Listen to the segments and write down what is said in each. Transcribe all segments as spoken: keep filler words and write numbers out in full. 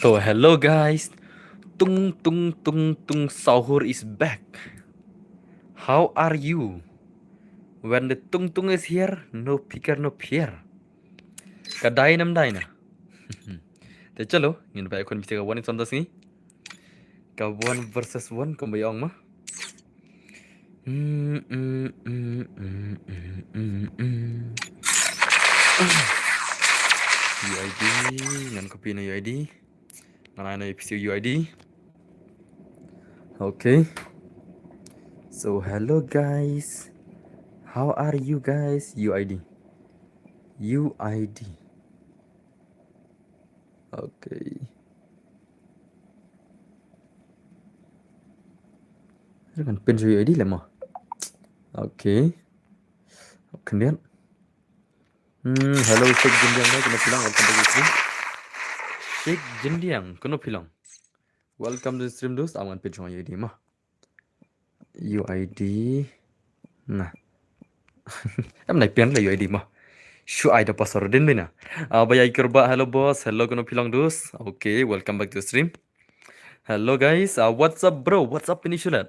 So hello guys, Tung Tung Tung Tung Sahur is back. How are you? When the Tung Tung is here, no picker, no fear. Ka dai nam dai na. Te chalo, ngin ba kon bisi ka one is on the sngi. Ka one versus one kumba ong ma. Mm, mm, mm, mm, mm, mm, mm. U I D, ngan copy na U I D. Ngan ai na U I D. Okay. So hello guys. How are you guys? U I D. U I D. Okay. Kan pin U I D le mo. Okay. Khyndiat. Hmm, hello Sheikh Jindiang, welcome back to stream. Sheikh Jindiang, kano phi long? Welcome to stream dus, am ngan pin U I D mo. U I D. Nah. Em nai pin le U I D mo. Shu ai da password din bina. Ah, ba ya ikir ba, hello boss, hello kano phi long dus. Okay, welcome back to stream. Hello guys, ah, what's up bro? What's up Pinishulat?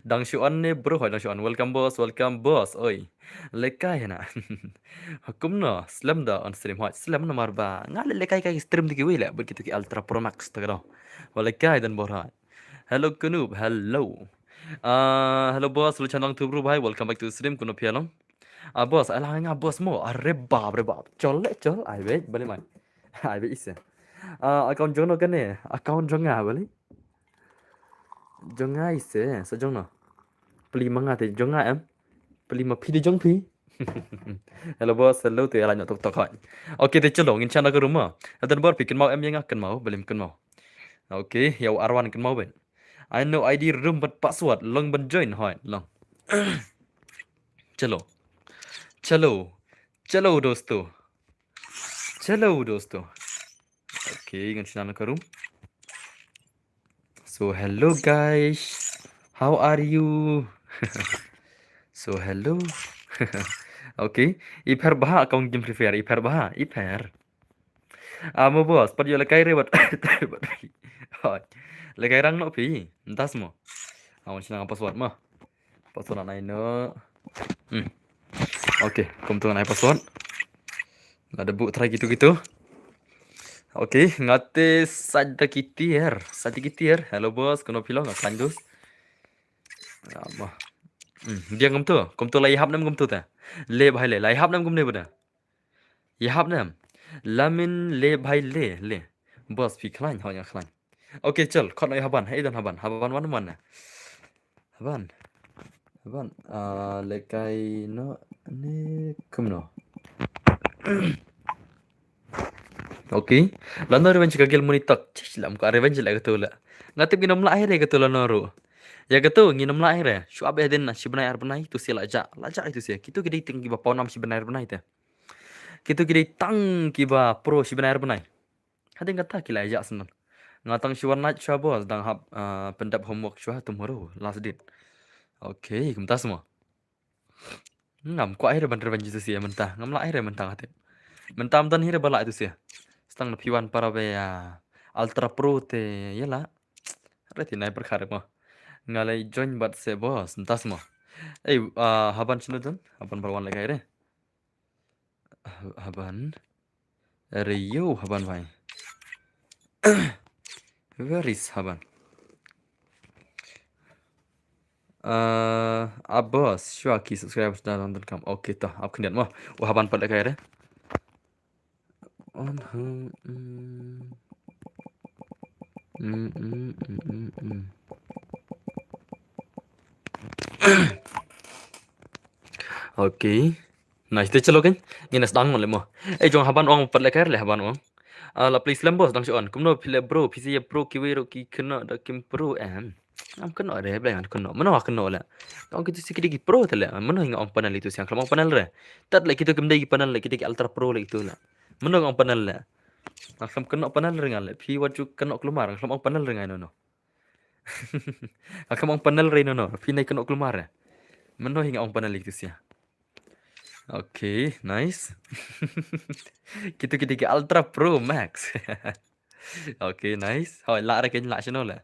Dang shu on ne bro, hoi dang shu on. Welcome boss, welcome boss. Oi. Lekai hena. Kumno, slem da on stream hoi. Slem namar ba nga le lekai kai stream diki wei le bad kitu ki Ultra Pro Max ta ka dau. Wa lekai dan bor hoi. Hello Kunub, hello. Ah, hello boss, lu chan long tu bro bhai. Welcome back to stream, kuno phi long. Ah boss, ai la nga boss mo. Are bab, are bab. Chol le chol, ai wei, bali mai. Ai wei ise. Ah, account jong no kane, account jong nga bali. Jong nga ise, sa jong no. Pli ma nga te jong nga em. Pli ma phi te jong phi. Hello boss, hello te la nyok tok tok hoi. Okay te chalo, ngin chan na ka room mo. Hadan bor phi kynmaw em ya nga, kynmaw, bali kynmaw. Okay, ya u Arwan kynmaw ben. I know I D room bad password, long ban join hoi, long. Chalo. Chalo. Chalo dosto. Chalo dosto. Okay, ngan shna na ka room. So hello guys. How are you? So hello. Okay. Ipher bha account game Free Fire. Ipher bha. Ipher. Ah, mo boss, pat yo lekai re bat. Bat. Hoi. Lekai rang no phi. Ntas mo. Awan sina password mo. Password na ino. Hmm. Okay, kumtu na password. Lada bu try gitu-gitu. Okay, ngate Sajda Kitir. Sajda Kitir. Hello boss, kono phi long nga klan dus. Ama. Hmm, dia kumtu. Kumtu lai hap nem kumtu ta. Le bhai le, lai hap nem kumne bada. Ïa hap nem. Lamin le bhai le, le. Boss phi khlaiñ, hoi nga khlaiñ. Okay, chal, khot no ïa Haban, hey don Haban, Haban wan man na. Haban. Haban, ah, lekai no, ne, kumno. Okay. Lano revenge ka gel muni tak. Chish lam ka revenge le kato le. Nga tip nginom lah re kato lano ru. Ïa kato nginom lah re. Shu ap ïa din na shi bnai ar bnai tu sia la ja. La ja itu sia. Kitu ki dei ting kiba pawnam shi bnai ar bnai te. Kitu ki dei tang kiba pro shi bnai ar bnai. Hadien kata ki la ïa sngewthuh. Nga tang shu wan night shuwa boss dang hap, ah, pyndep homework shuwa tomorrow last date. Okay, kumta semua. Ngam kwah ïa ban revenge itu sia mynta. Ngam lah ïa mynta nga tip. Mynta mynta hi ba lah itu sia. Stang na phi wan para be, ah, ultra pro te ïa la. Reti nai perkara mo. Nga lei join bad se boss, mynta semua. Eh, ah, Haban sino don? Haban ba wan lekai re. Haban. Rio Haban bhai. Where is Haban? Uh, Abbas, shuwa ki subscribers da don kam. Okay, to, ap khyndiat mo. U Haban pat lekai re. On hum. Mm. Mm, mm, mm, mm, mm. Okay. Nice, te chalo kan. Ngin sdang le mo. Eh, jong Haban ong pat lekai re le Haban ong. Ah, la please lem boss dang shu on. Kumno phi le bro, phi si ya pro kiwei ro ki khynnah da kim pro em. Am khynnah re, ble ngan khynnah. Mano khynnah le. Tong kitu si ki dei ki pro te le. Mano nga ong panel itu siang khlem ong panel re. Tat le kitu kim dei ki panel le, ki dei ki ultra pro le itu le. Mano nga ong panel le. Nga khlem khynnah panel re nga le. Phi wat ju khynnah klumar, nga khlem ong panel re nga no no. Nga khlem ong panel re no no. Phi nai khynnah klumar re. Mano hi nga ong panel itu sia. Okay, nice. Kitu ki dei ki ultra pro max. Okay, nice. Hoi, lah re keiñ, lah shano le.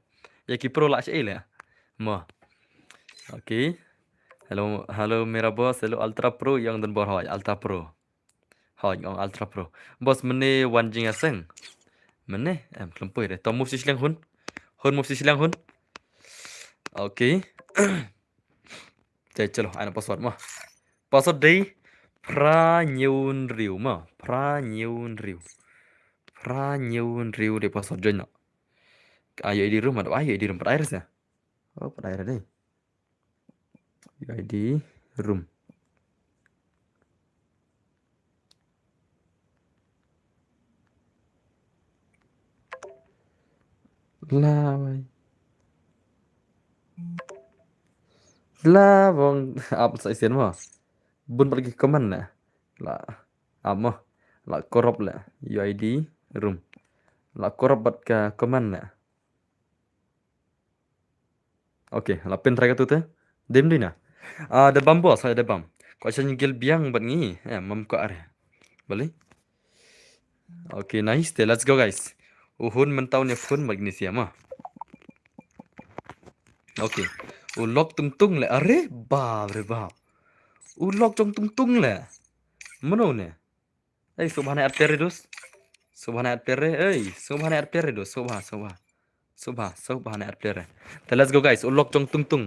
Ïa ki pro lah sha ei le. Mo. Okay. Hello, hello, mera boss. Hello, Ultra Pro, ïa ong Don Bor, hoi, Ultra Pro. Hoi, ong Ultra Pro. Boss, mynne wan jingïaseng. Mynne, em, khlem poi re. To move shi shiliang hun. Hun, move shi shiliang hun. Okay. Te, chalo, ai noh password mo. Password dei phra hynñiew hynriew mo. Phra hynñiew hynriew. Phra hynñiew hynriew dei password, join noh. Ai, U I D room, ai, U I D room, pat ai re sa. Oh, pat ai re dei. U I D room. Lawai. La bong ap sa isen mo. Bun bad ki comment ne. La ap mo. La corrupt le. U I D room. La corrupt bad ka comment ne. Okay, la pyn trai katu te. Dim dina. Ah, da bam boss, da bam. Ko shan gil biang bad ngi. Eh, mam ko are. Bali. Okay, nice. Te, let's go, guys. U hun mynta un ïa phone bad ngi sia mo. Okay. U lok tung tung le. Are bap re bap. U lok jong tung tung le. Mano ne? Ei, sngewbha ne at pere dus. Sngewbha ne at pere. Ei, sngewbha ne at pere dus. Sngewbha, sngewbha. Sngewbha, sngewbha ne at pere. Te let's go, guys. U lok jong tung tung.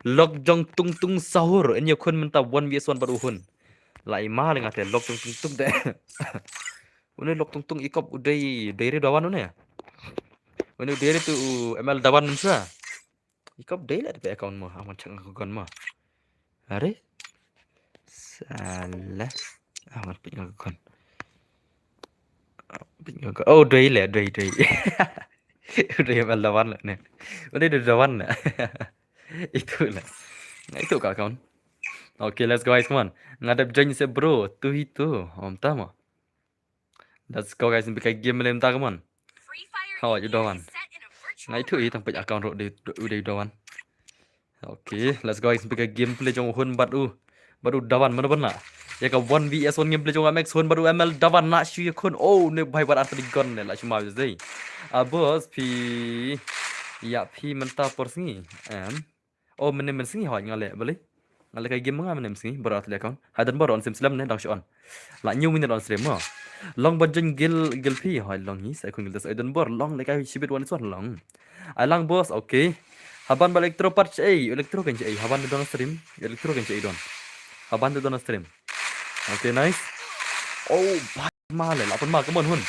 Lok jong tung tung sahur. Yn ïa khun mynta one v one bad u hun. La i ma le nga te lok jong tung tung de. Une lok tung tung i kop u dei, dei re dawan une. Une u dei re tu u M L dawan mynshwa. I kop dei le te account mo, aman check nga ka gon mo. Are? Salah. Aman peit nga ka gon. Peit nga ka, oh, dei le, dei, dei. Dei M L dawan le ne. Une dei dawan le. Itu le. Nga itu ka account. Okay, let's go, guys, come on. Nga dep join se bro, tu hi tu. Om ta mo. Let's go, guys, ngi peit ka game mynta, come on. Hoi, u dawan. Nga ithuh i tang peit account ruh u dei, u dei u dawan. Okay, let's go, guys, ngi peit ka gameplay jong u hun bad u. Bad u dawan, mano ban lah. Ïa ka one v one gameplay jong u M X, hun bad u M L dawan, lah shu ïa khun. Oh, ne bhai bad artylli gun ne, lah shu ma dei. Ah, boss, phi. Ïa phi mynta por sngi. Em. Oh, mynne mynsngi hoi nga leh, bali. Nga leh ka game nga mynne mynsngi, bor at leh account. Hadan bor on sim slem ne, dang shu on. La hynñiew minit on stream mo. Long ba join gil, gil phi, hoi long hi, sa khun gil das ai don bor, long leh ka shibit one is one long. Ai lang boss, okay. Haban ba electro part ei, electro kan ei, haban don stream, electro kan ei don. Haban don stream. Okay, nice. Oh, bhai ma le, la pun ma, come on hun.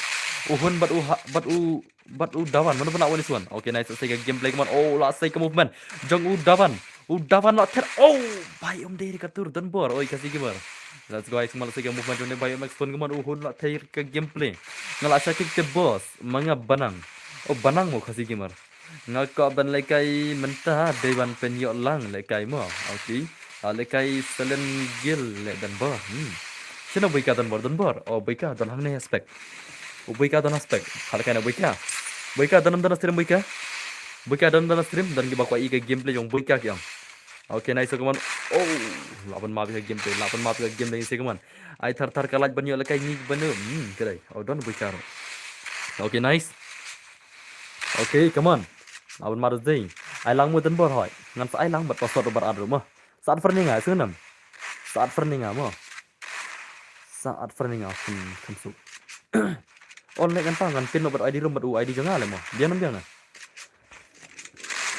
U hun bad u ha, bad u Bad u dawan, mano ban lah one is one. Okay, nice, la sei ka gameplay, come on. Oh, la sei ka movement jong u dawan. U dawan la ther. Oh, bhai, um dei re ka tur, don bor. Oi, Khasi gamer. Let's go, guys, ma la sei ka movement jong ne bhai, M X phone, come on. U hun la ther ka gameplay. Nga la shah kick te boss. Ma nga banang. Oh, banang mo Khasi gamer. Nga kwah ban lehkai mynta, dei ban pynïoh lang lehkai mo. Okay. Ah, lehkai Selen Gil leh don bor. Hmm. Shano Boika don bor, don bor. Oh, Boika don hangne spec. Oh, Boika don spec. Ha lehkai na Boika. Boika don, don stream Boika. Boika don, don stream, don kiba kwah i ka gameplay jong Boika ki ong. Okay, nice, come on. Oh, la pun ma phi ka gameplay, la pun ma phi ka gameplay, come on. Ai thar thar ka light ban ïoh lehkai ngi ban ïoh. Hmm, kdai. Oh, don Boika ruh. Okay, nice. Okay, come on. La pun ma dei. Ai lang mo don bor hoi. Ngan sa ai lang bad password bad ad ruh mo. Sa ad friend nga, sngewbha. Sa ad friend nga mo. Sa ad friend nga, hmm, kan su. On leh ngan ta, ngan pin bad ID room bad u ID jong nga leh mo. Biang nam biang na.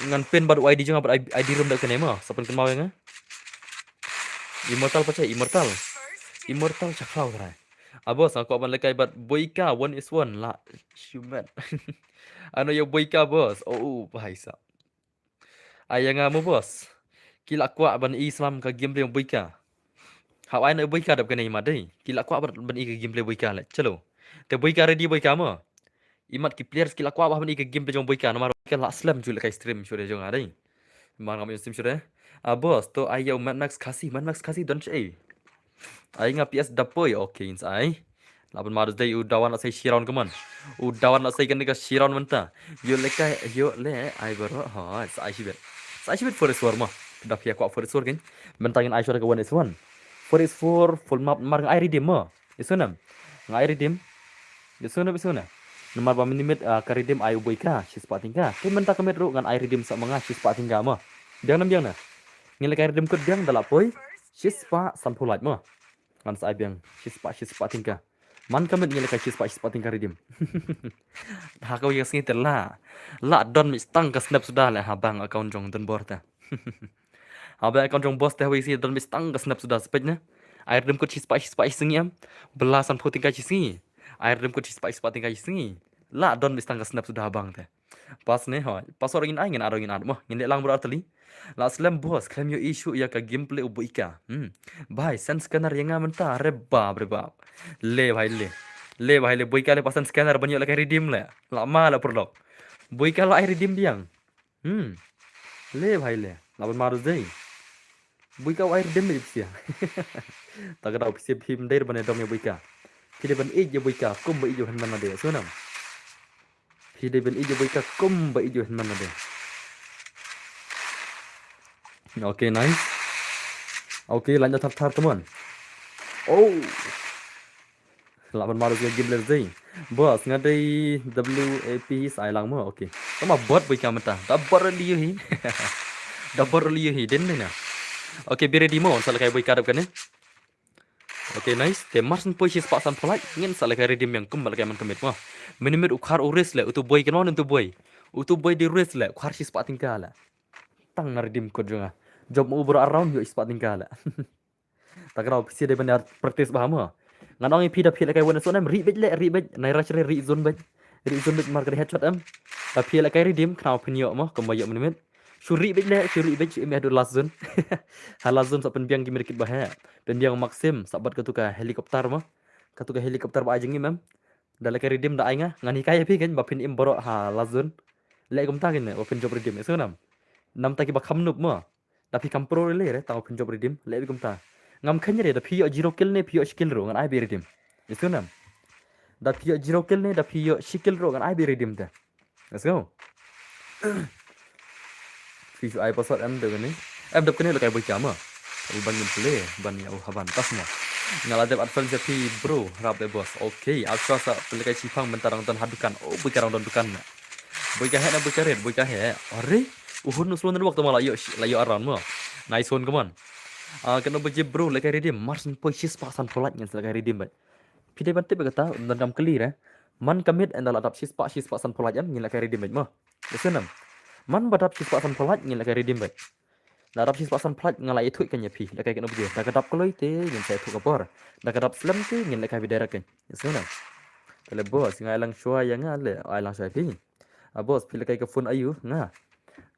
Ngan pin bad u ID jong nga bad ID room da kane mo. Sa pun kan ma nga. Immortal pache, Immortal. Immortal chakhraw trai. Ah, boss, nga kwah ban lehkai bad Boika one is one la. Shumet. Ano ïa Boika, boss. Oh, oh, bhai sa. Ai ïa nga mo boss. Ki la kwah ban i slam ka gameplay Boika. Hap ai na Boika dap kane i mat dei. Ki la kwah ban, ban i ka gameplay Boika leh. Chalo. Te Boika ready Boika mo. I mat ki players ki la kwah ban i ka gameplay jong Boika. Namar Boika la slem ju lehkai stream shuh re jong nga dei. Mar ngam ïoh stream shuh re. Ah, boss, to ai ïa u Mad Max Khasi, Mad Max Khasi don shaei. Ai nga P S da poi, okay, ins ai. La pun ma dei u dawan la sei shi round, come on. U dawan la sei kane ka shi round mynta. Ïoh lehkai, ïoh leh, ai bor, ha, sa ai shibit. Sa ai shibit four is four mo. Da phi kwah four is four kan. Mynta ngin ai shuwa ka one is one. Four is four, full map, mar nga ai redeem mo. Isuna. Nga ai redeem. Isuna, isuna. Namar ba mynmiet, ah, ka redeem ai u Boika shispah tyngka. Te mynta ka miet ruh ngan ai redeem sa ma nga shispah tyngka mo. Biang nam biang na. Ngin leh kai redeem kut biang da la poi shispah sanphew lait mo. Ngan sa ai biang shispah shispah tyngka. Man ka miet ngin leh kai shispah shispah tyngka redeem. Ha ka wi ka sngi te la. La don mih tang ka snap suda leh ha bank account jong Don Bor te. Ha bank account jong boss te ha wi ka sngi don mih tang ka snap suda, spek ne. Ai redeem kut shispah shispah shi sngi em. Ba la sanphew tyngka shi sngi. Ai redeem kut shispah shispah tyngka shi sngi. La don mih tang ka snap suda ha bank te. Pas ne hoi. Pas ora ngin ai ngin aro ngin aro mo. Ngin leh lang bro arteli. La slem boss, khlem ïoh issue ïa ka gameplay u Boika. Hmm. Bai, send scanner ïa nga mynta, re bab, re bab. Le bhai le. Le bhai le, Boika le, pas send scanner ban ïoh leh kai redeem le. La ma la pyrlok. Boika la ai redeem biang. Hmm. Le bhai le. La ban ma ru zei. Boika u ai redeem le pisa. Ta ka dau pisa phim dei ban ïa dom ïa Boika. Phi dei ban ïeit ïa Boika, kum ba ïeit ïa u hynmen lade. Sngewbha nam. Phi dei ban ïeit ïa Boika kum ba ïeit ïa u hynmen lade. Okay, nice. Okay, lain da thar thar, come on. Oh. Lah ban marus ka game leh zei. Boss, nga dei W A P sa ai lang mo. Okay. Tama bot Boika mynta. Da bot liu hi. Da bot liu hi. Den ne na. Okay, be ready mo. Sa leh kai Boika dap kane. Okay, nice. Te mar syn poi shispah sanphew lait, ngin sa leh kai redeem biang kum ba leh kai man ka miet mo. Mynmiet u khar u raise leh, utu boi kano utu boi. Utu boi di raise leh, u khar shispah tyngka leh. Tang na redeem code jong nga. Jop mo u bro around ïoh shispah tyngka leh. Ta ka dau pisa dei ban ïa practice bha mo. Ngan ong ïa phi da phi leh kai wan so nem ri bej leh, ri bej. Nai rush re ri zone bej. Ri zone bej mar ka dei headshot em. Da phi leh kai redeem khnang phin ïoh mo, kum ba ïoh mynmiet. Shu ri bej leh, shu ri bej, shu im ïa haduh last zone. Ha last zone sa pynbiang ki medkit ba heh. Pynbiang Maxim, sa bad katu ka helicopter mo. Katu ka helicopter ba ai jingim em. Da leh kai redeem da ai nga, ngan hikai ïa phi kein ba phin im baroh ha last zone. Leh kumta kein ne, ba phin jop redeem, ïa sngewbha nam. Namta ki ba kham noob mo. Da phi kham pro re le re, tang ba phin jop redeem, leh beit kumta. Ngam kheiñ re, da phi ïoh zero kill ne, phi ïoh shi kill ruh, ngan ai beit redeem. Ïa sngewbha nam. Da phi ïoh zero kill ne, da phi ïoh shi kill ruh, ngan ai beit redeem te. Let's go. Phi shu ai password em dep kane. Em dep kane leh kai Boika mo. Ban ngin plie ban ïa u haban tas mo. Nga la dep advance ïa phi bro, rap de boss. Okay, Alpha sa plie kai shipang mynta dang don ha dukan. Oh, Boika dang don dukan na. Boika heh na Boika red, Boika heh. Are, u Hun u slow network to ma la ïoh, la ïoh around mo. Nice one, come on. Ah, kano ba jip bro, leh kai redeem, mar syn poi shispah sanphew lait ngin sa leh kai redeem beit. Phi dei ban tip kata, don kam clear eh. Man ka miet ynda la dap shispah, shispah sanphew lait em, ngin leh kai redeem beit mo. Listen em. Man ba dap shispah sanphew lait ngin leh kai redeem beit. Da dap shispah sanphew lait nga la ïathuh kein ïa phi, leh kai kano ba jip. Da ka dap kloi te ngin sa ïathuh ka por. Da ka dap slem te ngin leh kai beit direct kein. Listen em. Te leh boss, nga ai lang shuwa ïa nga leh, ai lang shuwa ïa phi. Ah, boss, phi leh kai ka phone aiu nga.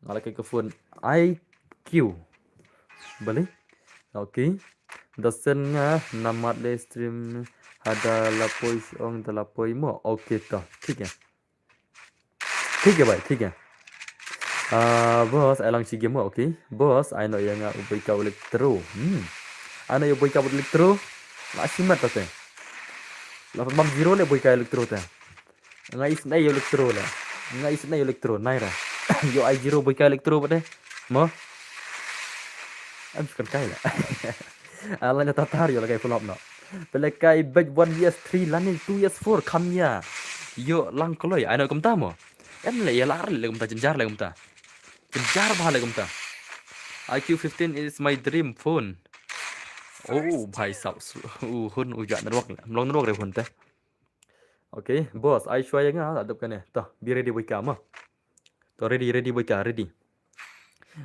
Nga leh kai ka phone I Q. Balei? Okay. Da send nga namar leh stream haba la poi shu ong da la poi mo. Okay to. Thik eh. Thik eh bhai, thik eh. Ah, boss, ai lang shi game mo, okay. Boss, ai noh ïa nga u Boika Electro. Hmm. Ai noh ïa u Boika Electro. La shimet te. La pynbam zero leh Boika Electro te. Nga isynei ïa u Electro la. Nga isynei ïa u Electro, nai ra. Ïoh ai zero Boika Electro bad de. Mo. Em skan kai la. Ala nya tatar ïoh leh kai full up noh. Phi leh kai beit one V S three lane two V S four kham ïa. Ïoh lang kloi, ai noh kumta mo. Em leh ïa la leh kumta, jynjar leh kumta. Jynjar bha leh kumta. I Q fifteen is my dream phone. Oh, bhai sab. U Hun u jah network. Mlong network re Hun te. Okay, boss, ai shuwa ïa nga, la dep kane. To, be ready Boika mo. To, ready, ready Boika, ready.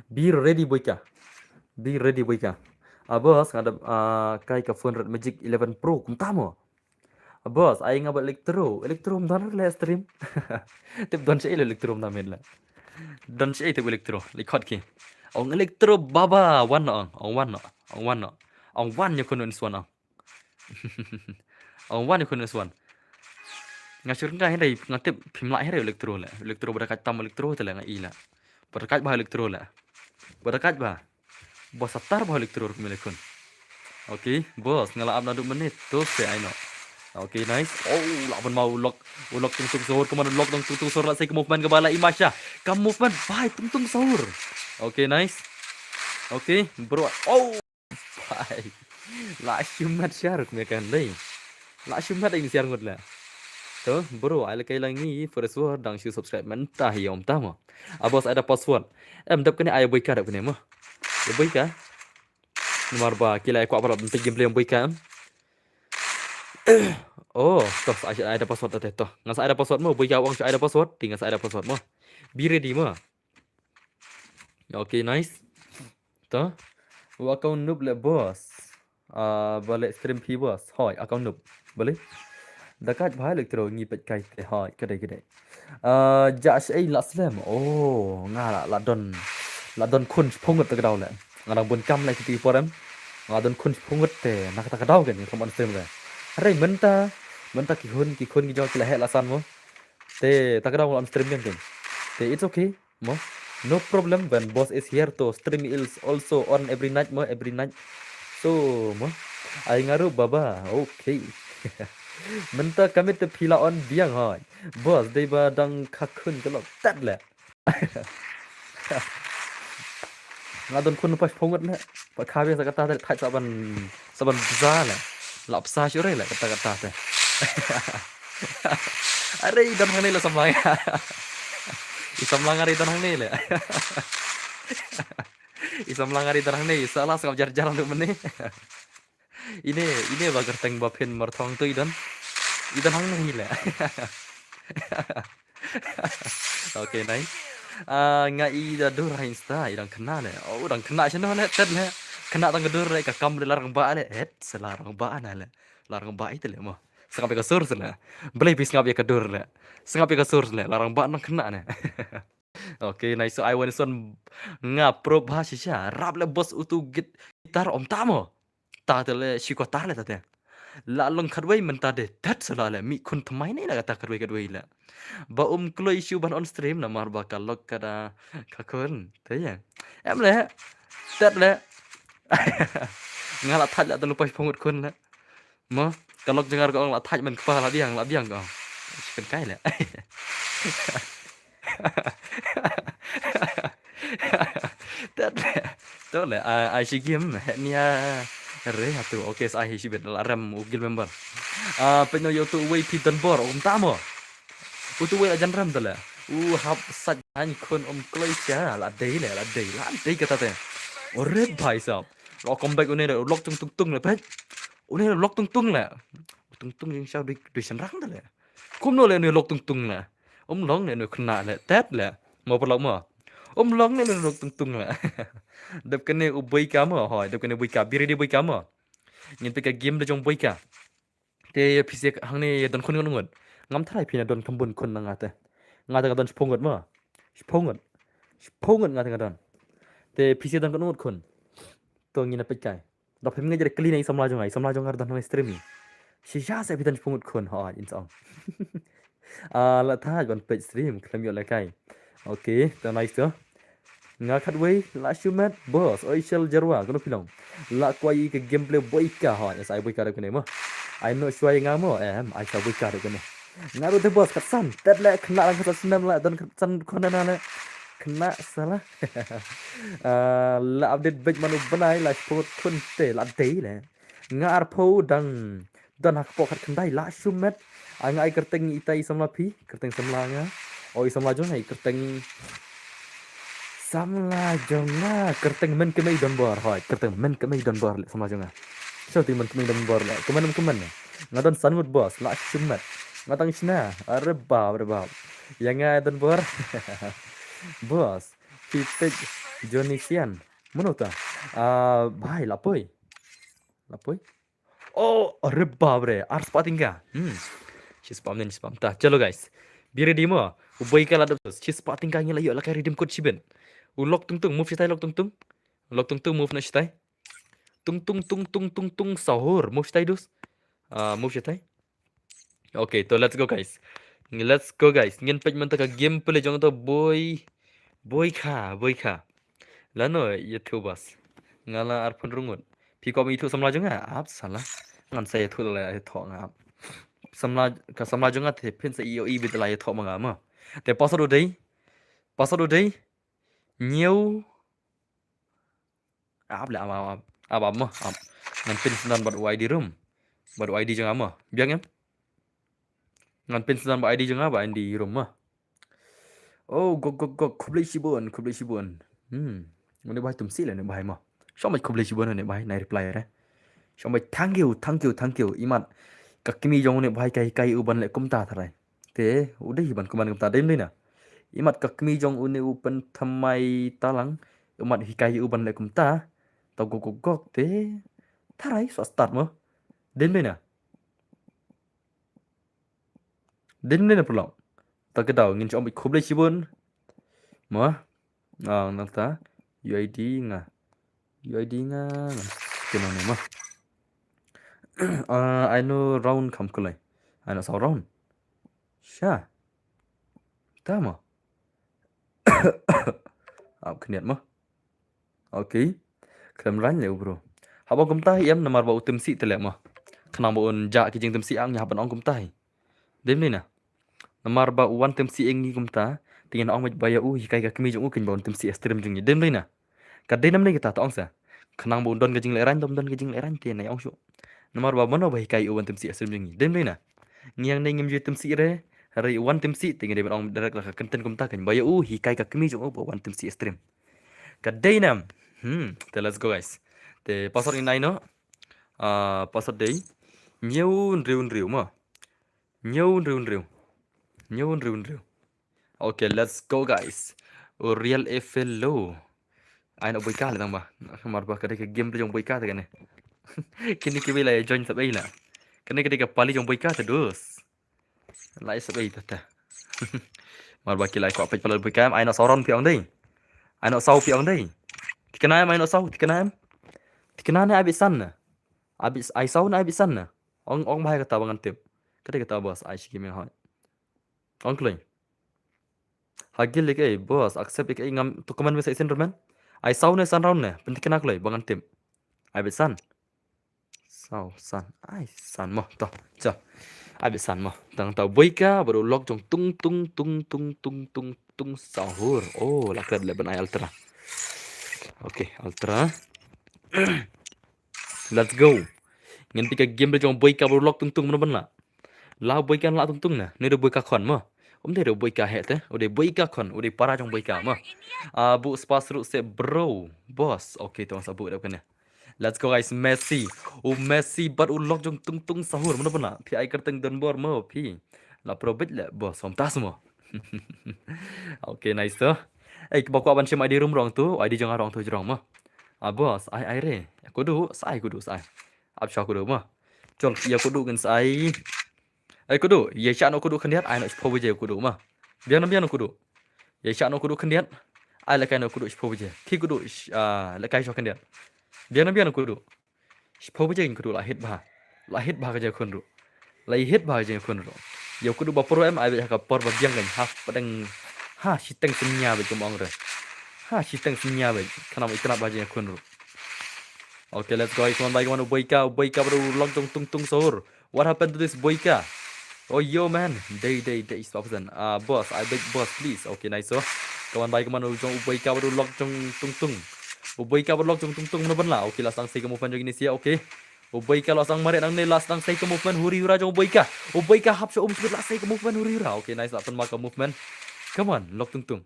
Be ready Boika. Be ready Boika. Ah, boss, nga dep, ah, kai ka phone Red Magic eleven Pro, kumta mo. Ah, boss, ai nga bad Electro. Electro ym don leh stream. Tip don shi Electro ym don leh. Don shi tip Electro. Leh khot ki. Ong Electro baba, wan noh ong. Ong wan noh. Ong wan noh. Ong wan ïa khun un swan ong. Ong wan ïa khun swan. Nga shu ryngkai hynrei nga tip phim lah hynrei Electro leh. Electro ba da kait tam Electro te leh nga i leh. Ba da kait bha Electro leh. Ba da kait bha. Ba satar bha Electro ruh kumne leh khun. Okay, boss, nga la ap naduh mynne to se ai noh. Okay, nice. Oh, lah ban ma u Lok. U Lok Tung Tung Sahur, kumno u Lok Tung Tung Sahur la sei ka movement kaba la i masha. Ka movement bha Tung Tung Sahur. Okay, nice. Okay, bro. Oh. Bai. La shimet shar kumne kan dei. La shimet dei ni shar ngut la. Bro, ai la kai la ngi first world dang shu subscribe mynta hi ym tah mo. A boss ai da password. Em dep kane ai boi ka dep kane mo. Ai boi ka. Namar ba ki la ai kwah ba la pyntik gameplay boi ka em. Oh, to ai ai da password te to. Nga sa ai da password mo, boi ka ong shu ai da password, ti nga sa ai da password mo. Be ready mo. Okay, nice. To. Wa account noob le boss. Ah, ba leh stream phi boss. Hoi, account noob. Balei? Da kat bha leh tro ngi peit kai te hoi, ka dei ka dei. Ah, ja shei la slem. Oh, nga la la don. La don khun shiphew ngut ta ka daw leh. Nga dang bun kam leh kiti por em. Nga don khun shiphew ngut te na kata ka daw kan ngi on stream leh. Hare mynta. Mynta ki khun ki khun ki jong ki la heh la san mo. Te ta ka daw on stream kan. Te it's okay. Mo? No problem when boss is here to stream is also on every night mo, every night. So mo? Ai nga ruh baba. Okay. Mynta ka miet te phi la on biang hoi. Boss dei ba dang kha khun ka lok tat leh. Nga don khun pa shiphew ngut leh. Pa kha biang sa kata te thait sa ban sa ban bza leh. La bza shu re leh kata kata te. Are i don hangne leh samla. I samla nga are i don hangne leh. I samla nga are i don hangne, i sa la sngap jar jar lu mene. Ine, ine ba kyrteng ba phin mar thong tu i don. I don hangne hi leh. Okay, nice. Ah, nga i da dur ha Insta, i dang khynnah leh. Oh, dang khynnah shano leh, tet leh. Khynnah tang ka dur leh, ka kam leh la rangbah leh. Het, sa la rangbah na leh. La rangbah ite leh mo. Sngap ïa ka sur sa leh. Balei phi sngap ïa ka dur leh. Sngap ïa ka sur sa leh. La rangbah nang khynnah ne. Okay, nice. So I want son nga pro bha shisha. Rap leh boss utu git-, gitar ym tah mo. Ta te leh shi ko tar leh ta te. La long khatwei mynta de tet sa la leh mi khun thymmai ne la kata khatwei khatwei leh. Ba um kloi shu ban on stream namar ba ka lok ka da kha khun. Te ïa. Em leh. Tet leh. Nga la thait la te lypa shiphew ngut khun leh. Mo, ka lok jong nga ruh ka ong la thait man kpa la biang, la biang ka ong. Shi pynkai leh. Tet leh. To leh, ai, ai shi game, heh nia. Re ha tu, okay, sa ai hi shi bit la rem u guild member. Ah, peit noh ïa utu uwei phi don bor, um tah mo. Utu uwei la jan rem to leh. U hap sait hain khun um kloi sha, la dei leh, la dei, la dei kata te. Ore bhai sahab. Lo comeback une leh, lok tung tung tung leh, peit. Une lok tung tung leh. Tung tung jing sha dui, dui shan rang to leh. Kumno leh une lok tung tung leh. Um long leh une khynnah leh, tet leh. Mo paralok mo. Um long leh une lok tung tung leh. Dep kane u boi ka mo, hoi, dep kane boi ka, be ready boi ka mo. Ngin peit ka game da jong boi ka. Te phi sa hangne don khun ngut ngut. Ngam tharai phi na don kham bun khun na nga te. Nga te nga don shiphew ngut mo. Shiphew ngut. Shiphew ngut nga te nga don. Te phi sa don khun ngut khun. To ngin na peit kai. Da phim nga jare kli na i samla jong nga, i samla jong nga don hangne stream ni. Shisha sa phi don shiphew ngut khun ha in song. Ah, la thait ban peit stream khlem ïoh lehkai. Okay, to nice to. Nga khatwei la shu met boss, oi shel jarwa kano phi long. La kwai ka gameplay boi ka ha, yes ai boi ka dep kane mo. Ai no shwai nga mo, em, ai sa boi ka dep kane. Nga ruh te boss khatsan, tet leh khynnah lang khatsan snem leh don khatsan khun na leh. Khynnah sala. Ah, la update beit manu bnai la shiphew ngut khun te la dei leh. Nga arphew dang don ha kpoh khat khyndai la shu met. Ah, nga ai kyrteng ita i samla phi, kyrteng samla nga. O i samla jong nga i kyrteng samla jong nga, kyrteng men kmei don bor, hoi, kyrteng men kmei don bor leh samla jong nga. Sho ti men kmei don bor leh, kmen men kmen. Nga don san ngut boss, la shu met. Nga dang shna, are bab, are bab. Ïa nga don bor. Boss, phi peit Johnny Sian. Mano ta? Ah, bhai, la poi. La poi. Oh, are bab re, ar spah tyngka. Hmm. Shi spah mnen, shi spah mta. Chalo guys. Be ready mo. U boi ka la dep tus. Shi spah tyngka ngi la ïoh la ka redeem code shibit. U lok tung tung, move shitai lok tung tung. Lok tung tung, move na shitai. Tung tung tung tung tung tung sahur, move shitai dus. Ah, move shitai. Okay, to let's go guys. Let's go guys. Ngin peit mynta ka gameplay jong to boi. Boi kha, boi kha. Lano ïathuh boss. Nga la arphew hynriew ngut. Phi kwah ban ïathuh samla jong nga? Ap sala. Ngan sa ïathuh la ïathuh nga ap. Samla, ka samla jong nga te phin sa ïohi beit la ïathuh ma nga mo. Te password u dei. Password u dei. Ñiew. Ap le, ap, ap, ap. Ap, ap, ap mo, ap. Ngan pyn syndon bad u I D room. Bad u I D jong nga mo. Biang em? Ngan pyn sdang ba ID jong nga ba ID room mo. Oh, gok gok gok, khublei shibun, khublei shibun. Hmm. Une bhai tum si le ne bhai mo. Shong bha khublei shibun ne bhai, nai reply re. Shong bha, thank you, thank you, thank you. Imat ka kmie jong une bhai ka hikai u ban leh kumta tharai. Te u dei ban kumban kumta dei mdei na. Imat ka kmie jong une u pynthymmai talang. Imat hikai u ban leh kumta. Ta gok gok gok te. Tharai sa start mo. Dei mdei na. Dei mdei na pulok. Ta ka daw ngin shong bha khublei shibun. Mo. Ah, nang ta. UID nga. UID nga. Nga. Kino ne mo. Ah, ai no round kham kulai. Ai no saw round. Sha. Ta mo. Ap khniat mo. Okay. Khlem rang le u bro. Haba kumta hi em namar ba u tymsi te le mo. Khnang ba un ja ki jingtymsi ang ïa ban ong kumta hi. Dei mdei na. Namar ba u wan tymsi ïa ngi kumta. Te ngin ong ba ïa u hikai ka kmie jong u kin ba un tymsi ïa stream jong ngi. Dei mdei na. Ka dei namdei kita ta ong sa. Khnang ba un don ka jinglehrain, dom don ka jinglehrain te na ong shu. Namar ba mano ba hikai u wan tymsi ïa stream jong ngi. Dei mdei na. Ngi hangne ngim ju tymsi re. Hynrei u wan tymsi te ngi dei ban ong direct la ka kyntien kumta kan ba ïa u hikai ka kmie jong u ba wan tymsi ïa stream. Ka dei nam. Hmm, te let's go guys. Te password ngin ai noh. Ah, password dei. Hynñiew hynriew hynriew mo. Hynñiew hynriew hynriew. Hynñiew hynriew hynriew. Okay, let's go guys. U Real Efelo. Ai noh boika le tang ba. Namar ba ka dei ka game jong boika te kane. Kine kiwei la join sab ei la. Kane ka dei ka pali jong boika te dus. Lai sab ei te te. Namar ba ki la kwah peit palat boika em, ai noh saw round phi ong dei. Ai noh saw phi ong dei. Thikna em ai noh saw, thikna em. Thikna ne ai bit san na. Ai bit, ai saw ne ai bit san na. Ong, ong bha kata ba ngan tip. Ka dei kata boss, ai shi ki meng hoi. Ong kloi. Ha guild lei ei boss, accept lei ei ngam to comment message send round. Ai saw ne san round ne, pynthikna kloi ba ngan tip. Ai bit san. Saw san, ai san mo to. Cha. Ai bit san mo. Tang ta boika bad u lok jong tung tung tung tung tung tung tung sahur. Oh, la kret le ban ai ultra. Okay, ultra. Let's go. Ngin peit ka game jong boika bad u lok tung tung mano ban la. La boika la tung tung na. Ni de boika khon mo. Um de boika he te. U de boika khon, u de para jong boika mo. Ah, bu spas ruh se bro. Boss. Okay, to sa bu de kane. Let's go guys, Messi. U Messi bad u lok jong tung tung sahur mano ban la. Phi ai kyrteng don bor mo phi. La pro bit le boss, hom tas mo. Okay, nice to. Ei, ba kwah ban shim ID room rong tu, ID jong nga rong tu jrong mo. Ah, boss, ai ai re. Kudu, sai kudu, sai. Ap sha kudu mo. Chol, ïa kudu ngin sai. Ei kudu, ïa sha noh kudu khyndiat, ai noh shiphew baje kudu mo. Biang na biang noh kudu. Ïa sha noh kudu khyndiat. Ai lehkai noh kudu shiphew baje. Ki kudu, ah, lehkai sha khyndiat. Biang na biang noh kudu. Shiphew baje kudu la hit bha. La hit bha ka jingkhun ruh. La hit bha ka jingkhun ruh. Ïa kudu ba pro em ai beit ha ka por ba biang kan ha padang ha shiteng synñia beit kum ong re. Ha shiteng synñia beit. Khnang ba itynnad bha jingkhun ruh. Okay, let's go. Kaman bai kaman u boika, u boika bad u lok jong tung tung sahur. What happened to this boika? Oh yo man. Dei dei dei stop then. Ah, boss, I beg boss please. Okay, nice so. Kaman bai kaman u jong u boika bad u lok jong tung tung. U boika bad u lok jong tung tung mano ban la. Okay, la sdang sei ka movement jong kine sia. Okay. U boika la sdang mareh nangne, la sdang sei ka movement huri hura jong u boika. U boika hap sha um sbit, la sei ka movement huri hura. Okay, nice, la pynma ka movement. Come on, lok tung tung.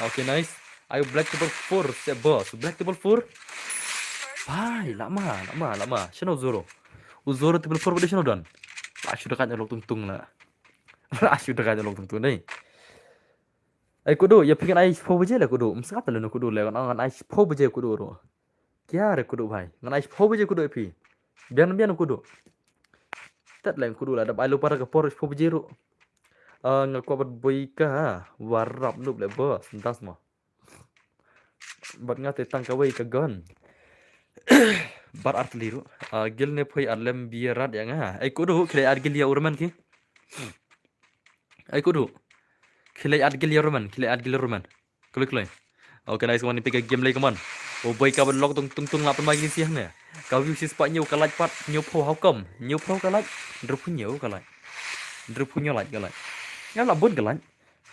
Okay, nice. Ayo, black triple four se boss. Black triple four. Bhai, la ma, la ma, la ma. Shano u Zoro? U Zoro triple four ba dei shano don? La shu da ka lok tung tung la. La shu da ka lok tung tung dei. Ei kudu, ïa phi ngan ai shiphew baje le kudu. Ym sngap le noh kudu le, ngan ai shiphew baje kudu ruh. Kia re kudu bhai. Ngan ai shiphew baje kudu ïa phi. Biang biang kudu. Tet leng kudu la dap ai lypa da ka por shiphew baje ruh. Ah, nga kwah bad boika ha. Warap nup le boss. Ntas mo. Bad nga te tang kawei ka gun. Bad artylli ruh. Ah, gil ne phoi arlem bia rat ïa nga. Ei kudu, khie leit ar gil ïa u rmen ki. Ei kudu. Khie leit ar gil ïa u rmen, khie leit ar gil ïa u rmen. Kloi kloi. Okay, nice one, pika game lei kaman. U boika bad lok tung tung tung la pynma kine sia hangne. Ka view shispah hynñiew, ka like pat hynñiewphew, how come? Hynñiewphew ka like. Hynriewphew hynñiew ka like. Hynriewphew hynñiew like ka like. Nga la bun ka like.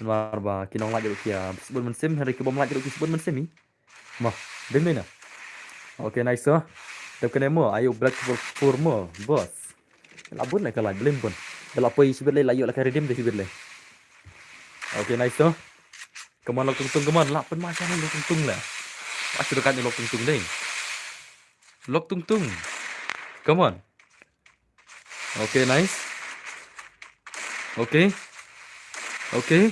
Namar ba ki nong like ruh ki ïa sbun mynsiem, hynrei ki bym like ruh ki sbun mynsiem hi. Mo, dei mei na. Okay, nice so. Dep kane mo, ayo black triple four mo, boss. La bun la ka like, blim bun. Da la poi shibit lei, la ïoh la ka redeem da shibit lei. Okay, nice to. Come on, Lok Tungtung, come on. Lah pynmasa ne Lok Tungtung la. Pas sudah kan Lok Tungtung dei. Lok Tungtung. Come on. Okay, nice. Okay. Okay.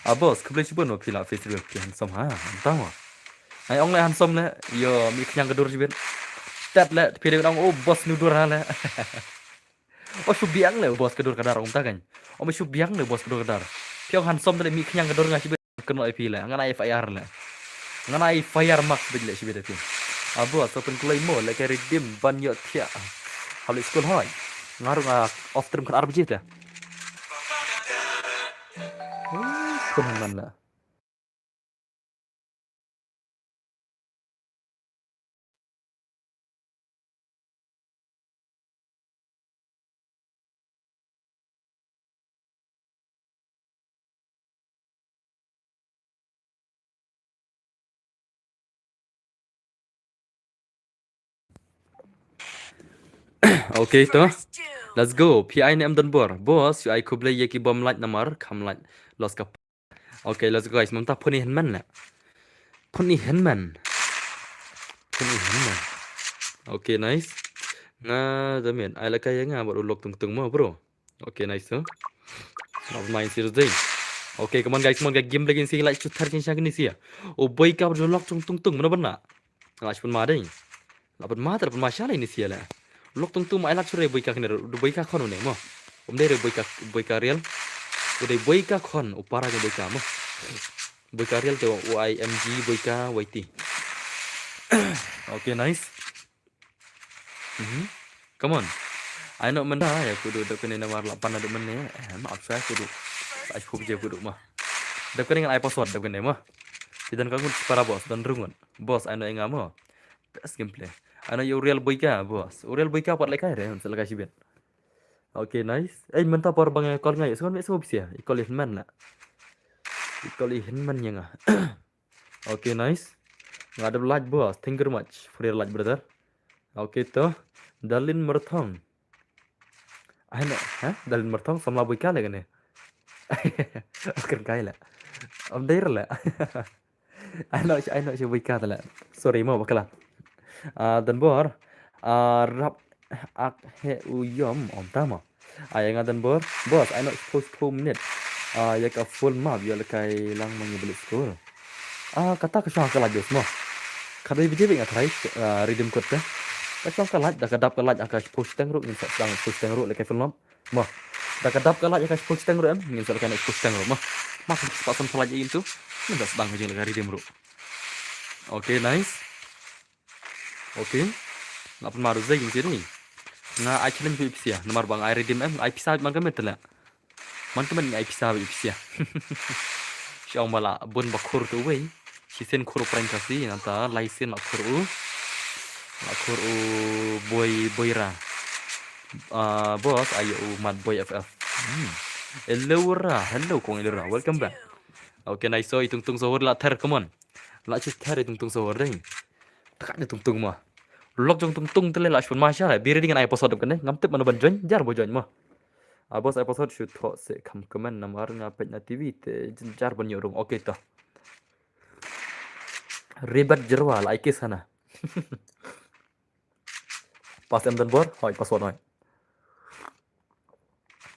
Ah, boss, khublei shibun, phi la face reveal, phi handsome ha, handsome ha. Ai ong le handsome le, ïoh mih khñiang ka dur shibit. Tat le, phi le ong, oh, boss nu dur ha le. Oh, shu biang le, boss ka dur ka dar, ong ta kan. Oh, shu biang le, boss ka dur ka dar. Phi ong handsome te le mih khñiang ka dur nga shibit. Kynnoh ïa phi le, ngan ai F I R le. Ngan ai F I R mark beit le shibit ïa phi. Abo, sa pynkloi mo, lehkai redeem ban ïoh thiah. Ha leit skul hoi. Nga ruh nga off stream khat ar baje te. Ui, khun hynmen le. Okay to. Let's go. Phi ai ne em Donbor? Boss, shu ai khublei ïa ki bym like namar kham like. Los ka. Okay, let's go guys. Mynta phone i hynmen le. Phone i hynmen. Phone i hynmen. Okay, nice. Nga da miet. Ai lehkai ïa nga bad u Lok Tungtung mo, bro. Okay, nice to. Not mine serious dei. Okay, come on guys, come on guys. Game lagi ngi la shu thar shisha kine sia. U Boyka bad u Lok Tungtung, mano bana? La shu pynma dei. La pynma, la pynma sha lei ne sia le. Lok Tungtung ma ai lad shuh re Boyka kine, u Boyka khon une mo. Um dei re Boyka, Boyka real. U dei Boyka khon, u para ne Boyka mo. Boyka real te u ai M G Boyka Y T. Okay, nice. Mhm. Come on. Ai noh mynta ïa kudu dep kane namar la pan dep mynne. Eh, ma ap sa kudu. Sa ai phup je kudu mo. Dep kane ngan ai password dep kane mo. Ti don ka ngut para boss, don rungut. Boss, ai noh ïa nga mo. Best gameplay. Ai noh ïa u real Boyka, boss. U real Boyka pat lehkai re, sa lehkai shibit. Okay, nice. Eh, mynta por ba nga call nga ïa, sngewbha, sngewbha pisa. I call i hynmen la. I call i hynmen ïa nga. Okay, nice. Nga dep like, boss. Thank you very much for your like, brother. Okay to. Darlin Marthong. Ai noh, ha? Darlin Marthong samla Boyka le kane. Kren kai le. Am dei le. Ai noh, ai noh sha Boyka le. Sorry mo bakla. Ah, Donbor. Ah, rap ak he u yom om tama. Ai nga Donbor. Boss, ai noh shiphew shiphew minit. Ah, ïa ka full map ïoh lehkai lang ma ngi ba leit skul. Ah, kata ka shong ka lait bes mo. Ka dei biji bik nga try, ah, redeem code te. Ka shong ka lait, da ka dap ka lait, ah, ka shiphew shiteng ruh, ngin sa sdang shiphew shiteng ruh lehkai full map. Mo. Da ka dap ka lait, ah, ka shiphew shiteng ruh em, ngin sa lehkai na shiphew shiteng ruh mo. Mas spah san ka lait ïa ngi tu. Ngin sa sdang ka jing lehkai redeem ruh. Okay, nice. Okay. Nga pynmar u Zai ïa ngi dei. Nga ai challenge bad pisa. Namar ba nga ai redeem em, ai pisa man ka met te la. Man ka met nga ai pisa bad pisa. Shu ong ba la bun ba khur tu wei. Shisien khur u Prank Khasi, nangta lai sien la khur u. La khur u Boy Boyra. Ah, boss, ai u Mat Boy F F. Hmm. Hello ra, hello kong hello ra. Welcome back. Okay, nice. So, i Tungtung Sohor la ther, come on. La shu ther i Tungtung Sohor dei. Tkat ne Tungtung ma. Lok jong Tungtung te le la shu pynma sha le. Biri ding ngan ai password dep kane. Ngam tip mano ban join. Jar bo join ma. Ah, boss, ai password shu thoh se kham comment namar nga peit na T V te jar ban ïoh rung. Okay to. Rebet Jerwa la ai kiss hana. Pass em Donbor, hoi, password hoi.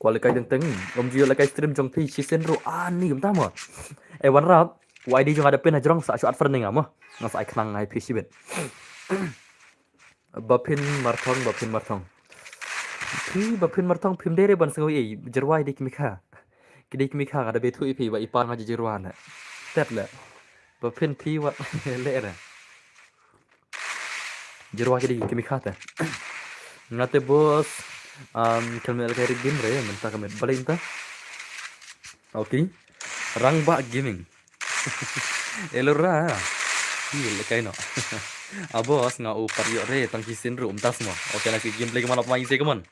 Kwah lehkai teng teng, ym ju ïoh lehkai stream jong phi shisien ruh ani kumta mo. Eh, Wanrap, u I D jong nga da pin ha jrong sa shu add friend ïa nga mo. Nga sa ai khnang ai phi shibit. Baphin Marthong, Baphin Marthong. Phi Baphin Marthong phim dei re ban sngew ei, Jerwa i dei ki mei kha. Ki dei ki mei kha nga da bthuh ïa phi ba i par nga Jerwa ne. Tet le. Baphin phi wat le re. Jerwa ki dei ki mei kha te. Nga te boss, um, khlem lehkai redeem re mynta ka met. Balei mynta? Okay. Rangbah Gaming. Elora. Hi lehkai noh. Ah, boss, nga u pat ïoh re tang shisien ruh um tas mo. Okay, na ki gameplay ka man op ma ise ka mon.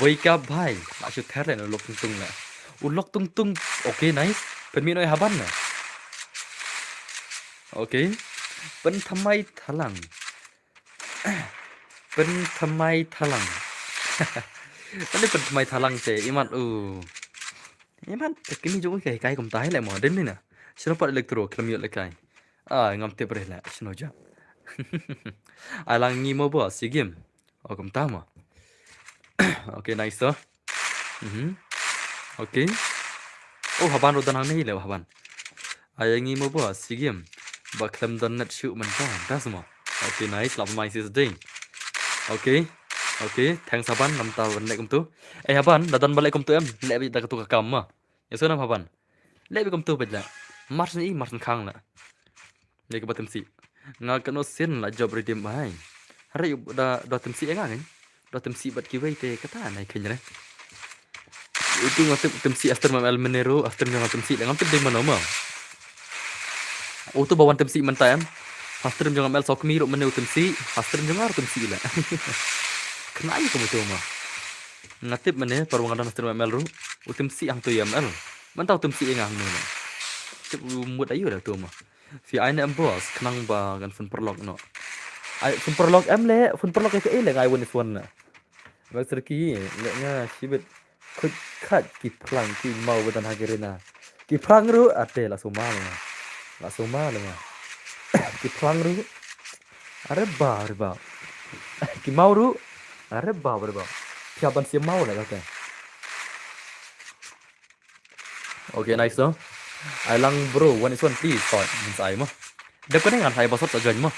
Boyka bhai, la shu ther le na u Lok Tungtung le. U Lok Tungtung. Okay, nice. Pynmih noh ïa haban na. Okay. Pynthymmai thalang. Pynthymmai thalang. Tadi pynthmai thalang te imat u. Imat ka kini jong u kai kai kumta hi le mo den ni na. Shino pat electro khlem ïoh le kai. Ah, ngam tip re le shino ja. Ai lang ngi mo boss ïa game. Oh, kumta mo. Okay, nice to. Mhm. Okay. Oh, haban ruh dan hangne le haban. Ai ngi mo boss ïa game. Ba khlem don net shuh mynta. Das mo. Okay, nice. Lap mai sis ding. Okay. Okay, thanks haban namta ban leh kumtu. Eh haban, da don ba leh kumtu em. Leh beit da katu ka kam ma. Ïa sngewbha haban. Leh beit kumtu beit la. Mars ni mars khang la. Leh kaba tymsi. Nga kano sien la job redeem bai. Hare da da tymsi nga ngin. Da tymsi bad kiwei te kata nai khein re. Utu nga tip tymsi Aster M L menero, Aster jong nga tymsi la ngam tip dei mano ma. Utu ba wan tymsi mynta em. Aster jong M L Sokmi ruh mene u tymsi, Aster jong nga ruh tymsi la. Kena ai kum utu ma. Nga tip mene parwa nga don Aster M L ruh. U tymsi hangtu ïa M L. Mynta u tymsi ïa nga hangne. Tip u mut ayu da tu ma. Phi ai ne em boss khnang ba ngan phone paralok no. Ai phone paralok em le, phone paralok ïa ka ei le ngai wan is wan na. Ba serki le nga shibit khuid khat ki phlang ki mau ba don ha ki rina. Ki phlang ruh ate la suma le nga. La suma le nga. Ki phlang ruh. Are ba, are ba. Ki mau ruh. Are ba, are ba. Phi ban sia mau le kata. Okay, nice to. Ai lang bro, one is one please. Sot, min sa ai mo. Dep kane ngan sa ai password sa join mo.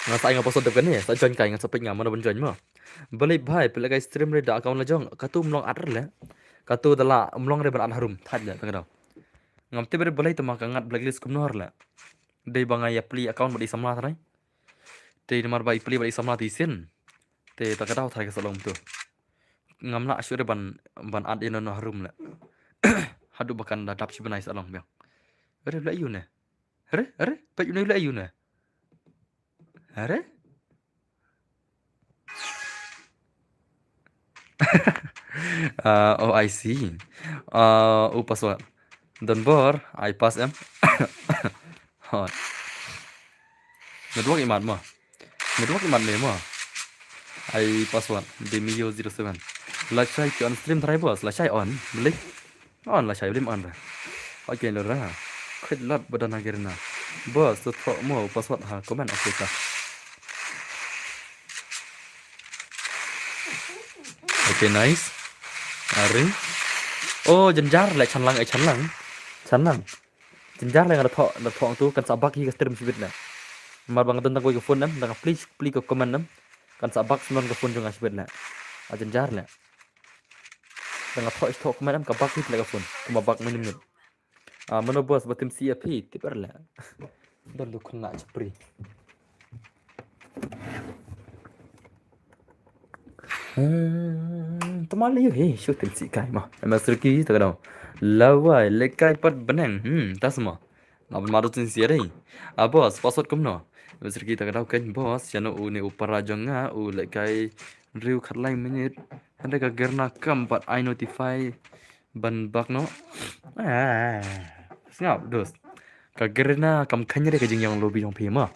Ngan sa ai nga password dep kane, sa join kai ngan sa peit nga mano ban join mo. Balei bhai, phi leh kai stream re da account la jong. Katu mlong at re le. Katu da la mlong re ban at harum. Thait le tang daw. Ngam tip re balei te ma ka ngat blacklist kumno re le. Dei ba nga ïa plie account ba dei samla trai. Te namar ba i plie ba dei samla te i sin. Te ta ka daw thrai ka sa long tu. Ngam lah shuh re ban ban at ïa no no harum le. Haduh ba kan da dap shi bnai sa long biang. Re le ïu ne. Re re peit ïu ne le ïu ne. Re. Ah, oh, I see. Ah, u password. Don bor, ai pass em. Hot. Network imat mo. Network imat ne mo. Ai password. Demio zero seven. Lashai ki on stream try boss. Lashai on. Beli. On lashai beli on re. Okay lo ra. Quit lot badan akhirnya. Boss tu thok mo password ha comment okay ta. Okay, nice. Are. Oh, jynjar le chanlang eh chanlang. Chanlang. Jynjar le nga da thok da thok tu kan sa bak hi ka stream shibit le. Mar ba nga don tang kawei ka phone em, da nga please please ka comment em. Kan sa bak snon ka phone jong nga shibit le. A jynjar le. Da nga thok thok comment em ka bak hi le ka phone. Kuma bak minit minit. Ah, mano boss ba tymsi ïa phi, tip ar le. Don du khun na chapri. Hmm, tama le yu he, shu tymsi kai ma. Em srki ta ka dau. Lawai le kai pat bneng. Hmm, ta sma. Na ban madu tymsi ïa dei. Ah, boss, password kumno? Em srki ta ka dau kan boss, ïa no u ne u para jong nga, u le kai riu khat lai minit. Hynrei ka gerna kam pat ai notify. Ban bak no. Ah, sngap dos. Ka gerna kam khynre ka jingïang lobby jong phi ma.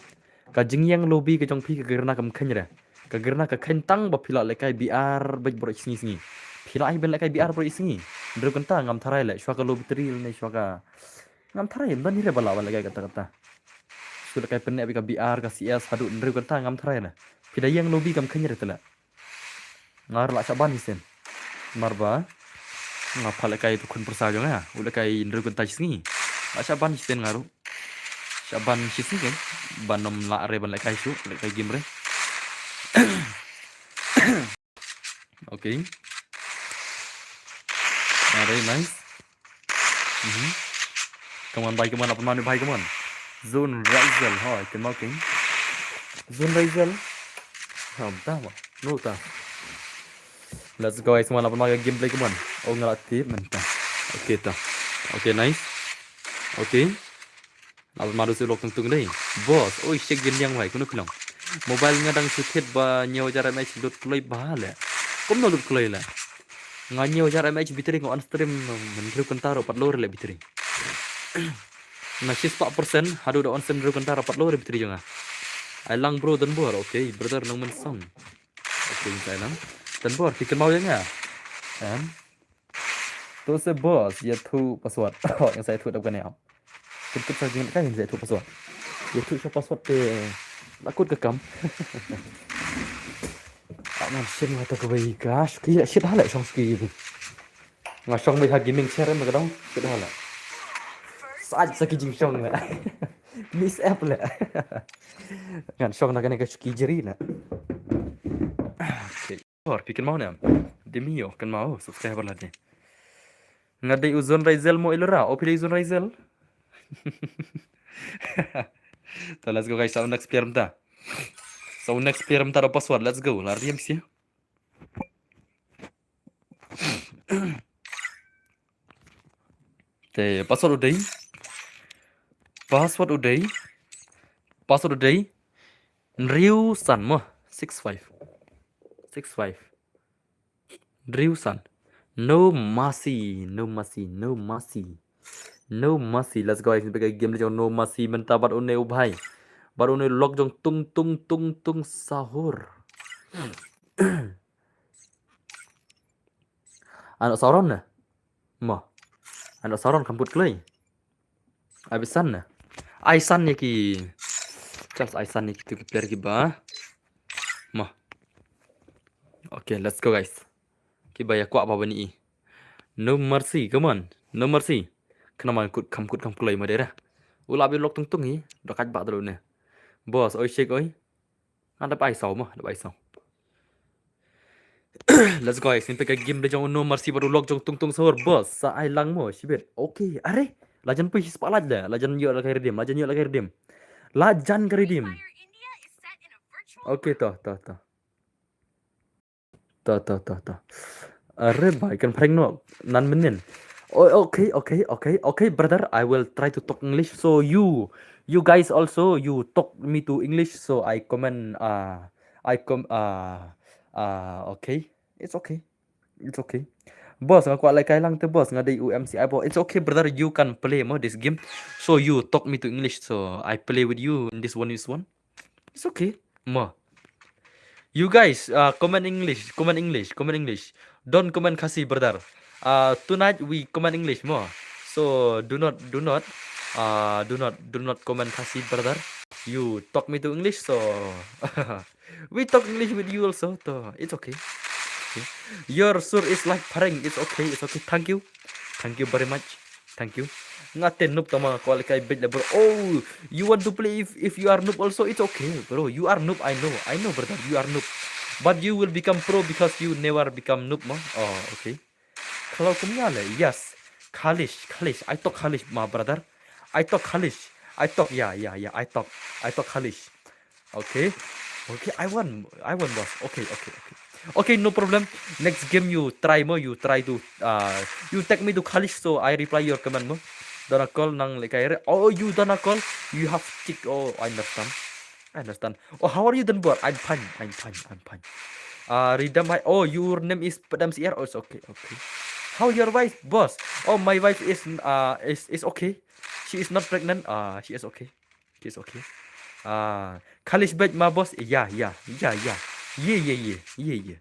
Ka jingïang lobby ka jong phi ka gerna kam khynre. Ka gerna ka khyn tang ba phi la lehkai B R bad bro sngi sngi. Phi la ai ban lehkai B R bro sngi. Ndru kynta ngam tharai le shwa ka lobby tri ne shwa ka. Ngam tharai ban ni re ba la ban lehkai kata kata. Shu lehkai pynne ka B R ka C S haduh ndru kynta ngam tharai le. Phi da ïang lobby kam khynre te le. Nga ruh la shah ban shisien. Mar ba nga pha lehkai tu khun pyrsa jong nga. U lehkai ndru kynta shi sngi. La shah ban shisien nga ruh. Shah ban shi sngi kan. Ban ym lah re ban lehkai shuh, lehkai game re. Okay. Are nice. Mhm. Come on, bhai, come on, apna manu, bhai, come on. Zone Riser, hoi, come on, king. Zone Riser. Ha, da, ma. No, ta. Let's go, guys, come on, apna manu, gameplay, come on. Oh, nga la tip, man, ta. Okay, ta. Okay, nice. Okay. Apna manu, su lok tung tung dei. Boss, oi, shek gin yang, bhai, kunu khnong. Mobile nga dang su thit ba ñiew hajar M H lut kloi ba le. Kumno lut kloi le. Nga ñiew hajar M H battery nga on stream, hynriew kynta ruh pat low re le battery. Na shispah percent haduh da on stream hynriew kynta ruh pat low re battery jong nga. Ai lang bro don bor, okay, brother nong men song. Pynshai lang. Tang bor, phi kynmaw ïa nga? Em. To se boss, ïathuh password. Oh, ïa sa ïathuh da kane. Kut kut sa jingkut ka ïa sa ïathuh password. Ïathuh sa password te la kut ka kam. Ah, man, shit, nga to kawei ka. Shuki, shit, hala, shong shuki. Nga shong mei ha gaming chair em ka dong. Shit, hala. Sa sa ki jingshong la. Miss app la. Ngan shong na kane ka shuki jri la. Okay. Or, phi kynmaw ne em? Dei mi ïoh kynmaw, subscriber la dei. Nga dei u Zon Raizel mo ilora, o phi dei u Zon Raizel? Ta, let's go guys, sa u next player mynta. Sa u next player mynta da password, let's go, la riam si. Te, password u dei. Password u dei. Password u dei. Hynriew san mo, six five. Six five. Hynriew san. No mercy, no mercy, no mercy. No mercy. Let's go, guys. Peit ka game jong no mercy mynta bad une u bhai. Bad une lok jong Tung Tung Tung Tung Sahur. Ano sauron ne? Mo. Ano sauron kam put kloi. Ai bisan ne? Ai san ne ki. Just ai san ne ki tu ki player ki ba. Mo. Okay, let's go guys. Ki ba ïa kwah ba bani i. No mercy, come on. No mercy. Kena man kut kam kut kam kloi ma dera. Ula bi lok tung tung hi. Dokat ba dulu ne. Boss, oi shake oi. Nga dap ai saw mo, dap ai saw. Let's go, guys. Ngin peit ka game da jong no mercy bad u lok jong Tung Tung Sahur, boss. Sa ai lang mo, shibit. Okay, are. Lajan pui spotlight da. Lajan ïoh la ka redeem, lajan ïoh la ka redeem. Lajan ka redeem. Okay, to, to, to. To, to, to, to. Are bai kan prank no nan menin. Oh, okay, okay, okay, okay, brother. I will try to talk English. So you, you guys also, you talk me to English. So I comment. Uh, I com. Uh, uh, okay, it's okay, it's okay. Boss, nga kwah lehkai lang te boss, nga dei u M C I boss. It's okay, brother. You can play mo this game. So you talk me to English. So I play with you in this one is one. It's okay. Mo. You guys, uh, comment English, comment English, comment English. Don't comment Khasi, brother. Uh, tonight we comment English mo. So do not, do not, uh, do not, do not comment Khasi, brother. You talk me to English, so we talk English with you also. So it's okay. Okay. Your sur is like prank. It's okay. It's okay. Thank you. Thank you very much. Thank you. Nga te noob tama ko alkai bit le bro. Oh, you want to play if, if you are noob also, it's okay, bro. You are noob, I know. I know, brother, you are noob. But you will become pro because you never become noob mo. Oh, okay. Kalau kumya le, yes. Khalish, Khalish. I talk Khalish, my brother. I talk Khalish. I talk, yeah, yeah, yeah. I talk. I talk Khalish. Okay. Okay, I won. I won, boss. Okay, okay, okay. Okay, no problem. Next game you try mo, you try to, uh, you take me to Khalish, so I reply your comment mo. Dana call nang lekai re. Oh, you dana call. You have tick. Oh, I understand. I understand. Oh, how are you, Denbor? I'm fine. I'm fine. I'm fine. Uh, Ridam, hi. Oh, your name is Padam C R. Oh, it's okay. Okay. How your wife, boss? Oh, my wife is, uh, is, is okay. She is not pregnant. Uh, she is okay. It's okay. Ah, Khalish bad ma boss. Yeah, yeah, yeah, yeah. Yeah, yeah, yeah, yeah, yeah.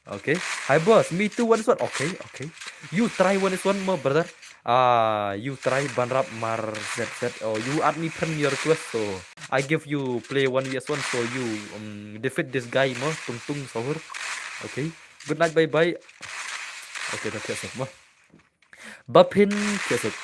Okay. Hi boss, me too, one is one. Okay, okay. You try one is one mo, brother. Ah, you try ban rap mar Z Z. Oh, you add me friend your request, so I give you play one v one, so you, um, defeat this guy mo, Tung Tung Sahur. Okay. Good night, bye bye. Okay, that's it mo. Bapin Kesuk.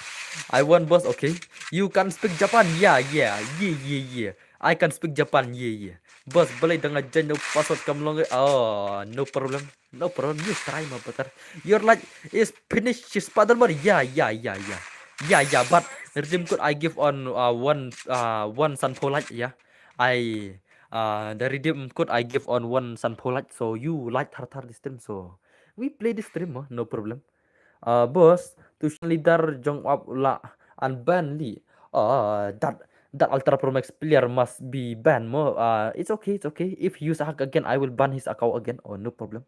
I want boss, okay. You can speak Japan? Yeah, yeah, yeah, yeah, yeah. I can speak Japan, yeah, yeah. Boss, balai dang ajan no password kam long. Oh, no problem. No problem. You try, my brother. Your light is finished, Spider-Man. Yeah, yeah, yeah, yeah. Yeah, yeah, but redeem code I give on, uh, one, uh, one Sanpo light, yeah. I, uh, the redeem code I give on one Sanpo light, so you light thar thar this stream, so we play this stream, uh, no problem. Uh, boss, Tushan leader jong up la unban li. Uh, that, that Ultra Pro Max player must be banned mo. Uh, it's okay, it's okay. If he use hack again, I will ban his account again. Oh, no problem.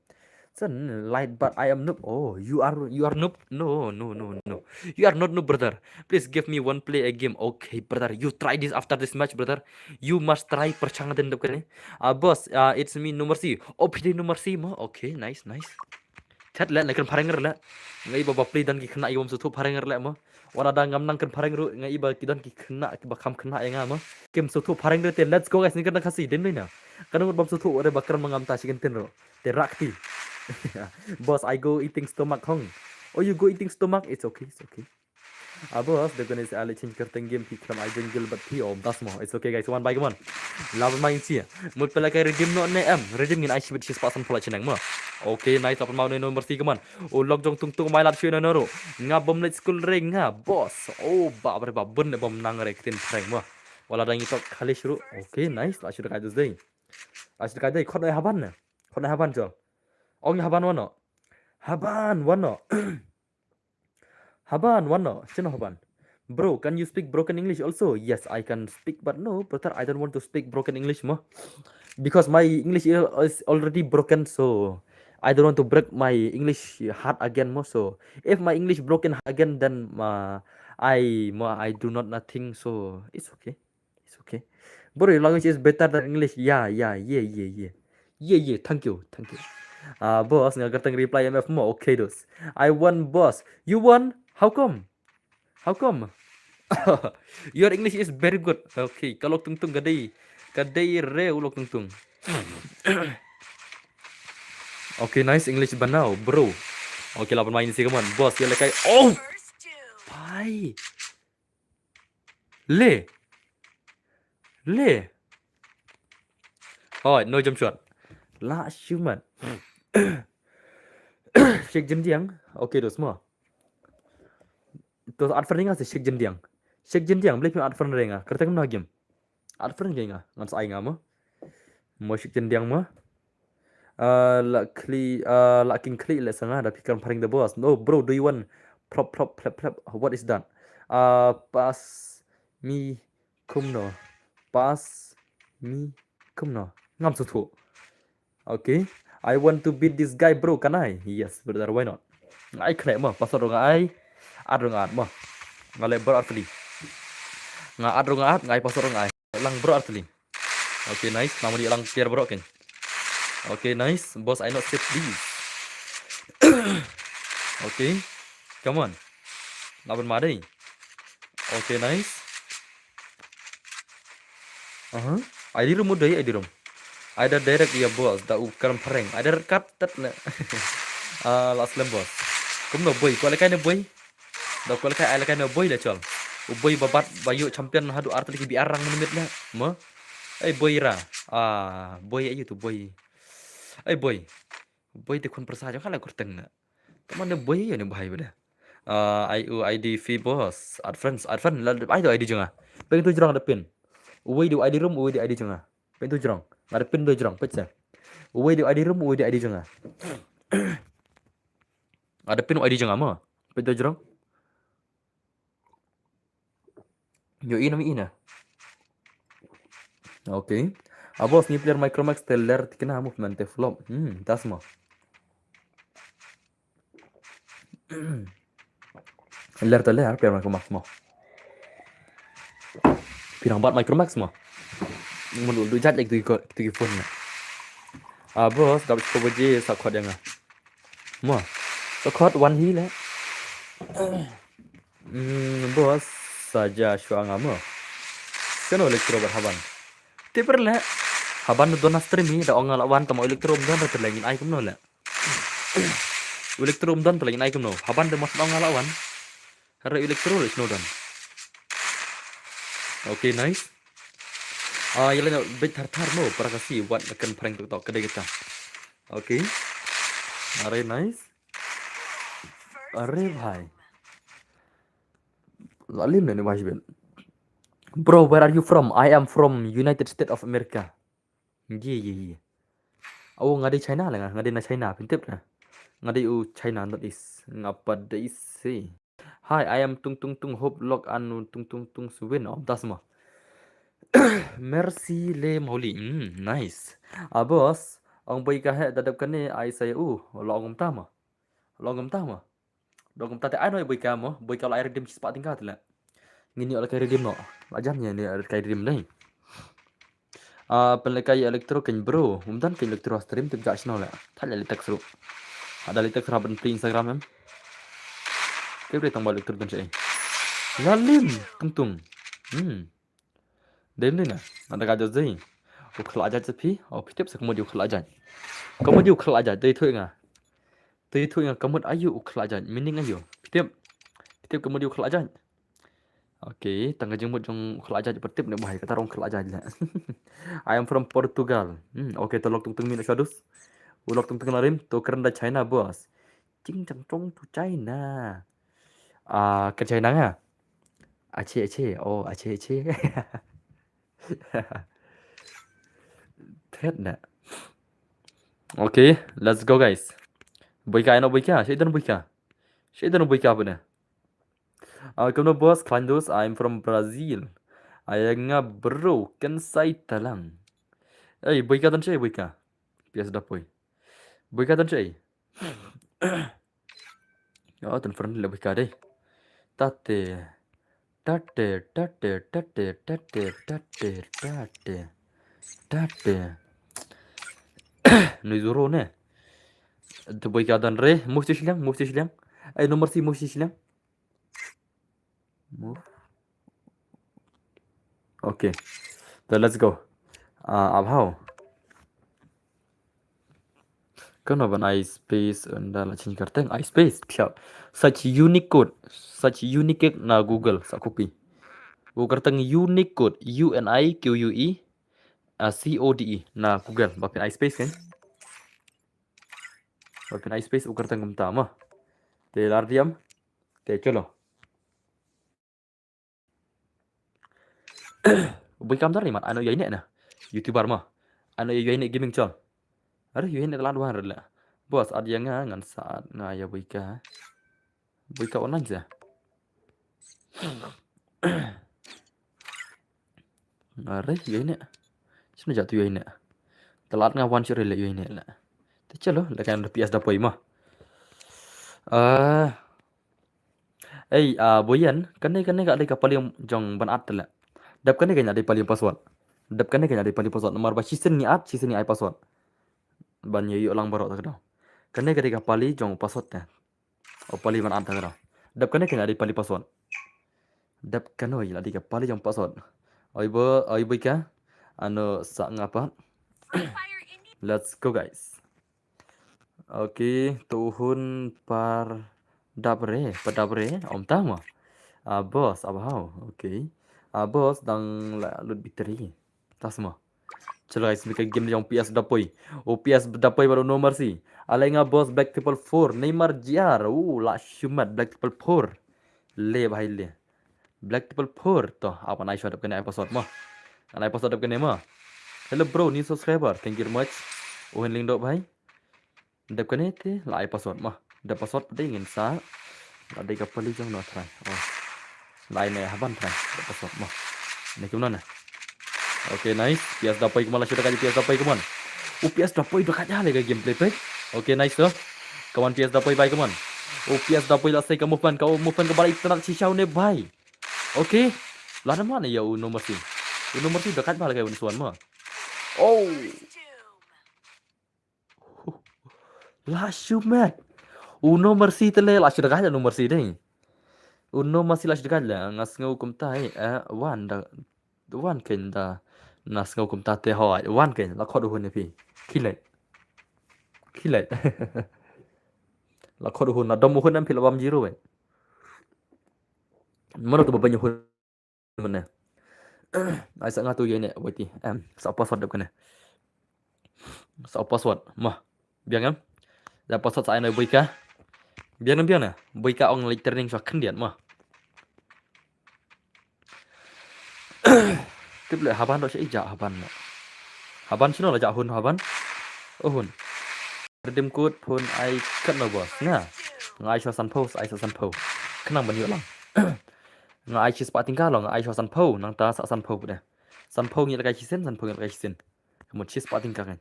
Sen light, but I am noob. Oh, you are, you are noob. No, no, no, no. You are not noob, brother. Please give me one play a game. Okay, brother. You try this after this match, brother. You must try pyrshang den dep kane. Ah, boss, ah, it's me, No Mercy. Oh, phi dei No Mercy mo. Okay, nice, nice. Chat le, na kan phareng le. Ngai ba ba play dan ki khynnah i bam suthu phareng le mo. Wala da ngam nang kan phareng ruh, nga i ba ki don ki khynnah, ki ba kham khynnah ïa nga mo. Kim suthu phareng ruh te, let's go guys, ni kan da Khasi, den dei na. Kan ngut bam suthu, ore ba kren ma ngam ta shi kan tin ruh. Te rak ti. Boss, I go eating stomach hong. Oh, you go eating stomach? It's okay, it's okay. Ah, boss, the gun is ali change kyrteng game, pi kram I join guild, but pi om das mo. It's okay guys, one by one. Laban main sia. Mut pela kai redeem no ne em. Redeem ngin ai shibit shis pasan pula chinang mo. Okay, nice, laban mau ne No Mercy, come on. Oh, lok jong Tung Tung mai lap shu na naru. Nga bom late school re nga, boss. Oh, ba bre ba bun ne bom nang re ktin prank mo. Wala dang itok khali shuru. Okay, nice. La shu dekai dus dei. La shu dekai dei. Khot dei haban ne. Khot dei haban jol. Ong haban wano. Haban wano. Haban wano. Chino haban. Bro, can you speak broken English also? Yes, I can speak, but no, brother, I don't want to speak broken English mo. Because my English is already broken, so I don't want to break my English heart again mo. So if my English broken again, then uh, I mo I do not nothing. So it's okay. It's okay. Bro, your language is better than English. Yeah, yeah, yeah, yeah, yeah. Yeah, yeah, thank you, thank you. Ah, boss, nga kyrteng reply M F mo. Okay, dos. I won, boss. You won? How come? How come? Your English is very good. Okay, ka lok Tung Tung ka dei. Ka dei re u lok Tung Tung. Okay, nice English banau, bro. Okay, laban main si kaman. Boss, ya lekai. Oh! Pai. Le. Le. Oh, no jump shot. La shuman. Shek jin diang. Okay, dos mo. Dos at fernga se shek jin diang. Shek jin diang, blip at fernga. Kerteng na game. At fernga. Ngan sai nga mo. Mo shek jin diang mo. Uh, la kli, uh, la king kli le sanga da pikir paring the boss. No, bro, do you want prop, prop, plep, plep? What is that? Uh, pass me kumno. Pass me kumno. Ngam suthu. Okay. I want to beat this guy, bro. Can I? Yes, brother. Why not? Ngai kne mo. Pasal ngai. At ngai at mo. Ngale bro at kli. Nga at ngai at. Ngai pasal ngai. Lang bro artli. Okay, nice. Namani lang tiar bro ken. Okay, nice. Boss, I not save this. Okay. Come on. Laban madai. Okay, nice. Aha. I D room udah, I D room. Ada direct ya boss, da u karam prank. Ada red card tet le. Ah, last lem boss. Kumno boy, ko le kai ne boy. Da ko le kai ai le kai ne boy le chol. U boy babat ba yu champion hadu artli ki bi arang minit le. Mo. Ai boy ra. Ah, boy ayu tu boy. Ai boy. Boy te khun persa jong kala kurteng na. Teman ne boy ya ne bahai bada. Ah, ai u I D fi boss. Add friends, add friend la ai tu I D jonga. Peng tu jrong da pin. Uwei du I D room, uwei du I D jonga. Peng tu jrong. Nga da pin tu jrong, pet sa. Uwei du I D room, uwei du I D jonga. Nga da pin u I D jonga mo. Peng tu jrong. Yo ina mi ina. Okay. Abos ni player Micromax te ler tikna movement te flop. Hmm, tas mo. Ler te ler player Micromax mo. Pirang bat Micromax mo. Mun du jat lek tu ko tu phone na. Abos kap ko baje sa khot yang. Mo. Sa khot wan hi le. Hmm, boss, saja shuwa nga mo. Seno electro bat haban. Te per le. Haban do na stream hi da ong la wan tamo electro don da teleng ai kumno le. Electro don teleng ai kumno. Haban de mos ong la wan. Hare electro le sno don. Okay, nice. Ah, yala no bet thar thar mo para kasi wat kan prank tok tok kedai kita. Okay. Are nice. Are bhai. Lalim ne wajibin. Bro, where are you from? I am from United States of America. Ye ye ye. Oh, nga dei China le nga, nga dei na China, pintip na. Nga dei u China, not is. Nga pa dei si. Hi, I am Tung Tung Tung, hope lok anu Tung Tung Tung suwin. Oh, das mo. Merci le Mauli. Mm, nice. Ah, boss. Ong boi ka he da dep kane ai sa u. Lo ong kumta mo. Lo ong kumta mo. Dong kumta te ai no boi ka mo. Boi ka la ai redeem shi spah tyngka te la. Ngin ïoh la ka redeem no. La jan ïa ne ka redeem dei. Ah, pynlehkai electro kein bro. Um don kein electro stream tip jak shnong la. Thad la leit text ruh. Ada leit text ruh ban pli Instagram em. Ke bre tang ba electro don shi. Lalim tung tung. Hmm. Dem ni na. Ada ka jot zai. U khlajat sa phi. Oh, phi tip sa ka mut u khlajat. Ka mut u khlajat dei thu nga. Dei thu nga ka mut ayu u khlajat. Meaning ayu. Phi tip. Phi tip ka mut u khlajat. Okay, tang ka jingmut jong u khlajat ba tip ne ba hai kata rong khlajat la. I am from Portugal. Hmm, okay, to lok tung tung min shadus. U lok tung tung larim to kren da China boss. Ching chang chong to China. Ah, ka China nga. Ache ache. Oh, ache ache. Thet na. Okay, let's go guys. Boi ka ai no boi ka. Shaitan boi ka. Shaitan boi ka bana. Ah, kumno boss, khlaiñ dus, I'm from Brazil. Ai nga bro, kan sai talang. Ei, boi ka tan shai boi ka. P S da poi. Boi ka tan shai. Oh, tan friend le boi ka dei. Tate. Tate, tate, tate, tate, tate, tate. Tate. Nui zuro ne. Tu boi ka dan re, move tu shiliang, move tu shiliang. Ai, nomor si move tu shiliang. Move. Okay. So let's go. Ah, ab hau. Kano ban ai space ynda la change kyrteng, ai space, thiap. Search Unicode, search Unicode na Google, sa copy. U kyrteng Unicode, U N I Q U E, ah, C O D E, na Google, ba phin ai space kan. Ba phin ai space u kyrteng kumta mo. Te lar diam. Te chalo. Bui kam dar ni mat ano yai ne na. YouTuber mo. Ano yai ne gaming chol. Are yai ne lad wan rela. Boss ad ya nga ngan sa ad nga ya bui ka. Bui ka online sa. Are yai ne. Sino jatuh yai ne. Telat nga wan sure le yai ne la. Te chalo, la kan P S da poi mo. Ah. Ei, ah, Boyan, kane, kane ka dei ka pali jong ban at tele. Dep kane ka dei pali password. Dep kane ka dei pali password. Namar ba shisien ngi at, shisien ngi ai password. Ban ïoh lang baroh ta ka dei. Kane ka dei ka pali jong password te. O pali ban at ta ka dei. Dep kane ka dei pali password. Dep kano ïa la dei ka pali jong password. Oi bo, oi boi ka. Ano sa ngapa. Let's go guys. Okay, tuhun par dap re, par dap re, om tama. Ah, boss, ab hau. Okay. Ah, boss, dang la lut bitri. Tas mo. Chalo guys, ni ka game jong P S da poi. O P S da poi baru no mercy. Alenga boss Black Triple Four, Neymar J R. Uh, la shumat Black Triple Four. Le bhai le. Black Triple Four to. Apa nai shot up kene ai password mo. Nai password up kene mo. Hello bro, new subscriber. Thank you very much. Uhin ling dok bhai. Dep kane te la ai password mo. Dep password dei ngin sa. La dei ka pali jong no trai. Oh. La ai ne haban trai. Dep password mo. Ne kumno ne. Okay, nice. P S da poi kumon la shuda kaji P S da poi kumon. U P S da poi da kaja le ka gameplay pe. Okay, nice to. Kumon P S da poi bai kumon. U P S da poi la sei ka movement ka movement ka balai tana shisha ne bai. Okay. La da mane ya u no mercy. U no mercy da kaj bal ka un swan mo. Oh. La shumet. U no mercy tele la shu degaj la no mercy dei. U no mercy la shu degaj la nga sngew kumta eh, eh, wan da, wan kein da. Na sngew kumta te hoi, wan kein la khot u hun phi. Khilai. Khilai. La khot u hun na dom u hun am phi la bam zero eh. Mano tu babanya hun. Mane. Ai sa nga tu yene wati. Em, sa password dep kane. Sa password. Mah. Biang em. Da password sa ai na bui ka. Biang em biang na. Bui ka ong leit training sa khendiat mah. Tip le haban do sa ija haban na. Haban sino la ja hun haban. Oh hun. Redeem code phone ai kat no boss. Nga. Nga ai sa sanpho, ai sa sanpho. Kenang ban yu lang. Nga ai shi spah tyngka long, nga ai sa sanpho, nangta sa sanpho pde. Sanpho ngi la kai shisien, sanpho ngi la kai shisien. Kamut shi spah tyngka kan.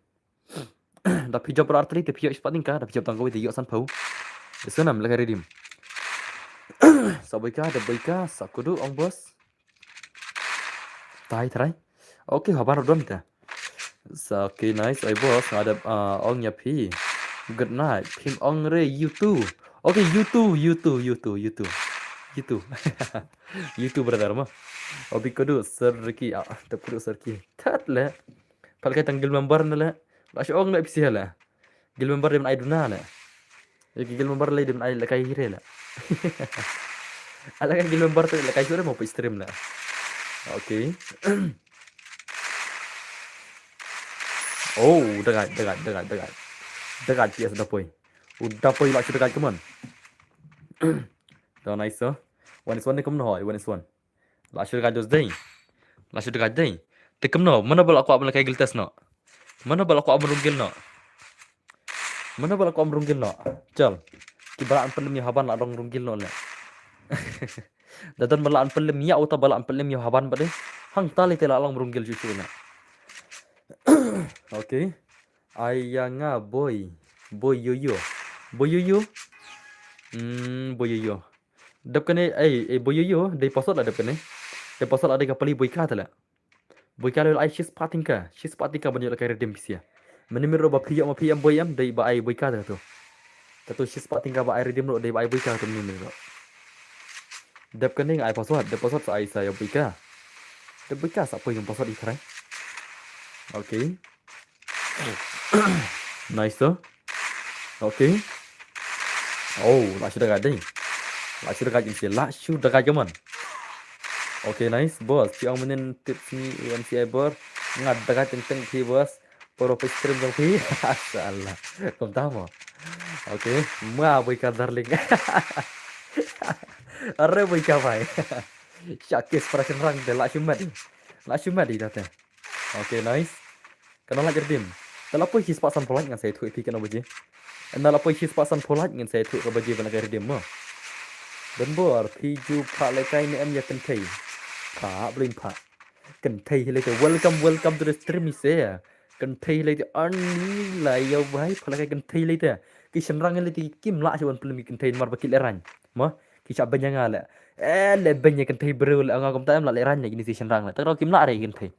Da phi jop artylli te phi ïoh spot tyngka, da phi jop tang kawei te ïoh sanphew. Te sngewbha leh ka redeem. Sa boi ka, da boi ka, sa kuduk ong boss. Tai trai. Okay, habar don te. Sa, okay, nice. Ai boss, nga da, ah, ong ïa phi. Good night. Phim ong re, you too. Okay, you too, you too, you too, you too. You too. You too, brother, mo. Obi kudu, Sir Ricky. Ah, tep kudu, Sir Ricky. Tat le. Pal kai tang guild member na le. La shu ong le phi le. Guild member dei ban ai duna le. Ïa ki guild member lei dei ban ai lehkai hi re le. Ala ka guild member te lehkai shuh re mo peit stream le. Okay. Oh, da guide, da guide, da guide, da guide. Da guide P S da poi. U da poi la shu da guide, come on. Da nice, sir. One is one ne kumno hoi, one is one. La shu da guide dos dei. La shu da guide dei. Te kumno, mano ba la kwah ban lehkai guild test noh? Mano ba la kwah ban rung guild noh? Mano ba la kwah ban rung guild noh? Chal. Ki ba la an pynlem ïa haban la dang rung guild noh le. Da don ba la an pynlem ïa uta ba la an pynlem ïa haban ba dei. Hangta lei te la long rung guild shuh shuh na. Okay. Ai ïa nga boi. Boi yo yo. Boi yo yo. Hmm, boi yo yo. Dep kane, ei, ei, boi yo yo, dei password la dep kane. Dei password la dei ka pali boi ka te la. Boi ka la ai shispah tyngka, shispah tyngka ban ïoh lehkai redeem pisa. Mynne mynne ruh ba phi ïoh ma phi em boi em, dei ba ai boi ka te tu. Te tu shispah tyngka ba ai redeem ruh dei ba ai boi ka te mynne mynne ruh. Dep kane nga ai password, dep password sa ai sa ïa boi ka. Dep boi ka sa poi ïa password i trai. Okay. Nice tu. Okay. Oh, la shu da guide dei. La shu da guide, la shu da guide, come on. Okay, nice, boss. Phi ong mynnin tips ni U M C I bor. Nga da guide teng teng phi, boss. Poro phi stream jong phi. Salah. Kumta mo. Okay. Ma boi ka darling. Are boi ka bai. Sha kiss para shynrang te la shu met. La shu met i da te. Okay, nice. Kano la redeem. Te la poi shispah sanphew like ngan sa ïathuh ïa phi kano baje. Te la poi shispah sanphew like ngan sa ïathuh ka baje ban lehkai redeem mo. Don bor phi ju phah lehkai ne em ïa kynthei. Phah blin phah. Kynthei hi lei te welcome, welcome to the stream i se. Kynthei hi lei te ani la ïa bai phah lehkai kynthei lei te. Ki shynrang hi lei te kim lah shuh ban pynlem ïa kynthei namar ba ki lehraiñ. Mo, ki shah beiñ ïa nga le. Eh, leh beiñ ïa kynthei briew le nga kumta em la lehraiñ le kine ki shynrang le. Te ka daw kim lah re ïa kynthei.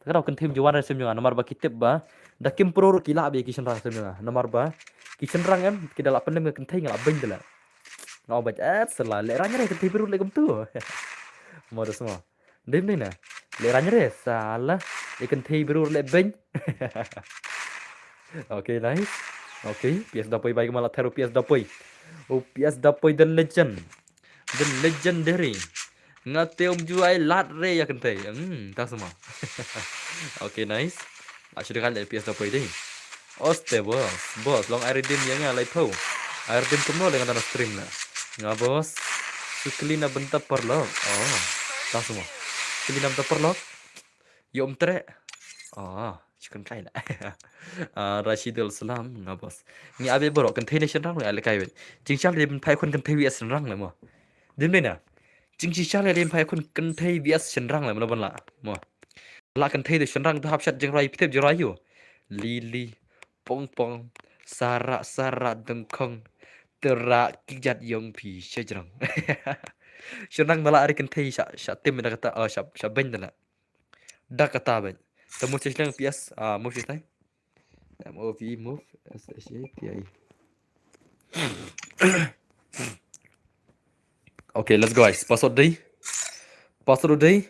Te ka daw kynthei ym ju wan re shem ïa nga namar ba ki tip ba da kim pro ruh ki lah beit ïa ki shynrang shem ïa nga namar ba ki shynrang em ki da lah pynlem ïa kynthei nga lah beiñ te la. Nga ong beit eh sala lehraiñ re kynthei briew le kumtu. Mo da sma. Dim ni na. Lehraiñ re sala ïa kynthei briew le beiñ. Okay, nice. Okay, P S da poi bai ka ma la ther u P S da poi. U P S da poi the legend. The legendary. Nga te ym ju ai lad re ïa kynthei. Hmm, ta sma. Okay, nice. La shu da guide le P S da poi dei. Oste boss, boss long ai redeem ïa nga laiphew. Ai redeem kumno le nga dang stream na. Nga boss. Shu kylli na bynta paralok. Oh, ta sma. Kylli na bynta paralok. Ïoh ym treh. Oh, shu kynthei la. Ah, Rashidul Salam, nga boss. Ngi ap beit baroh kynthei ne shynrang le lehkai beit. Jingshisha lei ban phai khun kynthei V S shynrang le mo. Dim dei na. Jingshisha lei ban phai khun kynthei V S shynrang le mo ban la. Mo. La kynthei te shynrang te hap shat jingrwai phi tip jingrwai ïoh. Lili, pong pong, sara sara dengkong. Tera ki jat ïong phi shajrang. Shynrang te la ari kynthei sha sha tim da kata, oh, sha sha beiñ te la. Da kata beit. Te mo shisha P S, ah, mo shisha. M O V, move, S H A T I. Okay, let's go, guys. Password dei. Password dei.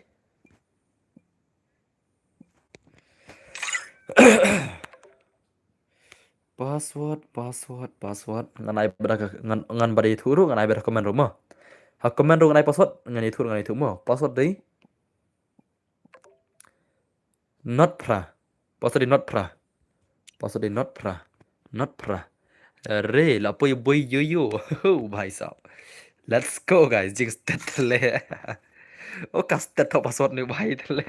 Password, password, password. Ngan ai bad ka, ngan, ngan bad ïathuh ruh, ngan ai bad ha comment ruh mo. Ha comment ruh ngan ai password, ngan ïathuh, ngan ïathuh mo. Password dei. Not phra. Password dei not phra. Password dei not phra. Not phra. Re, la poi boi yo yo. Oh, bhai sahab. Let's go, guys. Jing stet le. Oh, ka stet tho password ni bhai le.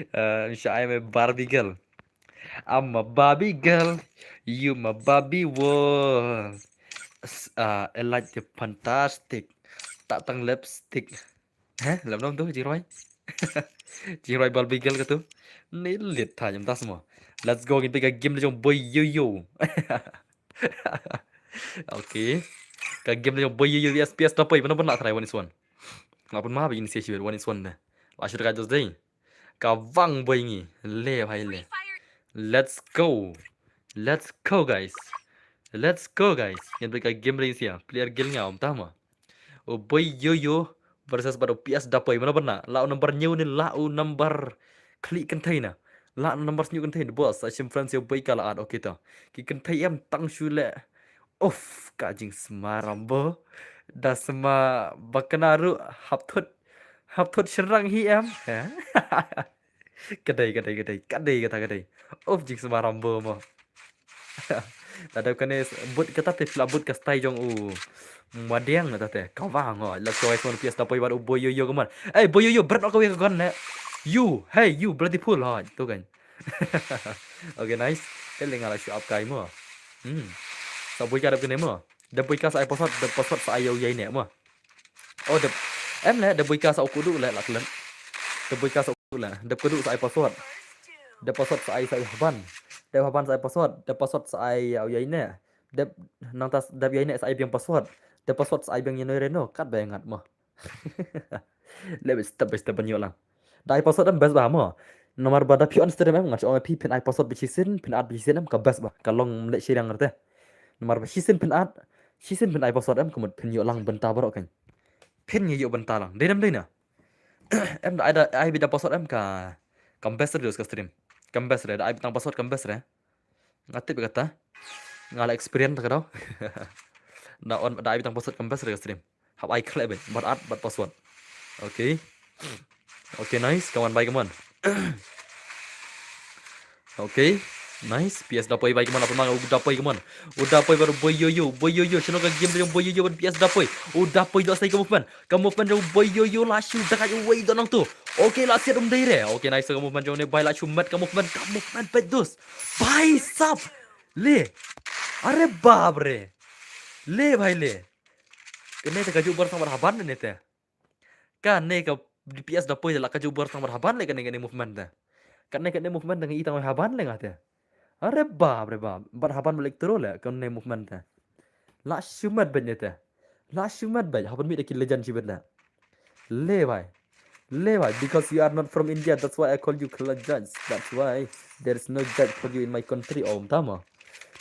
Uh, I'm a Barbie girl. I'm a Barbie girl. You my Barbie world. S-, uh, I like the fantastic. Tak tang lipstick. Heh, lem dong tu, jingrwai. Jingrwai Barbie girl ka tu. Ni lit tha nyam tas mo. Let's go, ngin peit ka game jong Boy Yoyo. Okay. Ka game jong Boy Yoyo vs P S Dapoi, mano ban lah try one is one. Nga pun ma ba ngin sia shi one is one ne. Lah shu ka just dei. Ka wang Boy ngi. Le bhai le. Let's go. Let's go guys. Let's go guys. Ngin peit ka game ring sia. Player guild nga um tama. U Boy Yoyo versus bad u P S Dapoi, mano ban lah? Lah u number hynñiew ne lah u number khlieh kynthei na? Lah u number hynñiew kynthei ne boss. Sa shim friends ïa u Boy ka lah at, okay to. Ki kynthei em tang shu leh. Uff, ka jingsma Rambo. Da sma ba kane ruh hap thut, hap thut shynrang hi em. Ha? Ka dei, ka dei, ka dei, ka dei, kata ka dei. Uff, jingsma Rambo mo. Lada kane s-, but kata te phi lah but ka style jong u Madiang kata te. Ka wang ho. Let's go guys, one P S Dapoi bad u Boy Yoyo, come on. Hey Boy Yoyo, bret noh kawei ka gun ne. You, hey you bloody fool ho. Tu kan. Okay, nice. Te lei nga lah shu ap kai mo. Hmm. Sa Boy ka dep kane mo. Dep Boy ka sa ai password, dep password sa ai ïa u ïaineh mo. Oh, dep, em le, dep Boy ka sa u kudu le, lah klet. Dep Boy ka sa u kudu le, dep kudu sa ai password. Dep password sa ai, sa ai haban. Dep haban sa ai password, dep password sa ai ïa u ïaineh. Dep nangta s-, dep ïaineh sa ai biang password. Dep password sa ai biang ïa u Reno, katba ïa ngat mo. Le beit step by step ban ïoh lang. Da ai password em best bha mo. Namar ba da phi on stream em, nga shu ong ïa phi phin ai password ba shisien, phin add ba shisien em, ka best bha. Ka long leh shiliang rte. Namar ba shisien phin add, shisien phin ai password em, ka mut phin ïoh lang bynta baroh kan. Phin ïoh bynta lang. Dei ne em dei na? Em da ai da, ai beit da password em ka, kam best re ka stream. Kam best re, da ai beit tang password kam best re. Nga tip ïa kata. Nga la experience ta ka daw. Da on, da ai beit tang password kam best re ka stream. Hap ai khleh beit, bad add, bad password. Okay. Okay, nice. Come on, bye, come on. Okay. Nice. P S Dapoi, bye, come on. Apa mang u Dapoi, come on. U Dapoi bad u Boy Yoyo, Boy Yoyo. Shano ka game jong Boy Yoyo bad P S Dapoi. U Dapoi dah stay ka movement. Ka movement jong u Boy Yoyo lah shu dakat uwei doh nangtu. Okay, lah siat um dei re. Okay, nice ka movement jong une bhai, lah shu met ka movement, ka movement peit dus. Bhai sab. Le. Are bap re. Le bhai le. Kane te kajuh bor tang bad haban ne te. Kane ka P S Dapoi te lah kajuh bor tang bad haban le kane, kane movement te. Kane, kane movement te nga i tang haban le nga te. Are bap re bap. Bad haban bad Electro le kane movement te. Lah shu met beit ne te. Lah shu met beit. Haban mih da ki legend shibit le. Le bhai. Le bhai, because you are not from India, that's why I call you Kala judge. That's why there is no judge for you in my country. Oh, um tama.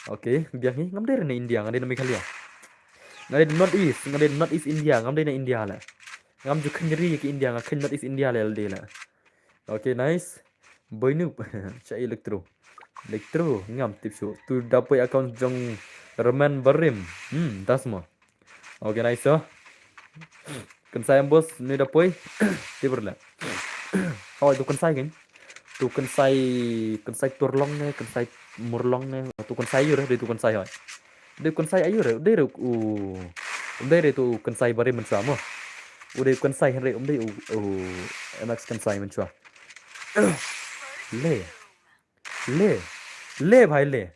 Okay, biang hi, ngam dei re na India, nga dei na Meghalaya. Nga dei North East, nga dei North East India, ngam dei na India le. Ngam ju khynri ki India, nga khyn North East India le, le dei le. Okay, nice. Boy Noob, cha Electro. Electro, ngam tip shuh. Tu Dapoi account jong Remen Barim. Hmm, das mo. Okay, nice, so. Kynsai em boss, nui Dapoi. Tip le. Hoi, tu kynsai kan. Tu kynsai, kynsai Turlong ne, kynsai Murlong ne. Tu kynsai aïu re, dei tu kynsai hoi. Dei kynsai aïu re, dei re u. Dei re tu kynsai Barim mynshuwa mo. U dei kynsai Henry, um dei u, u M X kynsai mynshuwa. Le. Le. Le bhai le.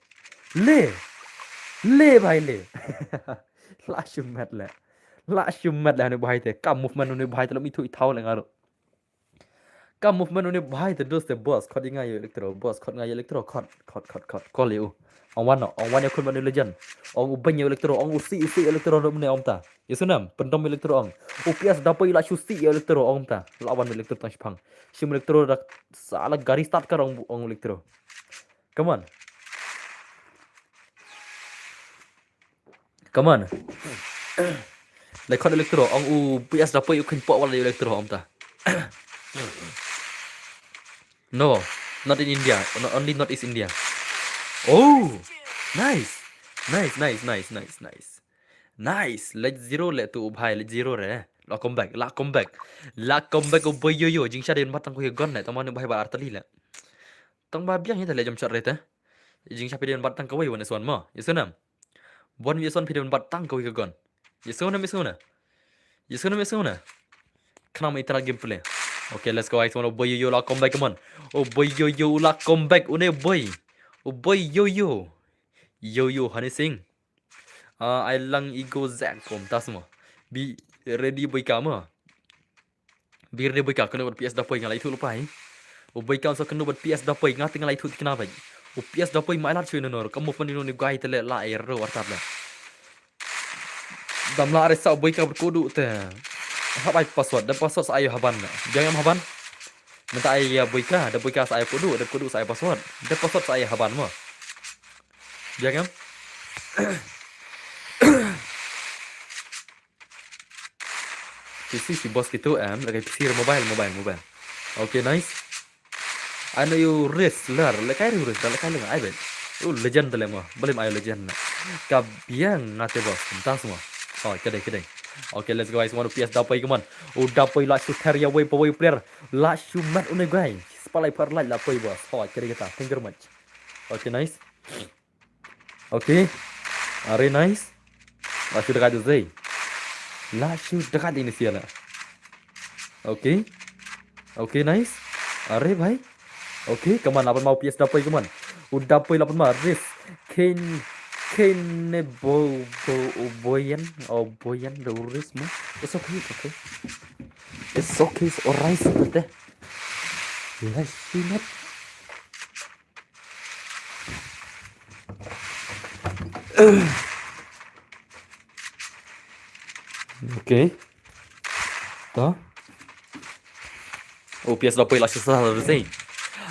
Le. Le bhai le. Lah shu met le. Lah shu met le ane bhai te. Ka movement ane bhai te lam ithu ithaw le nga ruh. Ka movement ane bhai te dos te boss. Khot ïa nga ïa Electro. Boss khot nga ïa Electro. Khot, khot, khot, khot. Call ïa u. Ong wan no. Ong wan ïa khun ban ïa legend. Ong u beiñ ïa Electro. Ong u sih, u sih Electro ruh mne ong ta. Ïa sunam. Pyndom Electro ong. U P S Dapoi lah shu sih ïa Electro ong ta. Lah wan Electro tang shipang. Shim Electro dak. Sa la gari start kar ong, ong Electro. Come on. Come on. Like khot Electro, ong u P S Dapoi u khynpoh wala Electro ong ta. No, not in India. No, only Northeast India. Oh, nice. Nice, nice, nice, nice, nice. Nice. Leit zero le tu u bhai, leit zero re. La comeback, la comeback. La comeback u Boy Yoyo. Jingshah dei ban bat tang kawei ka gun le. Tang ba une u bhai bat artylli le. Tang ba biang hi te le jump shot re te. Jingshah phi dei ban bat tang kawei one is one mo. Ïa sunam. One ïa sunam phi dei ban bat tang kawei ka gun. Ïa sunam, ïa sunam. Ïa sunam, ïa sunam. Khnang ma ïa trai gameplay. Okay, let's go guys. One u Boy Yoyo la comeback, come on. U Boy Yoyo la comeback. Une Boy. U Boy Yoyo. Yoyo Honey Singh. Ah, ai lang ego zak kom tas mo. Be ready Boy ka mo. Be ready Boy ka, kano bad P S Dapoi nga la ithuh lypa hi. U Boy ka sa kano bad P S Dapoi nga te nga la ithuh thikna bad. U P S da poi mai lat shu ino nor. Ka movement ino ni guy te le la ero artat le. Dam la are sa boi ka berkudu te. Hap ai password. Da password sa ayo haban. Biang em haban. Minta ai ya boi ka. Da boi ka sa ayo kudu. Da kudu sa ayo password. Da password sa ayo haban mo. Biang em. P C si boss kitu em, lehkai P C mobile, mobile, mobile. Okay, nice. Ano yu wrestler, lehkai yu wrestler, lehkai lehkai ai bet. U legend te lemo, belim ayo legend na. Ka biang ngate boss, entah semua. Oh, kedai, kedai. Okay, let's go guys, one P S da poi kemon. U da poi la shu ter ya wei pa wei player. La shu mat une guy. Spalai par light la poi boss. Oh, kedai kita. Thank you very much. Okay, nice. Okay. Are nice. La shu dekat tu zei. La shu dekat ini siala. Okay. Okay, nice. Are bhai. Okay, kemon la pynmau P S da poi kemon. U da poi la pynmau risk. Ken ken ne bo bo boyan. Oh boyan the risk mo. It's okay, it's okay. It's okay, it's alright. Tete. La shu mat. Okay. To. Oh, P S da poi la shu sa la sei.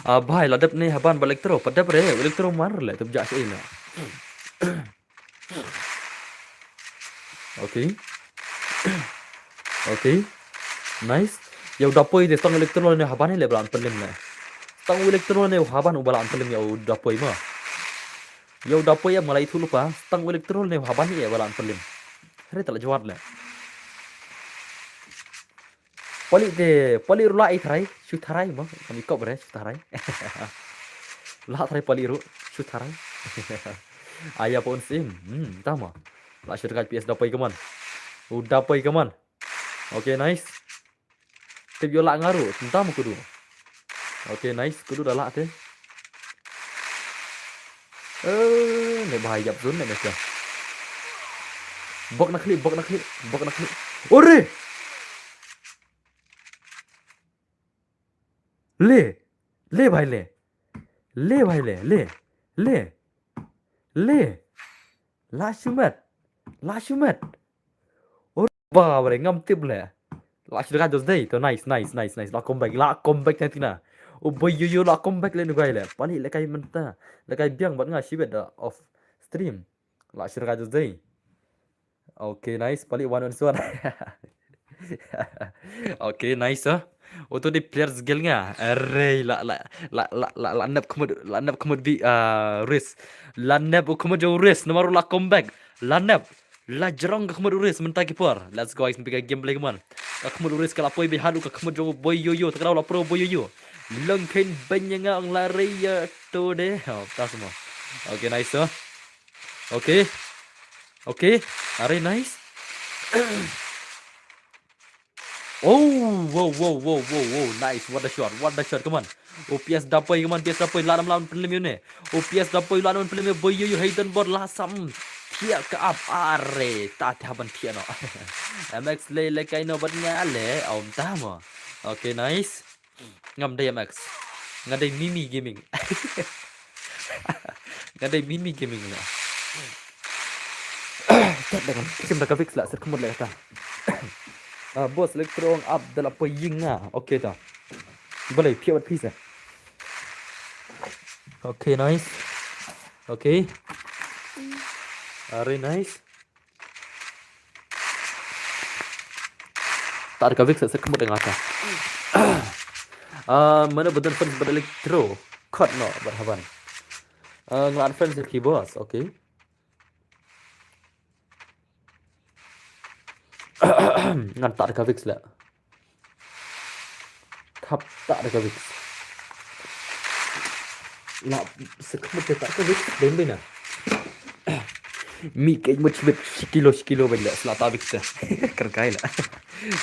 Ah, bhai, la dep ne haban ba Electro, pa dep re, Electro mar le, tep ja sei na. Okay. Okay. Nice. Yow da poi te stang Electro ne haban le ba la pynlem ne. Stang Electro ne haban u ba la pynlem yow da poi ma. Yow da poi ya malai thulu pa, stang Electro ne haban ya ba la pynlem. Hre ta la jwat le. Pali te, pali ru la i tharai, shu tharai mo, kami kop re, shu tharai. La tharai pali ru, shu tharai. Aya pon sim, hmm, tama. La shu dekat P S da poi kemon. U da poi kemon. Okay, nice. Tip yow la ngaru, tama kudu. Okay, nice, kudu da la te. Eh, ne bahai yap zone ne ka. Bok na khli, bok na khli, bok na khli. Ore! Le! Le bhai le. Le bhai le, le. Le. Le. La shu mat. La shu mat. Ore ba bre ngam tip le. La shu dekat tu zei. To nice, nice, nice, nice. La comeback, la comeback na tina. U boi yoyo la comeback le nu guy le. Pali lehkai mynta. Lehkai biang bad nga shibet da off stream. La shu dekat tu zei. Okay, nice. Pali one on one. Okay, nice, ah. Oto di players gel nga. Arey, la, la, la, la, la, la nep kemut, la nep kemut bi, ah, Riz. La nep u kemut jo Riz. Namar u la comeback. La nep. La jrong ka kemut u Riz mynta ki por. Let's go, guys, npi ka gameplay kemon. Ka kemut u Riz ka la poi bi haduh ka kemut jo boi yoyo. Takra u la pro boi yoyo. Lengkhen benya nga ong la rei ya to de. Oh, ta semua. Okay, nice, ah. Okay. Okay. Are nice. Oh, wow, wow, wow, wow, wow. Nice. What a shot. What a shot. Kemon. Oh, P S da poi, kemon. P S da poi. La nam la pynlem ïa une. Oh, P S da poi. La nam pynlem ïa boi yoyo Hayden bot la sam. Thiah ka ap. Are. Ta te haban thiah noh. M X le le kaino bad nga le. Om tamo. Okay, nice. Ngam dei M X. Nga dei Mimi Gaming. Nga dei Mimi Gaming nga. Kat dengan. Kim da ka fix la, ser kemut la kata. Ah, boss, Electro ap da la poi ïing nga. Okay ta. Balei, pia wat pisa. Okay, nice. Okay. Are nice. Tar ka fix, ser kemut da nga ta. Ah, mano ba don fans bad Electro. Kot no, bad haban. Ah, nga la friends ki boss, okay. Ngan tar ka fix la. Thap ta da ka fix. La sekmut ta ka fix, dei dei na. Mi ke mut shibit shikilo shikilo bad la sla ta fix ta. Kar kai la.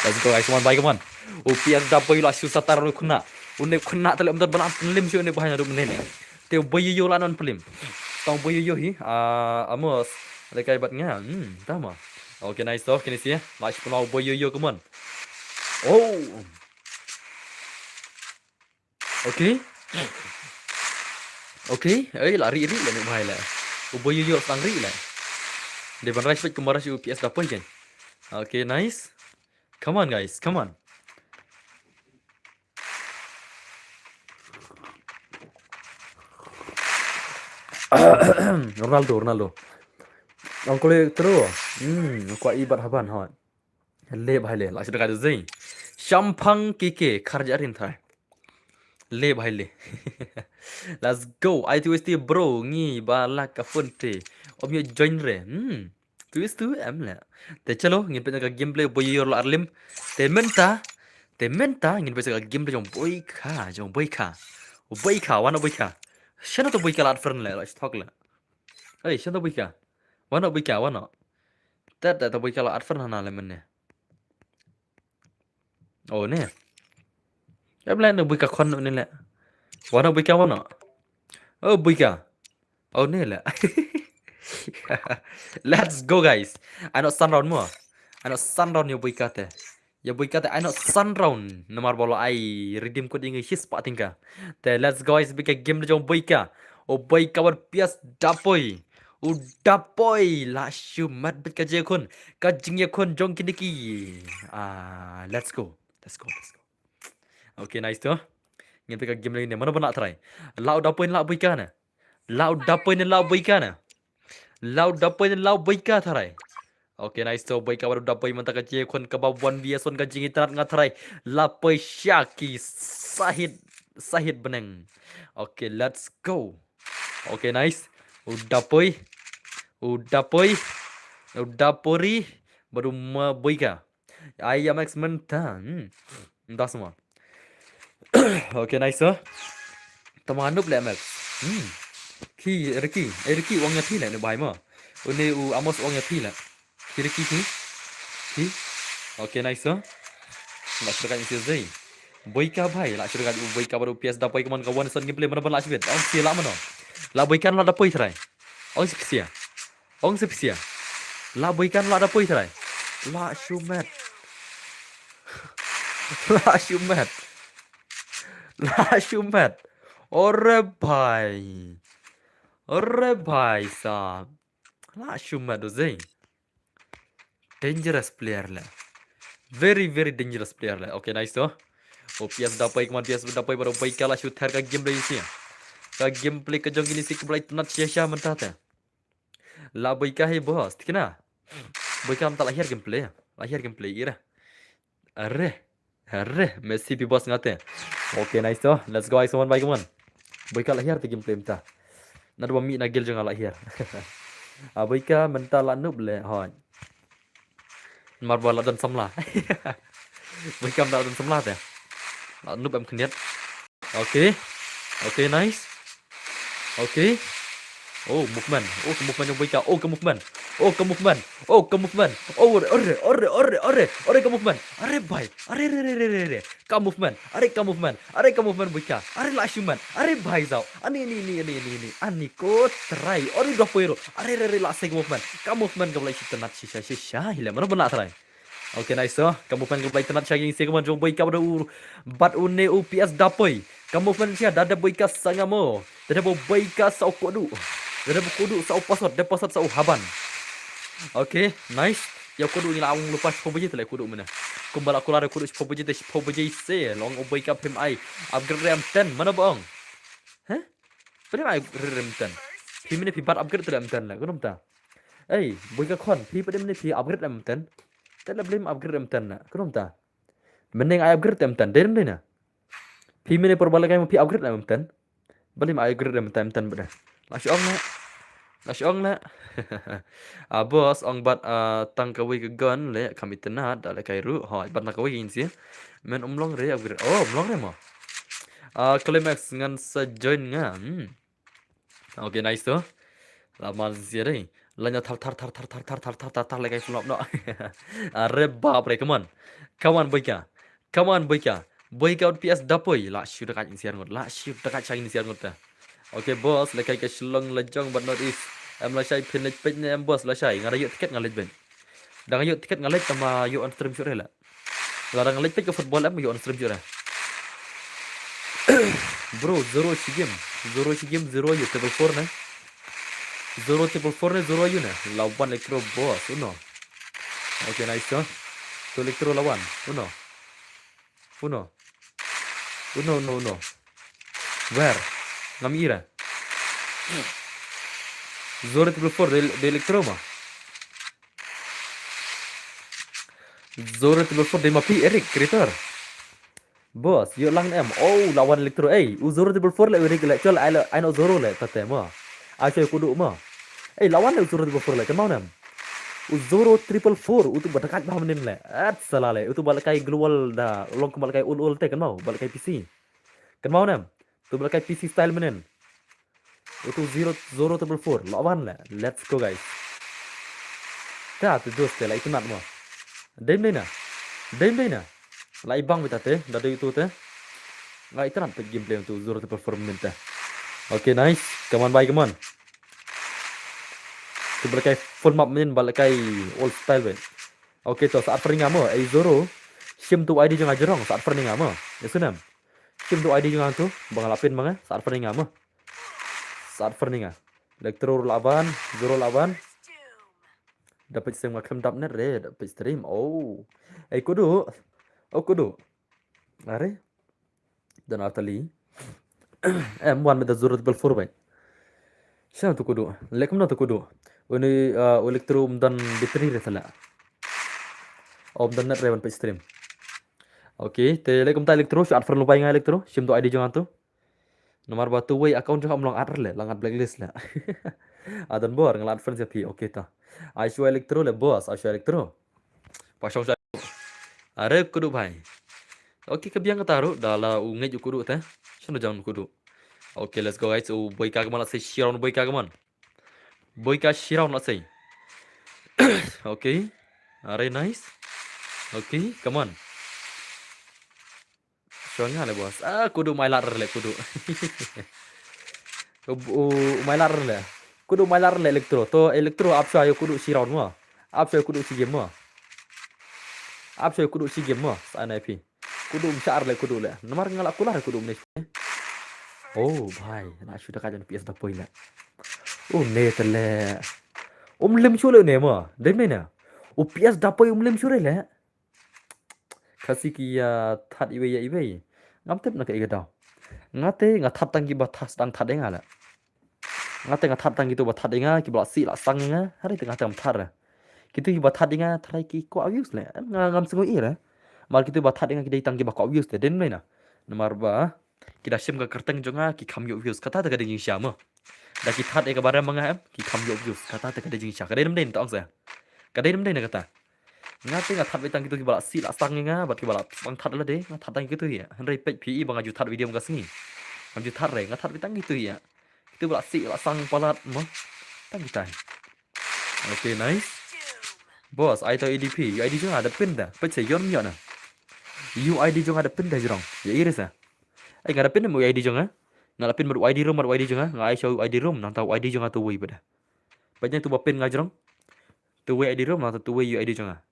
Let's go guys, one by one. U P S da poi la shu satar u khna. Une khna ta le mdar bala pynlem shu une bahai na rup ne ne. Te boi yoyo la non pynlem. Tang boi yoyo hi. Ah, amos. Le kai bad nga. Hmm, tama. Okay, nice talk. Kini sih. La shu pynlem boi yoyo, kemon. Oh. Okay. Okay, ei, la ri ri la ne bhai la. U boi yu yu la sang ri la. De ban rai spek kumara shu P S da poi ken. Okay, nice. Come on, guys, come on. Ronaldo, Ronaldo. Ang kule tru. Hmm, kwa ibat haban hot. Le bhai le, la sida ka zai. Shampang kike, kharja rin thai. Le bhai le. Let's go. I T S T bro, ngi ba la ka phone te. Om yo join re. Hmm. Tu is tu em le. Te chalo, ngin pynjah ka gameplay boi yor la arlim. Te mynta, te mynta ngin pynjah ka gameplay jong boi ka, jong boi ka. Boi ka, wana boi ka. Shano to boi ka la at friend le, la stok le. Ei, shano boi ka. Wana boi ka, wana. Te te to boi ka la at friend hana le mynne. Oh ne. Em le ne boi ka khon ne le. Wana boi ka wana. Oh boi ka. Oh ne le. Let's go guys. Ano san round mo. Ano san round yo boi ka te. Yo boi ka te ano san round. Namar bolo ai redeem code ingi his pa tingka. Te let's go guys bika game jong boi ka. O boi ka wat pias dapoi. U dapoi la shu mat bet ka je khun. Ka jing ya khun jong kini ki. Ah, let's go. Let's go, let's go. Okay, nice to. Ngin pika game lagi ni. Mana bana try? Lau dapoi lau boi ka na. Lau dapoi ni lau boi ka na. Lau dapoi ni lau boi ka try. Okay, nice to. Boi ka baru dapoi manta ka je khun ka ba one V S one ka jing itanat nga try. Lapoi shaki sahit sahit beneng. Okay, let's go. Okay, nice. U dapoi. U dapoi. U dapori. Baru ma boi ka. Ai ya Max menta. Hmm. Entah semua. Okay, nice to. Tama nup le Max. Hmm. Ki Ricky, eh Ricky uang ya phi le ne bai ma. Une u Amos uang ya phi le. Ki Ricky ki. Ki. Okay, nice to. La shurukat isi zai. Boi ka bai, la shurukat u boi ka baru pias dapoi kaman ka one son gameplay mana ban la shibit. Ong si la mano. La boi kan la dapoi try. Ong si pisia. Ong si pisia. La boi kan la dapoi try. La shumet. La shumet. La shumet. Ore bhai. Ore bhai sahab. La shumet do zai. Dangerous player le. Very, very dangerous player le. Okay, nice to. O pias dapoi kaman pias dapoi baru boi ka la shu ther ka gameplay isi. Ka gameplay ka jong kini si ka blai tnat shisha menta te. La boi ka hi boss, tikna. Boi ka mta la hiar gameplay. La hiar gameplay ira. Are. Are, Messi pi boss ngate. Okay, nice to. Let's go, guys, one by one. Boi ka la hiar te gameplay mta. Na dua mi na gel jong la hiar. A boi ka menta la nup le, hoi. Mar ba la don samla. Boi ka menta la don samla te. La nup em khniat. Okay. Okay, nice. Okay. Oh, movement. Oh, ka movement jong boi ka. Oh, ka movement. Oh, ka movement. Oh, ka movement. Oh, ore, ore, ore, ore, ore. Ore ka movement. Are bai. Are, re, re, re, re, re. Ka movement. Are ka movement. Are ka movement boi ka. Are la shuman. Are bai zau. Ani, ani, ani, ani, ani, ani. Ani ko try. Ore dua poiro. Are, re, re, la se ka movement. Ka movement ka blai shi tnat shisha, shisha. Hile, mana bana try. Okay, nice to. Ka movement ka blai tnat shisha ing se ka man jong boi ka bada u. Bat une u pias dapoi. Ka movement shisha dada boi ka sangamo. Dada bo boi ka sa u kodu. Dada bo kodu sa u pasot. Dada pasot sa u haban. Okay, nice. Ya kodu ngi la ong lupa shiphew baje te la kodu mena. Kumba la kula da kodu shiphew baje te shiphew baje se. Long u boi ka phim ai. Upgrade re em ten. Mana ba ong? Heh? Phi em ai upgrade re em ten. Phi mene phi bat upgrade te re em ten la. Kunum ta. Ei, boi ka khon. Phi pade mene phi upgrade re em ten. Te la blim upgrade re em ten la. Kunum ta. Mending ai upgrade te em ten. Dei dei na. Phi mene por bala kai phi upgrade re em ten. Bali ma ai upgrade re em ten em ten bada. La shi ong la. La shi ong la. A boss ong bat a tang kawei ka gun le kam itynnad da le kai ruh. Hoi bat na kawei in si. Men um long re upgrade. Oh, um long re mo. A Climax ngan sa join nga. Hmm. Okay, nice to. La man si re. La nya thar thar thar thar thar thar thar thar thar thar le kai flop no. Are bap re, come on. Come on boi ka. Come on boi ka. Boi ka ut pias dapoi. La shu dekat in siar ngut. La shu dekat shang in siar ngut ta. Okay boss, le kai ka Shillong la jong but not is. Em la shai phin lej pej ne em boss la shai. Nga da yuk tiket nga lej ben. Da nga yuk tiket nga lej tama yuk on stream shu re la. La da nga lej pej ka football em yuk on stream shu re. Bro, zero shi game. Zero shi game, zero ïa u triple four ne. Zero triple four ne, zero ïa u ne. La wan electro boss, uno. Okay, nice, huh? Tu electro la wan, uno. Uno. Uno, uno, uno. Where? Ngam ira. Zero triple four de, de electro ma. Zero triple four de ma phi Eric creator. Boss, ïoh lang em. Oh, la wan electro. Ei, u zero triple four le u Eric le. Chol ai le, ai no zero le tate ma. Ai choi kudu ma. Ei, la wan le u zero triple four le, kynmaw nem. U zero triple four, u tu ba dakat ba mynnin le. At sala le, u tu ba lehkai global da, long ba lehkai ul ul te kynmaw, ba lehkai P C. Kynmaw nem. Tu ba lehkai P C style mynnin. U tu zero, zero triple four, la wan le. Let's go guys. Ta tu dos te la itynnad mo. Dei mdei na. Dei mdei na. La ibang bita te, da dei tu te. La itynnad peit gameplay tu zero triple four mynnin te. Okay, nice. Come on, bhai, come on. Tu ba lehkai full map mynnin ba lehkai old style bhai. Okay, to sa at fringa mo, ei zero. Shim tu I D jong nga jrong, sa at fringa mo. Ïa sunem. Shim tu I D jong nga tu, ba nga la pyn ma nga, sa at fringa mo. Sa at fringa. Electro la wan, zero la wan. Da peit sem nga khlem dap net re, da peit stream. Oh. Ei kudu. Oh kudu. Are. Don Artali. Em wan me da zero triple four bai. Sha tu kudu. Lek kumno tu kudu. Uni uh, electro um don battery re sala. Um don net re wan peit stream. Okay, te lek kumta electro, shu at friend lu bai nga electro. Shim tu I D jong nga tu. Namar ba tu wei account jong nga um long at le, lang at blacklist le. Adan bor nga la at friend sia phi. Okay ta. Ai shu electro le boss, ai shu electro. Pa shong sha. Are kudu bhai. Okay, ka biang kata ruh, da la u ngeit u kudu te. Shano jang u kudu. Okay, let's go guys. U boy ka kaman la sei shi round boy ka kaman. Boy ka shi round la sei. Okay. Are nice. Okay, come on. Shong nga le boss. Ah, kudu mai lar le kudu. U, u mai lar le. Kudu mai lar le electro. To electro ap sha ïa kudu shi round mo. Ap sha ïa kudu shi game mo. Ap sha ïa kudu shi game mo. Sa na phi. Kudu um shar le kudu le. Namar nga la kular kudu um ne. Oh, bhai, na shu da ka jan P S da poi le. Um ne te le. Um lem shu le ne mo. Dem ne na. U P S da poi um lem shu le. Khasi ki ïa that iwei ïa iwei. Ngam tip na ka ïa daw. Nga te nga that tang ki ba that dang that ïa nga la. Nga te nga that tang ki tu ba that ïa nga ki ba la sih la sang ïa nga. Hari te nga te ngam that ra. Ki tu ki ba that ïa nga tharai ki kwah views le. Nga ngam sngew ïa ra. Mar ki tu ba that ïa nga ki dei tang ki ba kwah views te den mei na. Namar ba ki da shim ka kyrteng jong nga ki kham ïoh views. Kata te ka dei jingshisha mo. Da ki that ïa ka ba rem ma nga em ki kham ïoh views. Kata te ka dei jingshisha. Ka dei dem dei na ta ong sa. Ka dei dem dei na kata. Nga te nga that beit tang kitu kiba la sih la sang ïa nga bad kiba la sang that lade, nga that tang kitu ïa. Hynrei peit phi i ba nga ju that video ka sngi. Nga ju that re, nga that beit tang kitu ïa. Kitu ba la sih la sang palat mo. Tang kitai. Okay, nice. Boss, ai to A D P, U I D jong nga da pin da. Peit sa yon myo na. U I D jong nga da pin da jrong. Ïa iris ah. Ai nga da pin mo U I D jong nga. Nga da pin mo U I D room, mo U I D jong nga. Nga ai sha U I D room, nang ta U I D jong nga tu wei bad. Peit ïa tu ba pin nga jrong. Tu wei U I D room, nang ta tu wei U I D jong nga.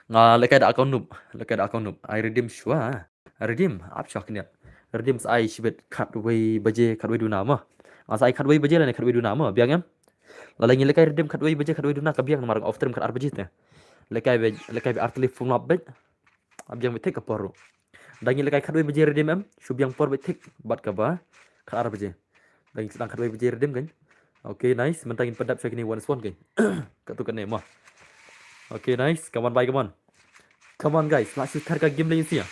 Nga lehkai da account noob, lehkai da account noob. Ai redeem shuwa. Redeem, ap shuwa kniat. Redeem sa ai shibit khatwei baje, khatwei duna mo. Nga sa ai khatwei baje lane khatwei duna mo, biang em. Lada ngi lehkai redeem khatwei baje, khatwei duna ka biang namar nga off stream khat ar baje te. Lehkai be, lehkai be ar tylli phone lap bej. Ap biang beit thik ka por ruh. Da ngi lehkai khatwei baje redeem em, shu biang por beit thik bad kaba khat ar baje. Da ngi sdang khatwei baje redeem kan. Okay, nice. Mynta ngin pyndap sha kine one spawn kan. Katu kane mo. Okay, nice. Come on, bhai, come on. Come on, guys. Lah shu thar ka game lane sia.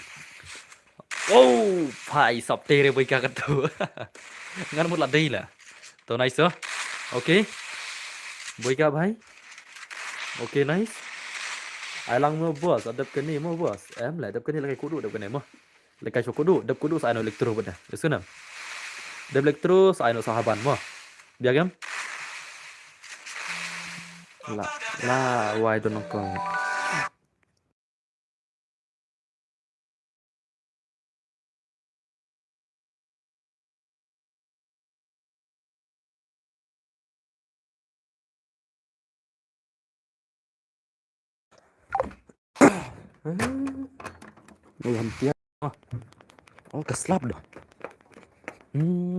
Oh, bhai, sap te re bhai ka katu. Ngan mut la dei la. To nice, oh. Okay. Bhai ka, bhai. Okay, nice. Ai lang mo boss, adep kane mo boss. Em la, adep kane la kai kudu, adep kane mo. Lehkai sha kudu, dep kudu sa ai no electro bad da. Ïa sngewbha. Dep electro sa ai no sahaban mo. Biang em? La, la, wai don nongkong. Ui, hyntiat. Oh, ka slap dah. Hmm.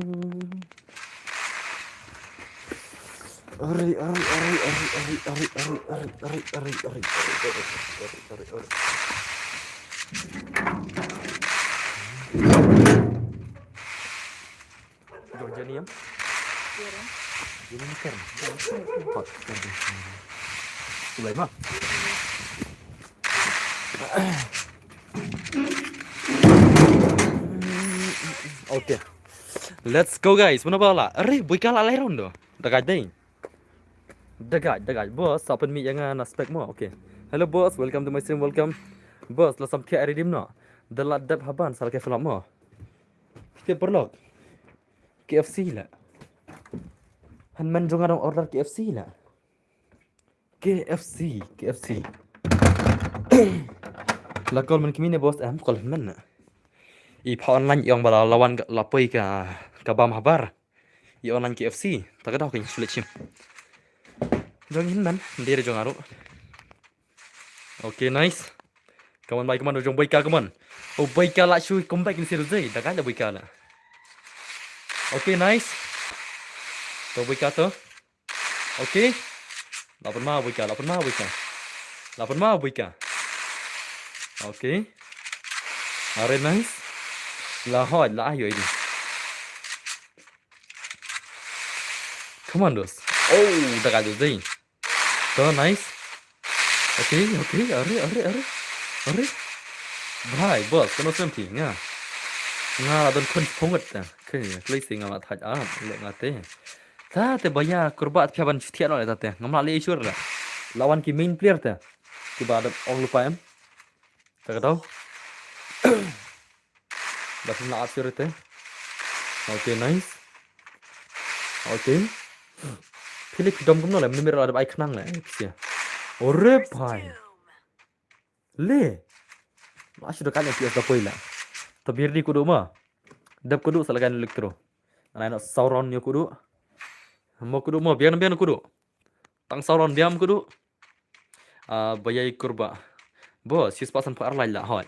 Ari, ari, ari. Georgia ni, em? Ini kan. Hot. Tulai ma. Okay. Let's go, guys. Mano ba la? Ari, bui ka la lai round do. Dagai dei. Dagai, dagai. Boss, open mi yang na spec mo. Okay. Hello, boss. Welcome to my stream. Welcome. Boss, la sam kia redeem no. Da la dep haban sal ke film mo. Kita perlok. K F C la. Han man jong nga dang order K F C la. K F C, K F C. La call man kimi ne boss, em call man na. I pha online yong bala lawan la poi ka ka bam habar. I online K F C, ta ka daw ka sule chim. Jong hin man, dire jong aru. Okay, nice. Come on, bhai, come on, jong bhai ka, come on. Oh, bhai ka la shu come back in series day. Da ka da bhai ka la. Okay, nice. To bhai ka to. Okay. La pun ma bhai ka, la pun ma bhai ka. La pun ma bhai ka. Okay. Are nice. La hoi, la ayo ini. Come on, dos. Oh, da ka dos dei. To, nice. Okay, okay, are, are, are. Are. Bhai, boss, kano sem phi nga. Nga la don khun phongot ta. Okay, klei si nga la thaj a, le nga te. Ta te baya kurba phia ban chithia no le ta te. Ngam la le isur la. Lawan ki main player te. Ki ba da ong lupa em. Ta ka tau. Da pun la ap sure te. Okay, nice. Okay. Philip dom kumno le, mnimir la da bai khnang le. Pisia. Ore bhai. Le. Ma shu da kan P S da poi la. To bir di kudu ma. Dep kudu sa la kan elektro. Anai no sauron yo kudu. Mo kudu mo, biang biang kudu. Tang sauron biam kudu. Ah, bayai kurba. Bo, sis pasan pa arlai la hoi.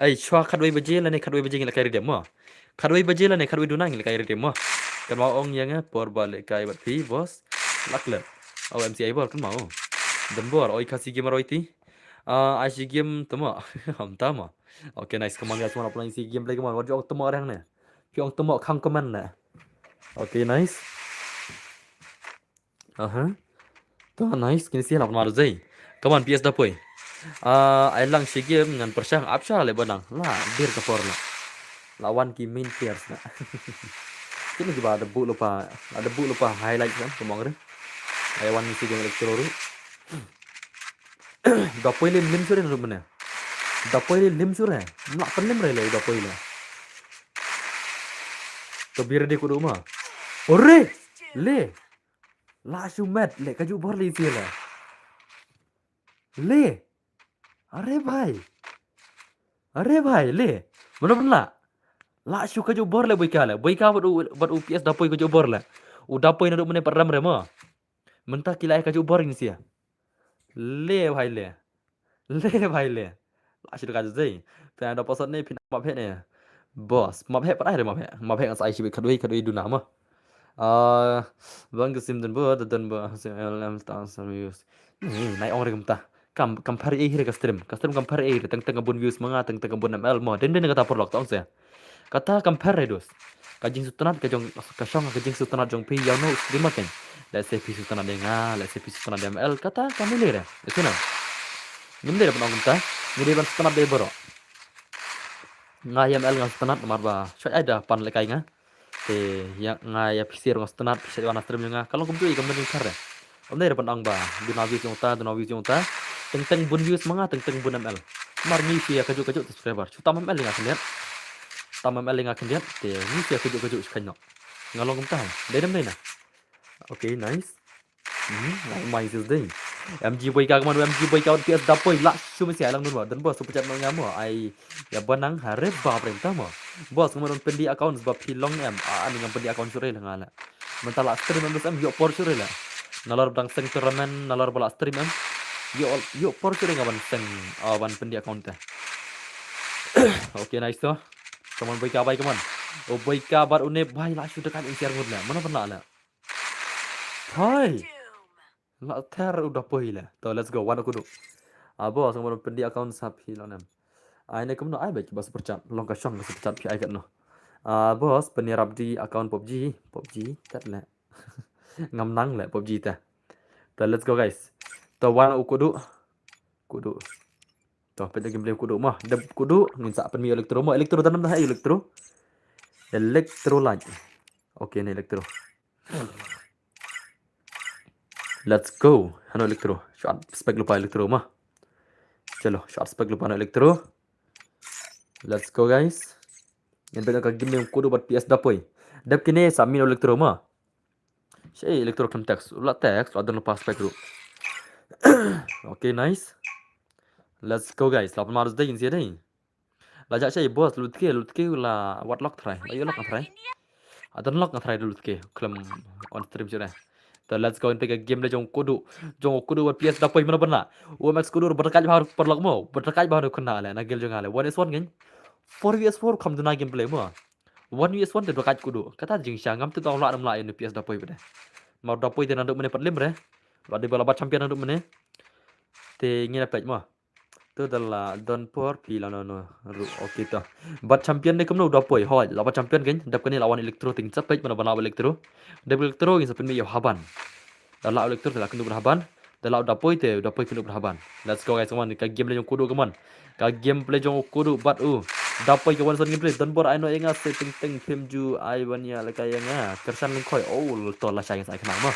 Ai, chwa khatwei baje lane khatwei baje ngi la kai redeem mo. Khatwei baje lane khatwei duna ngi la kai redeem mo. Kan ma ong yang eh, por ba le kai bat phi, boss. Lak le. Oh, M C I bor kan ma oh. Dembor, oi kasi gamer oi ti. Ah, ai si game temo. Ham tamo. Okay, nice. Come on guys, wanna play si game play, come on. What you temo orang ne? Phi ong temo khang comment ne. Okay, nice. Aha. To nice, kini si la pun ma dei. Come on, P S da poi. Ah, ai lang si game ngan pyrshang ap sha le banang. La, bir ka por la. La wan ki main players na. Kini ki ba da bu lupa, da bu lupa highlight kan, kumong re. Ai wan si game elektro ru. Da poi le lim sure ru mane. Da poi le lim sure. Mla pen lim re le da poi le. To bir di kudu ma. Ore! Le. La shu met le ka ju bor le si le. Le. Are bhai. Are bhai le. Mano pun la. La shu ka ju bor le bui ka le. Bui ka bat u, bat u P S da poi ka ju bor le. U da poi na du mane param re mo. Mynta ki la ka ju bor ni sia. Le bhai le. Le bhai le. La shi ka jai. Phi na da pasat ne phi na ma phe ne. Boss, ma phe pa ai re ma phe. Ma phe ngas ai shi khatwei khatwei duna ma. Ah, bang ka sim dun bo, da dun bo, sim L M ta sam views. Ni, nai ong re kumta. Kam, kam phar ei re ka stream. Ka stream kam phar ei re, teng teng bun views ma nga, teng teng bun M L mo. Den den kata paralok tong se. Kata kam phar re dos. Ka jingsngewtynnat ka jong, ka shong ka jingsngewtynnat jong phi ïa uno u streamer ken. Let's say phi sngewtynnat ïa nga, let's say phi sngewtynnat ïa M L, kata kam ïa lei re. Ïa sngewtynnat. Ngim dei ban ong kumta, ngi dei ban sngewtynnat ïa baroh. Nga ïa M L nga sngewtynnat namar ba shait ai da pan lehkai nga. Te ïa nga ïa phi sir nga sngewtynnat, phi shait wan ha stream jong nga, ka long kumjuh ïa ka mynjynjar re. Ym dei re ban ong ba duna views jong ta, duna views jong ta. Teng teng bun views ma nga, teng teng bun M L. Mar ngi shu ïa kajuh kajuh te subscriber. Shu tam M L ïa nga khyndiat. Tam M L ïa nga khyndiat te ngi shu ïa kajuh kajuh shu kheiñ noh. Nga long kumta. Dei dem dei na. Okay, nice. Hmm, mai sis dei. M G boy ka kman, M G boy ka P S da poi la shu mesti ai lang nun wa. Dan bos super chat ma nga mo. Ai ïa banang hare ba prem ta mo. Bos ngam don pyndi account ba phi long em. A ani ngam pyndi account sure la nga la. Mynta la stream em bes em ïoh por sure la. Nalor ba dang seng tournament, nalor ba la stream em. Ïoh, ïoh por sure nga ban seng, ah, ban pyndi account te. Okay, nice to. Come on, Boika, bai, come on. O Boika bad une bai la shu da ka in share mode le. Mano ban la le. Hai. La ther u da poi le. To, let's go. Wan u Kudu. Ah, boss, ngam pyndonkam account sa phi la nem. Ai ne kumno ai bek ba super chat. Long ka shong ka super chat phi ai kat no. Ah, boss, pynïarap di account PUBG, PUBG kat le. Ngam nang le PUBG te. To, let's go, guys. To, wan u Kudu. Kudu. To, pyndonkam gameplay Kudu mo. Dep Kudu, ngin sa pynmih Electro mo. Electro tanam dah Electro. Electrolyte. Okay, ne Electro. Let's go. Hano Electro. Shot spec lupa Electro mo. Chalo, shot spec lupa no Electro. Let's go, guys. Ngin pyndonkam ka game jong Kudu bad P S da poi. Dep kine sa min Electro mo. Shei Electro khlem text. U la text, u la don lupa spec ruh. Okay, nice. Let's go, guys. La pynmar dei, ngin sia dei. La jah shei boss, lut ke, lut ke la wat lock try. Ayo lock try. Adon lock try lut ke. Khlem on stream shuh dei. To, let's go, ngin peit ka game le jong Kudu. Jong Kudu bad P S da poi mano ban la. U M X Kudu bad ka ba paralok mo. Bad ka ba kena le na game jong le. One is one kan. Four V S four kham duna gameplay mo. One V S one te bad Kudu. Kata jingshisha ngam tip tang la nam la ïa u P S da poi bad. Mar da poi te naduh mynne pat lim re. Bad dei ba la bat champion naduh mynne. Te ngin ïa peit mo. To da la don por phi la no no ru. Okay to. Bat champion dei kumno u da poi. Hoi, la bat champion kan. Dep kane la wan Electro, te ngin sa peit mano ban la Electro. Dep Electro ngin sa pynmih ïa u Haban. Da la Electro te la kynduh ban Haban. Da la u da poi te u da poi kynduh ban Haban. Let's go, guys, come on. Ka gameplay jong Kudu, come on. Ka gameplay jong Kudu bad u da poi ka one son gameplay. Don bor ai no ïa nga, se teng teng phim ju ai ban ïa lehkai ïa nga. Kyrshan Lyngkhoi. Oh, to lashai ngan sa ai khnang mo.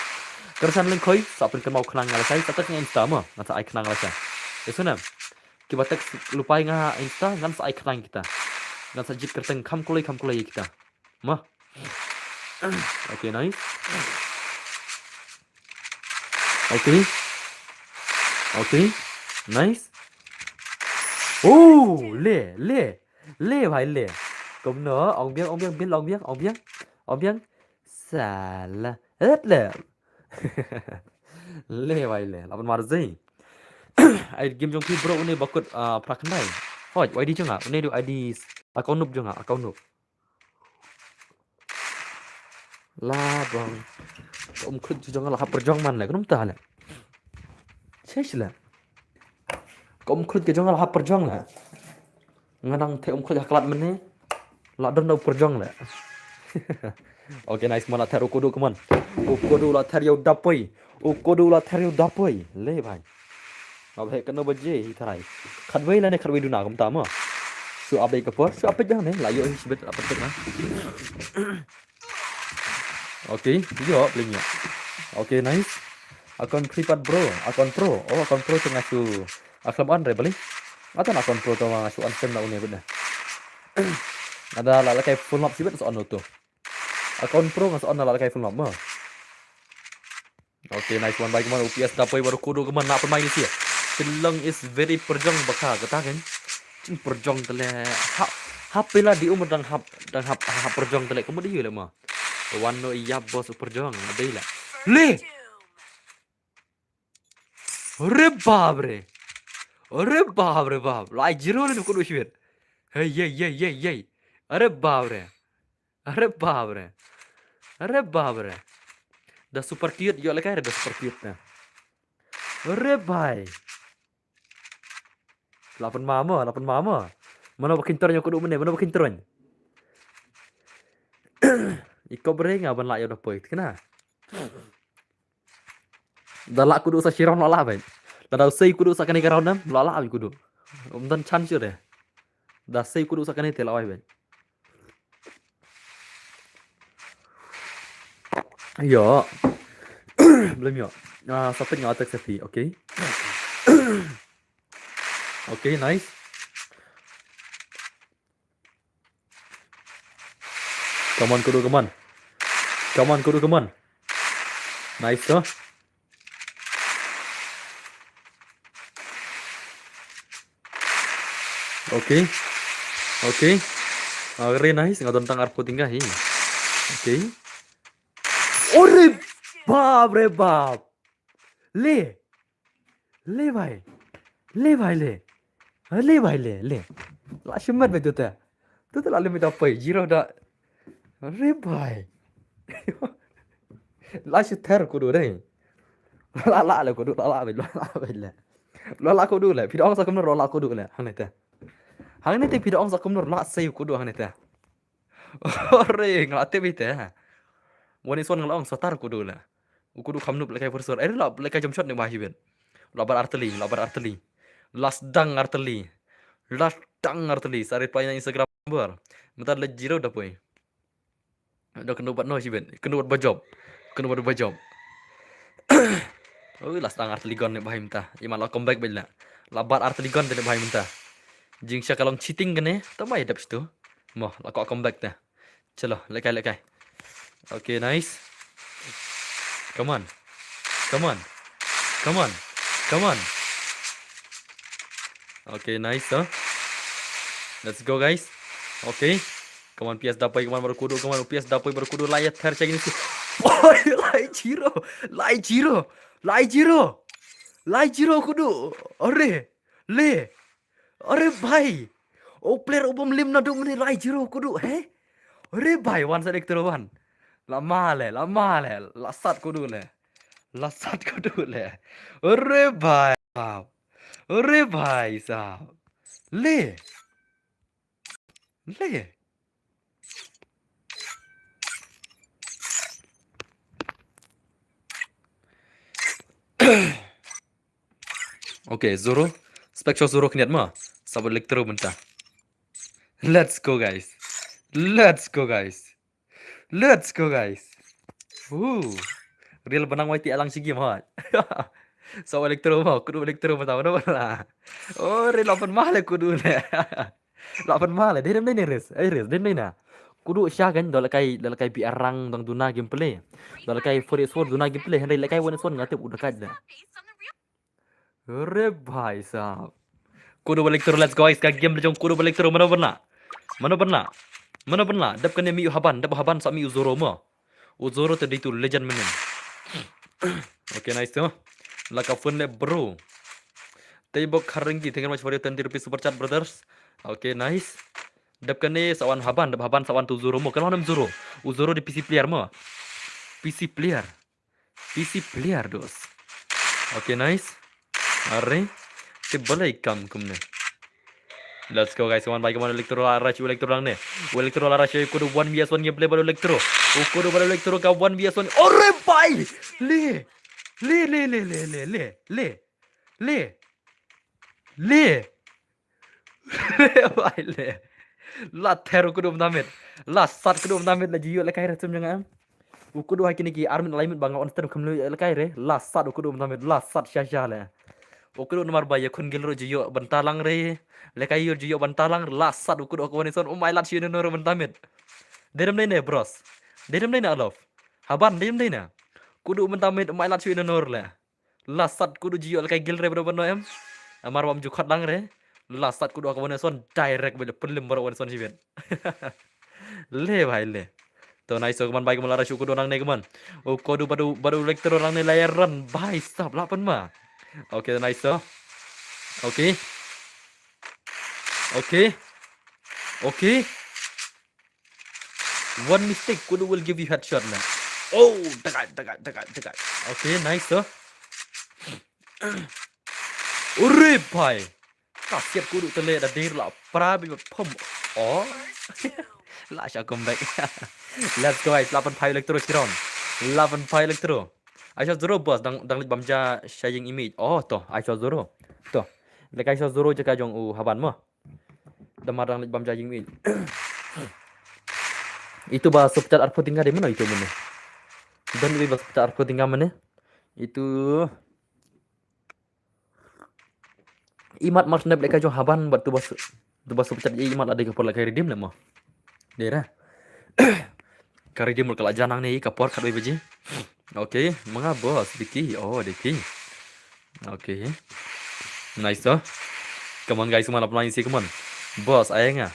Kyrshan Lyngkhoi, sa pynkynmaw khnang nga lashai, sa text nga Insta mo. Ngan sa ai khnang lashai. Ïa sngewbha. Kiba text lupa ïa nga Insta, ngan sa ai khnang kita. Ngan sa jied kyrteng kham kloi kham kloi ïa kita. Mo. Okay, nice. Okay. Okay. Nice. Oh, le, le. Le bhai le. Kumno, ong biang, ong biang, bil, ong biang, ong biang. Ong biang. Salah. Et le. Le bhai le. Laban marzi. Ai game jong phi bro, une ba kut, ah, phra khyndai. Hoi, Y D jong nga, une du I D s-, account noob jong nga, account noob. La bang. Ka um khut jong nga la hap pyrjong man le, ka num ta le. Chesh le. Ka um khut ka jong nga la hap pyrjong le. Nga nang theh um khut ha klat mynne. La don da u pyrjong le. Okay, nice, man, la ther u Kudu, come on. U Kudu la ther ïa u da poi. U Kudu la ther ïa u da poi. Le bhai. Nga ba heh kano baje hi tharai. Khatwei lane khatwei duna kumta mo. Shu ap beit ka por, shu ap beit jong ne, la ïoh hi shibit, ap beit na. Okay, ïoh, bling ïoh. Okay, nice. Account free pat bro, account pro. Oh, account pro te nga shu. Akhlem on re bali. Ata na account pro te nga shu on sem na une bit na. Ada la la kai full map shibit sa on to. Account pro nga sa on la la kai full map mo. Okay, nice one by kman, U P S da poi baroh Kudu kman na pynmai ni sia. Shillong is very pyrjong baka kata kan. Jing pyrjong tele ha, ha pela di umur dang hap, dang hap, hap pyrjong tele. Kamu di le ma. Wan no ïa boss pyrjong, ada le. Le! Re bab re. Re bab re bab. Lai zero le Kudu shwet. Hey, yey, yey, yey, yey. Are bab re. Are bab re. Are bab re. Da super cute, ïoh lehkai da super cute na. Are bhai. La pynmai mo, la pynmai mo. Mano ba kyntrong ïa Kudu mynne, mano ba kyntrong. I kop re nga ban la ïa da poi, kena. Da la Kudu sa shi round la la bhai. Da da sei Kudu sa kane ka round em, la la Kudu. Um don chance re. Da sei Kudu sa kane te la wai bhai. Ïoh. Blame ïoh. Ah, sa pynïoh attack sa phi, okay. Okay, nice. Come on, Kudu, come on. Come on, Kudu, come on. Nice, huh? Okay. Okay. Ah, very nice. Nga don tang arphew tyngka hi. Okay. Ore bab re bab. Le. Le bhai. Le bhai le. Ha, le bhai le, le. La shimet bhai tu te. Tu tu la lim da poi, zero da. Re bhai. La shi ther kudu dei. La la le kudu, la la le, la la le. La la kudu le, phi da ong sa kumno la la kudu le, hangne te. Hangne te phi da ong sa kumno la sei kudu hangne te. Ore, nga la tip ite. Wan ison nga la ong sa tar kudu le. U kudu kham nup lehkai pursor. Eh, la lehkai jam shot ne ba hibet. La bar arteli, la bar arteli. La sdang arteli. La sdang arteli. Sa reply na Instagram bar. Mynta le zero da poi. Da kenu bat no hibet. Kenu bat ba job. Kenu bat ba job. Oh, la sdang arteli gon ne ba himta. Ima la comeback bela. La bar arteli gon ne ba himta. Jing sha ka long cheating kane. Tamai dep situ. Mo, la ko comeback te. Chalo, lehkai, lehkai. Okay, nice. Come on. Come on. Come on. Come on. Okay, nice, huh? Let's go, guys. Okay. Come on, P S da poi, come on, baru kudu, come on, P S da poi, baru kudu, la ïa ther sha kine si. Oi, la zero. La zero. La zero. La zero kudu. Ore. Le. Ore bhai. O player u bym lim naduh mynne la zero kudu, he? Ore bhai, wan sa electro wan. La male, la male, la sat kudu le. La sat kudu le. Ore bhai. Ore bhai sahab. Le. Le. Okay, zero. Spectral zero kniat ma. Sabot electro mynta. Let's go, guys. Let's go, guys. Let's go, guys. Ooh. Real benang wai ti alang sigi ma. Sabot electro ma, kudu electro mynta, mana mana. Oh, real open male kudu le. La pynmale, dei dem dei ne res, ai res, dei dem dei na. Kudu sha kan, da lehkai, da lehkai B R rank dang duna gameplay. Da lehkai four S four duna gameplay, hynrei lehkai one S one nga tip u da kat da. Re bhai sahab. Kudu balik terus, let's go guys, ka game lejong kudu balik terus, mana pernah? Mana pernah? Mana pernah? Dep kane mi u Haban, dep Haban sa mi u Zoro mo. U Zoro te dei tu legend mynnin. Okay, nice tu. La ka phone le bro. Tei bok Kharengi, thank you very much for your twenty rupees super chat, brothers. Okay, nice. Dep kane sa wan Haban, dep Haban sa wan tu Zoro mo. Kan wan em Zoro. U Zoro di P C player mo. P C player. P C player, dos. Okay, nice. Are. Te balai kam kumne. Let's go, guys. One by one, Electro la rush, Electro lang ne. Electro la rush, kudu one V S one gameplay bad Electro. U kudu bad Electro ka one V S one. Ore bhai! Le! Le, le, le, le, le, le, le. Le! Le! Le, bhai, le. La ther u kudu mynta mit. La sat kudu mynta mit, la jiyo lehkai re tum jong nga em. U kudu ha kine ki ar minit lai minit ba nga on stream kham lei lehkai re. La sat u kudu mynta mit, la sat sha sha le. U kudu namar ba ïa khun gil ruh jiyo bynta lang re. Lehkai ïa jiyo bynta lang, la sat u kudu ha ka one S one. Um ai lad shu ïa nor mynta mit. Dei dem dei ne bros. Dei dem dei ne alof. Haban dei dem dei ne. Kudu mynta mit, um ai lad shu ïa nor le. La sat kudu jiyo lehkai gil re bro bano em. Amar wam ju khot lang re. La sat kudu ha ka one S one direct bele pelim bro one S one sibet. Le bhai le. To nice to, kaman bhai, kaman la rush u kudu nang ne kaman. U kudu badu, badu Electro nang ne la ïa run bhai sahab la pynma. Okay, nice to. Okay. Okay. Okay. One mistake, kudu will give you headshot na. Oh, takai, takai, takai, takai. Okay, nice to. Ore bhai. Ka siat kudu tele da dir la pra bi pom. Oh. La sha comeback. Let's go guys, lapan five Electro Chiron. Lapan five Electro. Aisha Zoro boss dang, dang lit bam ja sha ïing image. Oh to, Aisha Zoro. To. Lehkai Aisha Zoro jaka jong u Haban mo. Dama dang lit bam ja ïing image. Itu ba super chat arphew tyngka dei mano itu mano. Dan dei ba super chat arphew tyngka mano. Itu Imat mar snap lehkai jong Haban bad tu ba su-, tu ba super chat ïa imat la dei ka por lehkai redeem le mo. Dei ra. Ka redeem ka la jan nangne ka por khatwei baje. Okay, ma nga boss, dei ki. Oh, dei ki. Okay. Nice to. Come on guys, come on, apply si, come on. Boss, ai nga.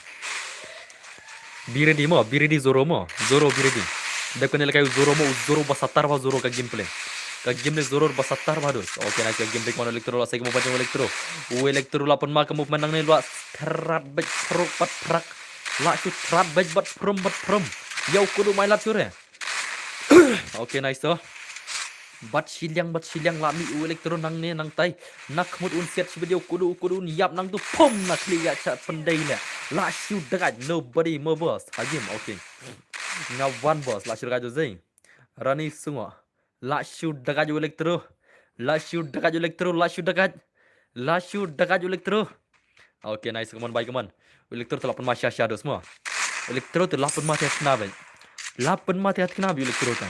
Be ready mo, be ready Zoro mo. Zoro be ready. Dep kane lehkai u Zoro mo, u Zoro ba satar ba Zoro ka gameplay. Ka gameplay Zoro ba satar ba dus. Okay, nice ka gameplay mo Electro la sai ka mo ba jong Electro. U Electro la pynma ka movement nangne lua thrat bek thruk pat thrak. Lah shu trat bad bad prum bad prum. Ïa u Kudu mai lad shu re. Okay, nice to. Bad shiliang bad shiliang la mih u Electro nangne nangtai. Na khmut un siat shibit ïa u Kudu, u Kudu un ïap nangtu pum na khlieh ïa cha pyndei leh. Lah shu dagaj nobody mo boss. Ha game, okay. Nga wan boss, lah shu dagaj u Zai. Rani sungo. Lah shu dagaj u Electro. Lah shu dagaj u Electro, lah shu dagaj. Lah shu dagaj u Electro. Okay, nice, come on, bhai, come on. U Electro te lah pynma sha sha dos mo. U Electro te lah pynma te thna bhai. Lah pynma te thna bhai u Electro te.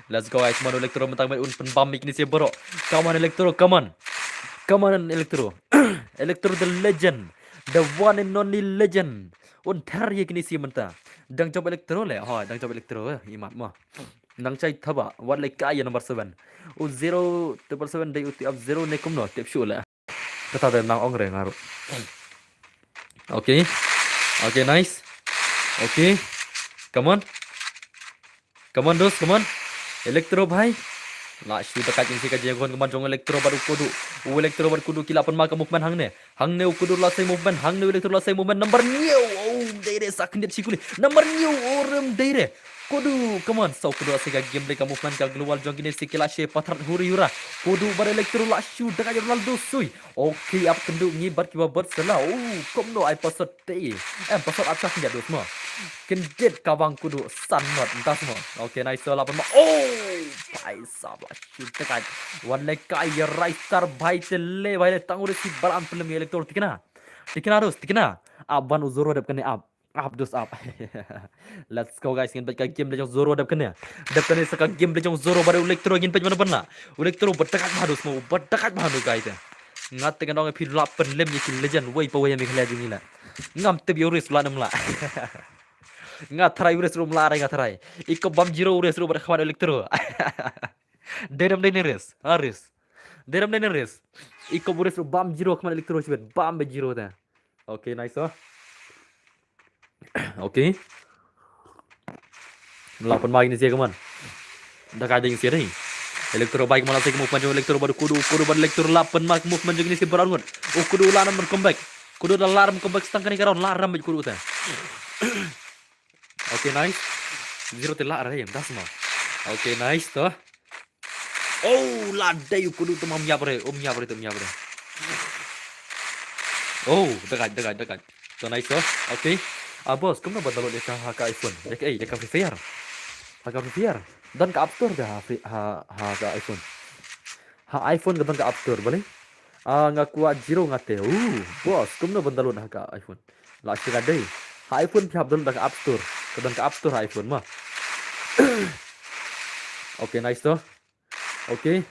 Let's go, guys, come on, u Electro mynta bhai un pynbam ïa kine shi baroh. Come on, Electro, come on. Come on, Electro. Electro the legend. The one and only legend. Un ther ïa kine shi mynta. Dang jop Electro leh. Hoi, dang jop Electro, eh, imat mo. Nang chai thaba, wat leh kai ïa number seven. U zero triple seven dei u tip ap zero ne kumno, tip shu leh. Kata dei nang ong re nga ruh. Okay. Okay, nice. Okay. Come on. Come on, dos, come on. Electro bhai. Lah shu dagaj ïa kine shi ka jingïakhun khmat jong Electro bad u Kudu. U Electro bad Kudu ki lah pynma ka movement hangne. Hangne u Kudu la sei movement, hangne u Electro la sei movement, number hynñiew, oh, dei re sa khyndiat shi kuli, number hynñiew, oh, rem dei re. Kudu, come on, sa u Kudu la sei ka game dei ka movement ka global jong kine shi ki la sei pathar huri hura. Kudu bad Electro lah shu dagaj Ronaldo sui. Okay, ap kynduh ngi bad kiba bad sela, oh, kumno ai password te. Em, password ap sa khyndiat dos mo. Khyndiat ka bang Kudu san ngot, ntas mo. Okay, nice, so lah pynma. Oh, bhai sab lah shu dagaj. Wat leh kai ïa Rai Star bhai te le, bhai le tang u re shi baran pynlem ïa Electro tikna. Tikna dos, tikna. Ap ban u Zoro dep kane ap. Ap dos ap. Let's go guys, ngin bad ka game le jong Zoro dep kane. Dep kane sa ka game le jong Zoro bad u Electro ngin bad mana bana. U Electro ba dagaj ma dos mo, ba dagaj ma dos guys. Nga te ngan ong phi lah pynlem ïa ki legend wei pa wei ïa Meghalaya jong ngi la. Ngam tip ïa u Riz lah ne em lah. Nga tharai u Riz ruh em lah re nga tharai. I kop bam zero u Riz ruh bad khmat Electro. Dei ne em dei ne Riz. Ha Riz. Dei ne em dei ne Riz. I kop u Riz ruh bam zero khmat Electro shibit. Bam ba zero te. Okay, nice, oh. Okay. Lah pynma kine shi, come on. Dagaj dei shi dei. Electro bhai, come on, lah sei ka movement jong Electro bad u Kudu, Kudu bad Electro lah pynma ka movement jong kine shi baroh ngut. U Kudu lah ram comeback. Kudu lah ram comeback stang kane ka round, lah ram bad Kudu te. Okay, nice. Zero te lah re, em, das ma. Okay, nice to. Oh, la dei u Kudu te, um ïap re, um ïap re, um ïap re. Oh, dagaj, dagaj, dagaj. To nice to. Okay. Ah, boss, kumno ban download ïa ka ha ka iPhone? Ïa ka, eh, ïa ka Free Fire. Ha ka Free Fire. Don ka App Store ka ha Free, ha, ha ka iPhone. Ha iPhone ka don ka App Store, balei? Ah, nga kwah zero nga te. Uh, boss, kumno ban download ha ka iPhone? Lah shu ka dei. Ha iPhone phi hap download da ka App Store. Ka don ka App Store ha iPhone ma. Okay, nice to. Okay.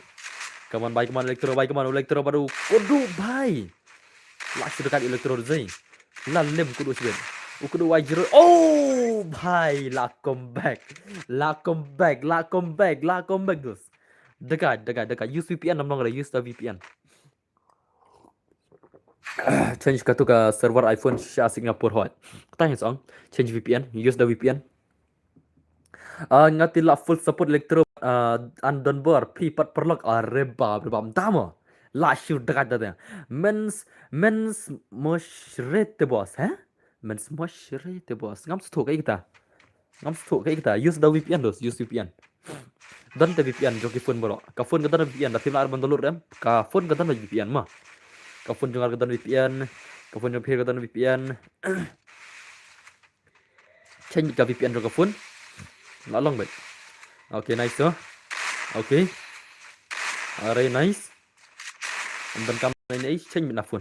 Come on, bhai, come on, Electro, bhai, come on, Electro, bad u Kudu, bhai. Lah shu dagaj Electro zai. Lah lem Kudu shibit. U Kudu wai zero. Oh, bhai, lah comeback. Lah comeback, lah comeback, lah comeback, dos. Dagaj, dagaj, dagaj. Use V P N, namnong re, use the V P N. Change katu ka server iPhone sha Singapore hoi. Kata hi song. Change V P N, use the V P N. Ah, nga te lah full support Electro, ah, an don bor, phi pat paralok, ah, re bap, re bap, tamo. Lah shu dagaj da te. Mens, mens moshre te boss, eh? Mens moshre te boss. Ngam sngewthuh kaei kata. Ngam sngewthuh kaei kata. Use da V P N dos, use V P N. Don te V P N jong ki phone baroh. Ka phone ka don V P N, da phim lah ban download re em. Ka phone ka don V P N ma. Ka phone jong nga ka don V P N. Ka phone jong phi ka don V P N. Change ka V P N jong ka phone. Lah long bad. Okay, nice to. Okay. Are nice. Ym donkam ne, change beit na phone.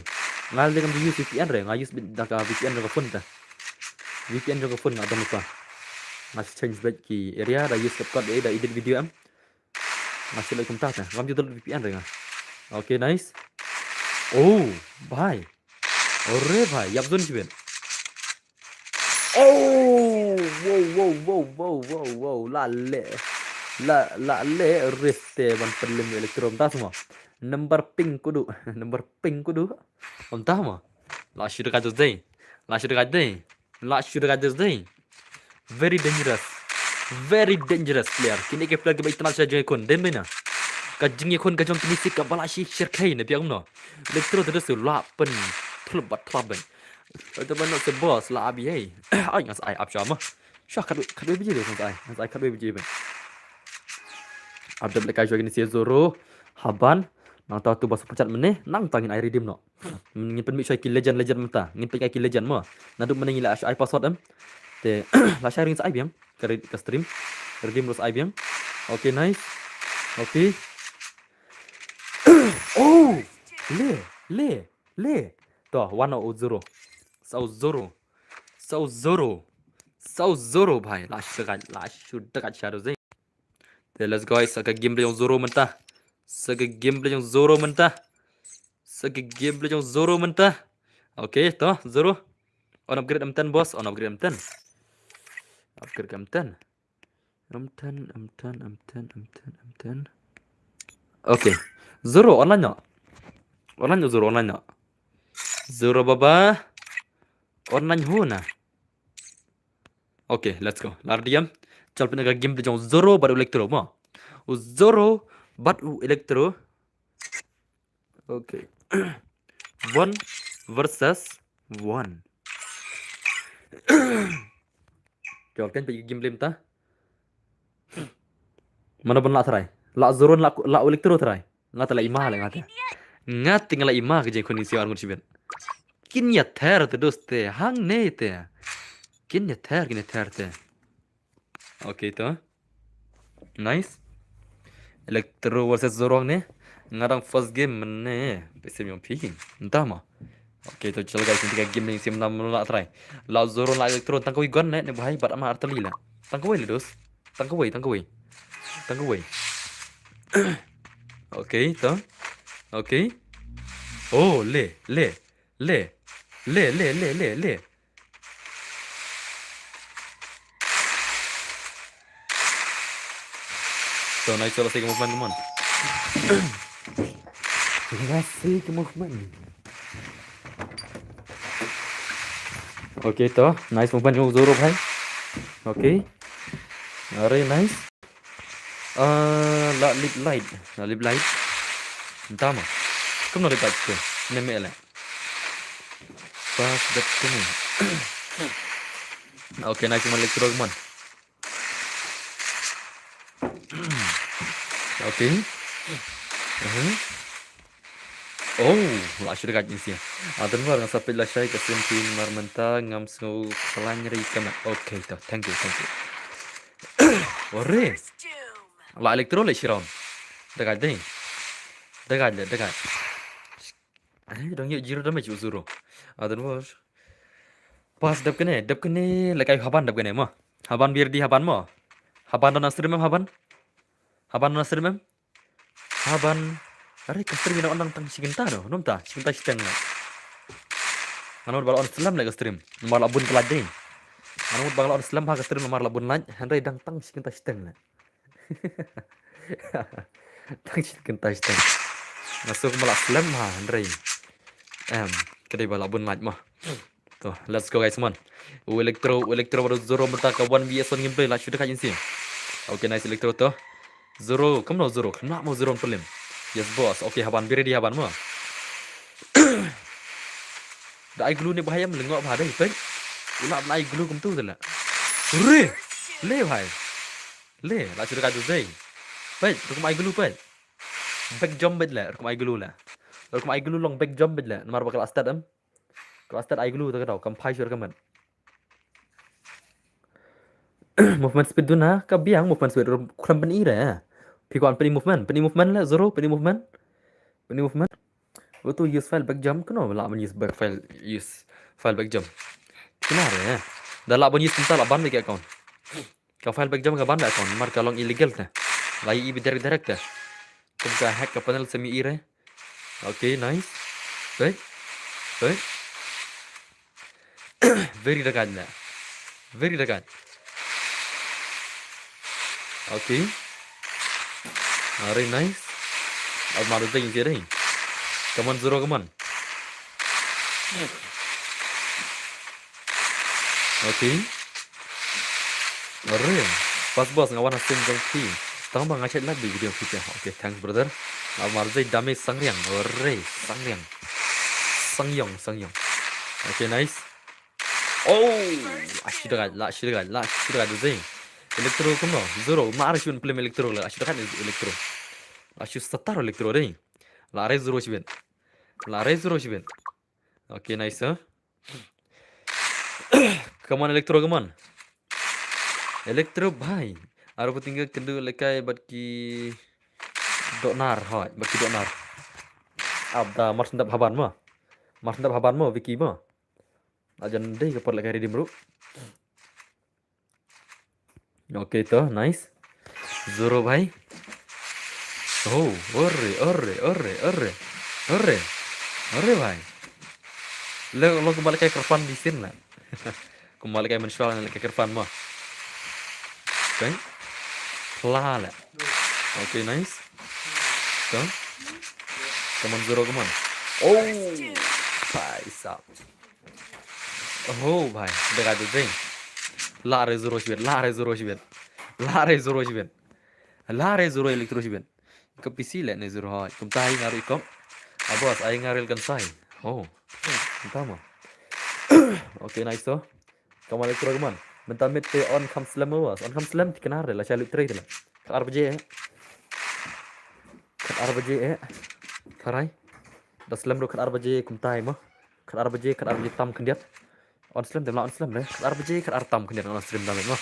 Nga lei kam use V P N re, nga use beit da ka V P N jong ka phone te. V P N jong ka phone nga don lypa. Nga change beit ki area, da use CapCut da edit video em. Nga shu leh kumta te. Ngam ju download V P N re nga. Okay, nice. Oh, bhai. Ore bhai, ïap zone shibit. Oh, wow, wow, wow. La leh. La, la leh risk te ban pynlem Electro, mynta sngewbha. Number pink Kudu, number pink Kudu. Mynta mo. Lah shu dagaj dei. Lah shu dagaj dei. Lah shu dagaj dei. Very dangerous. Very dangerous player. Kine ki player kiba itynnad sha jingïakhun. Dei mynta ka jingïakhun ka jong kine shi kaba lah shi shyrkhei ne phi ong kumno. Electro te da shu lah pyntlop bad tlop bad. Oi, to ban nok se boss la abi ei. Ai, ngan sa ai ap sha ma. Sha khatwei, khatwei baje de ngan sa ai. Ngan sa ai khatwei baje ba. Ap dep lehkai sha kine se Zoro. Haban. Nangta tu ba super chat mynne. Nangta ngin ai redeem noh. Ngin pynmih sha ki legend, legend mynta. Ngin pynmih ki legend mo. Naduh mynne ngi la ai password em. Te la shai ring sa ai biang. Ka re-, ka stream. Redeem ruh sa ai biang. Okay, nice. Okay. Oh! Le, le, le. To, one oh zero. Saw Zoro. Saw Zoro. Saw Zoro bhai. La shu dagad, la shu dagad shadow zai. Te let's go, sa ka game jong Zoro mynta. Sa ka game jong Zoro mynta. Sa ka game jong Zoro mynta. Okay, to, Zoro. On upgrade M ten, boss. On upgrade M ten. Upgrade M ten. M ten, M ten, M ten, M ten, M ten. Okay. Zoro, online noh. Online noh, Zoro, online noh. Zoro baba. Online ho na. Okay, let's go. Lar diam. Chal pynlong ka game jong Zoro bad u Electro mo. U Zoro bad u Electro. Okay. One versus one. Jol kan pynlong game ta. Mano ban la try? La Zoro, la, la Electro try. Nga te la ima le nga te. Nga te nga la ima ka jingkhun ïa si ar ngut shibit. Kin ïather te dost te, hangne te. Kin ïather, kin ïather te. Okay to. Nice. Electro versus Zoro ne. Nga dang first game mynne. Pese ym ïoh phi. Nta ma. Okay to, chal guys, nti ka game ne sim nam la try. La Zoro la Electro tang kawei gun ne, ne bhai, bad ama artylli la. Tang kawei le dost. Tang kawei, tang kawei. Tang kawei. Okay to. Okay. Oh, le, le. Le. Le, le, le, le, le. To, nice, chalo, sick movement, come on. Nice, sick movement. Okay to, nice movement jong Zoro bhai. Okay. Very nice. Ah, la lip light. La lip light. Dama. Kumno lip light tu? Ne me le. Pas bet kene. Okay, nice man, Electro man. Okay. Uh-huh. Oh, la shu dagad ïa si. Adan war nga sa peit lashai ka sim phi namar mynta ngam sngew khlaiñ ri ka mat. Okay to, thank you, thank you. Ore. La Electro le shirom. Dagad dei. Dagad le, dagad. Ai, dang ïoh zero damage u Zoro. Adan war. Pas dep kene, dep kene, lehkai Haban dep kene mo. Haban biar di Haban mo. Haban don stream em Haban. Haban don stream em. Haban. Are ka stream ina on dang tang shi kynta no, nym ta, shi kynta shiteng na. Nga mut ba la on slem le ka stream, namar la bun ka light dei. Nga mut ba la on slem ha ka stream namar la bun light, hynrei dang tang shi kynta shiteng le. Tang shi kynta shiteng. Nga suk ma la slem ha, hynrei. Em, ka dei ba la bun light mo. To, let's go guys, man. U Electro, u Electro bad u Zoro mynta ka one V S one gameplay la shu dagad ïa si. Okay, nice Electro to. Zoro, kumno Zoro, kumno mo Zoro pelim. Yes boss. Okay, Haban, be ready Haban mo. Da ai glue ne bhai em lyngngoh bha dei, peit. U la ai glue kumtu te la. Re! Le bhai. Le, la shu dagad tu dei. Peit, rukom ai glue peit. Back jump beit le, rukom ai glue le. Rukom ai glue long back jump beit le. Namar ba ka la start em. Ka la start ai glue ta ka daw, kam phai shuh ka met. Movement speed duna, ka biang movement speed, ruh khlem pyni re. Phi kwan pyni movement, pyni movement le, Zoro, pyni movement. Pyni movement. Utu use file back jump, kano la ban use back file, use file back jump. Kina re. Da la ban use kumta la ban le ka account. Ka file back jump ka ban le account, namar ka long illegal te. La ïohi beit direct direct te. Kum ka hack ka panel semi ire. Okay, nice. Peit. Peit. Very dagad na. Very dagad. Okay. Very nice. Al maru ding je ding. Come on, Zoro, come on. Okay. Are, pas boss nga wan ha stream jong phi. Tang ba nga check live video phi te. Okay, thanks brother. Nga mar zai dame Sangriang. Are, Sangriang. Sangyong, Sangyong. Okay, nice. Oh, la shu da gai, la shu da gai, la shu da gai da zing. Electro kumno? Zero, ma ar shu plim electro la shu da gai electro. La shu satar electro dei. La re zero shibit. La re zero shibit. Okay, nice, huh? Come on, Electro, come on. Electro bhai. Aro puting ke kendu lekai bad ki donar, hoi, bad ki donar. Abda mar sendap haban mo. Mar sendap haban mo, Vicky mo. Ajan dei ke por lekai redeem bro. Okay, to, nice. Zero bhai. Oh, ore, ore, ore, ore. Ore. Ore bhai. Lo, lo kumba lekai kerfan di sin la. Kumba lekai mensual lekai kerfan mo. Okay. Pla la. Okay, nice. To. Come on, zero, come on. Oh, paisa. Oh bhai, da ka ding. La re zero shibit, la re zero shibit. La re zero shibit. La re zero electro shibit. Ka P C le ne zero hoi. Kumta hi nga ruh i kop. A boss, ai nga rel kan sai. Oh. Kumta mo. Okay, nice to. Come on, electro, come on. Mynta mid te on kham slem mo, boss. On kham slem ti knar de la, sha lut trei de la. Khat ar baje, eh. Khat ar baje, eh. Kharai. Da slem ruh khat ar baje kumta hi mo. Khat ar baje, khat ar baje tam khyndiat. On slem, te mla on slem re. Khat ar baje, khat ar tam khyndiat on slem da mo.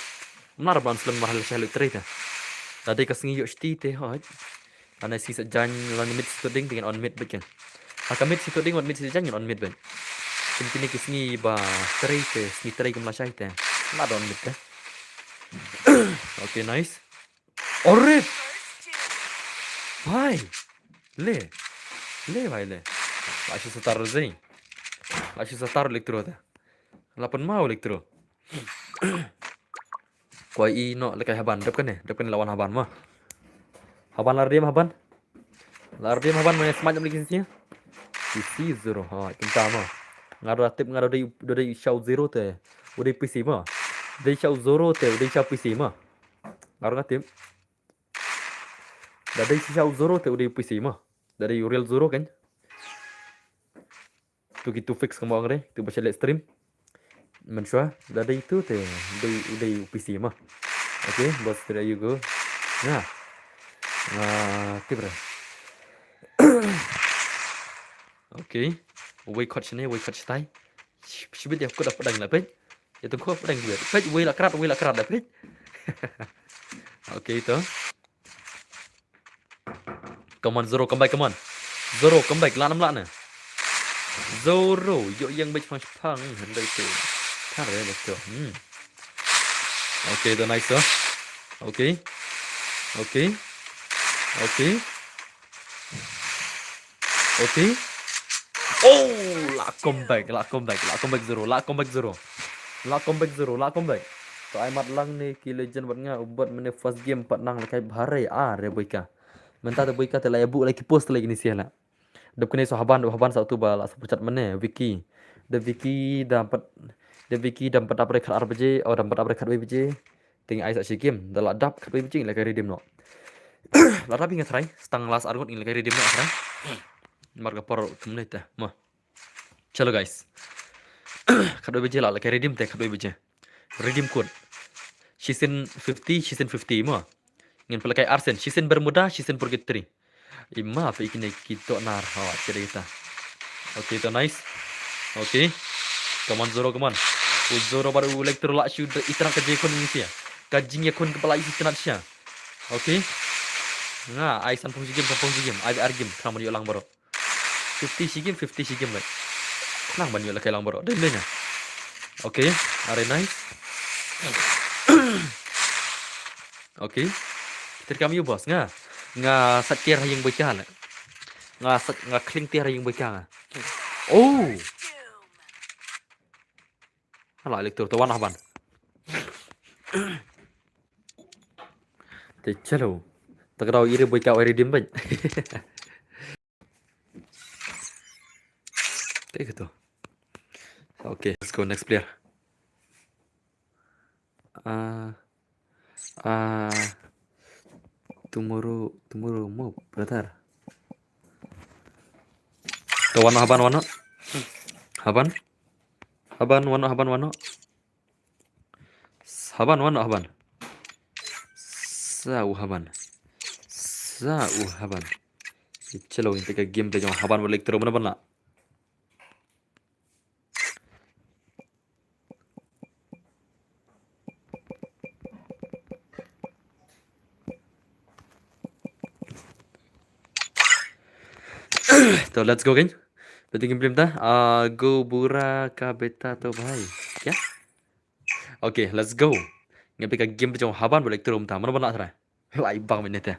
Mla re ba on slem mar hal shah lut trei te. Da dei ka sngi ïoh shti te hoi. Lane sngi sa jan, lane mid sitting te on mid bad kan. Ha ka mid sitting, on mid sa jan, on mid bad. Kum kine ki sngi ba trei te, sngi trei kum la shai te. Mla da on mid te. Okay, nice. Orit. Bhai. Le. Le bhai le. La shu satar zing. La shu satar electro te. La pan mau electro. Kwai i no lekai haban, dep kane, dep kane lawan haban mo. Haban la redeem haban. La redeem haban mo, smash jam lagi sia. P C zero, ha, kumta mo. Nga da tip nga da dei, da dei shaw zero te. U dei P C mo. Dei shaw zero te, u dei shaw P C mo. Nga da tip. Da dei shaw zero te, u dei P C mo. Da dei real zero kan. Tu ki tu fix kama ngre, tu ba sha leh stream. Mynshuwa, da dei tu te, dei, dei P C mo. Okay, boss, there you go. Nah. Ah, tip re. Okay. Wei kot shane, wei kot shtai. Shibit ya kut apa dang la pej. Ya tu kut apa dang shibit. Pej, wei la krat, wei la krat la pej. Okay, to. Come on, Zoro, come back, come on. Zoro, come back, la nam la na. Zoro, yo yang bej phang phang, handai te. Thar ya, let's go. Hmm. Okay, to nice, to. Okay. Okay. Okay. Okay. Oh, la comeback, la comeback, la comeback Zoro, la comeback Zoro. La comeback Zoro, la comeback. To ai mat lang ne ki legend bad nga, u bad mane first game pat nang la kai bhare, ah, re boika. Mynta te boika te la ya bu la ki post la kini sia la. Dep kine so haban, dep haban sa tu ba la sa puchat mane, Vicky. Da Vicky da pat, da Vicky da pat dap re khat ar baje, oh, da pat dap re khat wei baje. Te ngi ai sa shi game, da la dap khat wei baje ngi la kai redeem noh. La dap ngi try, stang last ar ngut ngi la kai redeem noh try. Mar ka por kumne te, mo. Chalo guys. Khat wei baje la, la kai redeem te khat wei baje. Redeem code. Shisien fifty, shisien fifty mo. Ngin pynlehkai arsien, shisien Bermuda, shisien Purgatory. Ima pe ikine ki to nar, ha, kida kita. Okay, to nice. Okay. Come on, Zoro, come on. U Zoro bad u Electro la shu da itynnad ka jingïakhun ngi sia. Ka jingïakhun ka pala itynnad sia. Okay. Nga, ai san pung jigim, san pung jigim. Ai ar game, khnang ban ïoh lang baroh. Fifty shi game, fifty shi game, mate. Khnang ban ïoh la kai lang baroh. Dei mena. Okay, are nice. Okay. Ter kam yu boss nga. Nga sat tiar ha ïing boika le. Nga sat, nga kling tiar ha ïing boika nga. Oh. Hala Electro to wan haban. Te chalo. Takdau ire boika wa redeem ban. Te gitu. Okay, let's go next player. Ah, ah, tomorrow, tomorrow mo, brother. To wan haban wan. Haban. Haban, wan noh, Haban, wan noh. Haban, wan noh, Haban. Sa u Haban. Sa u Haban. Chalo, ngin peit ka gameplay jong Haban bad Electro, mano ban lah. To, let's go, kan? Peit ka gameplay mynta. Ah, go bura ka beta to bhai. Kya? Okay, let's go. Ngin peit ka gameplay jong Haban bad Electro mynta. Mano ban lah try? Lai bang minit ya.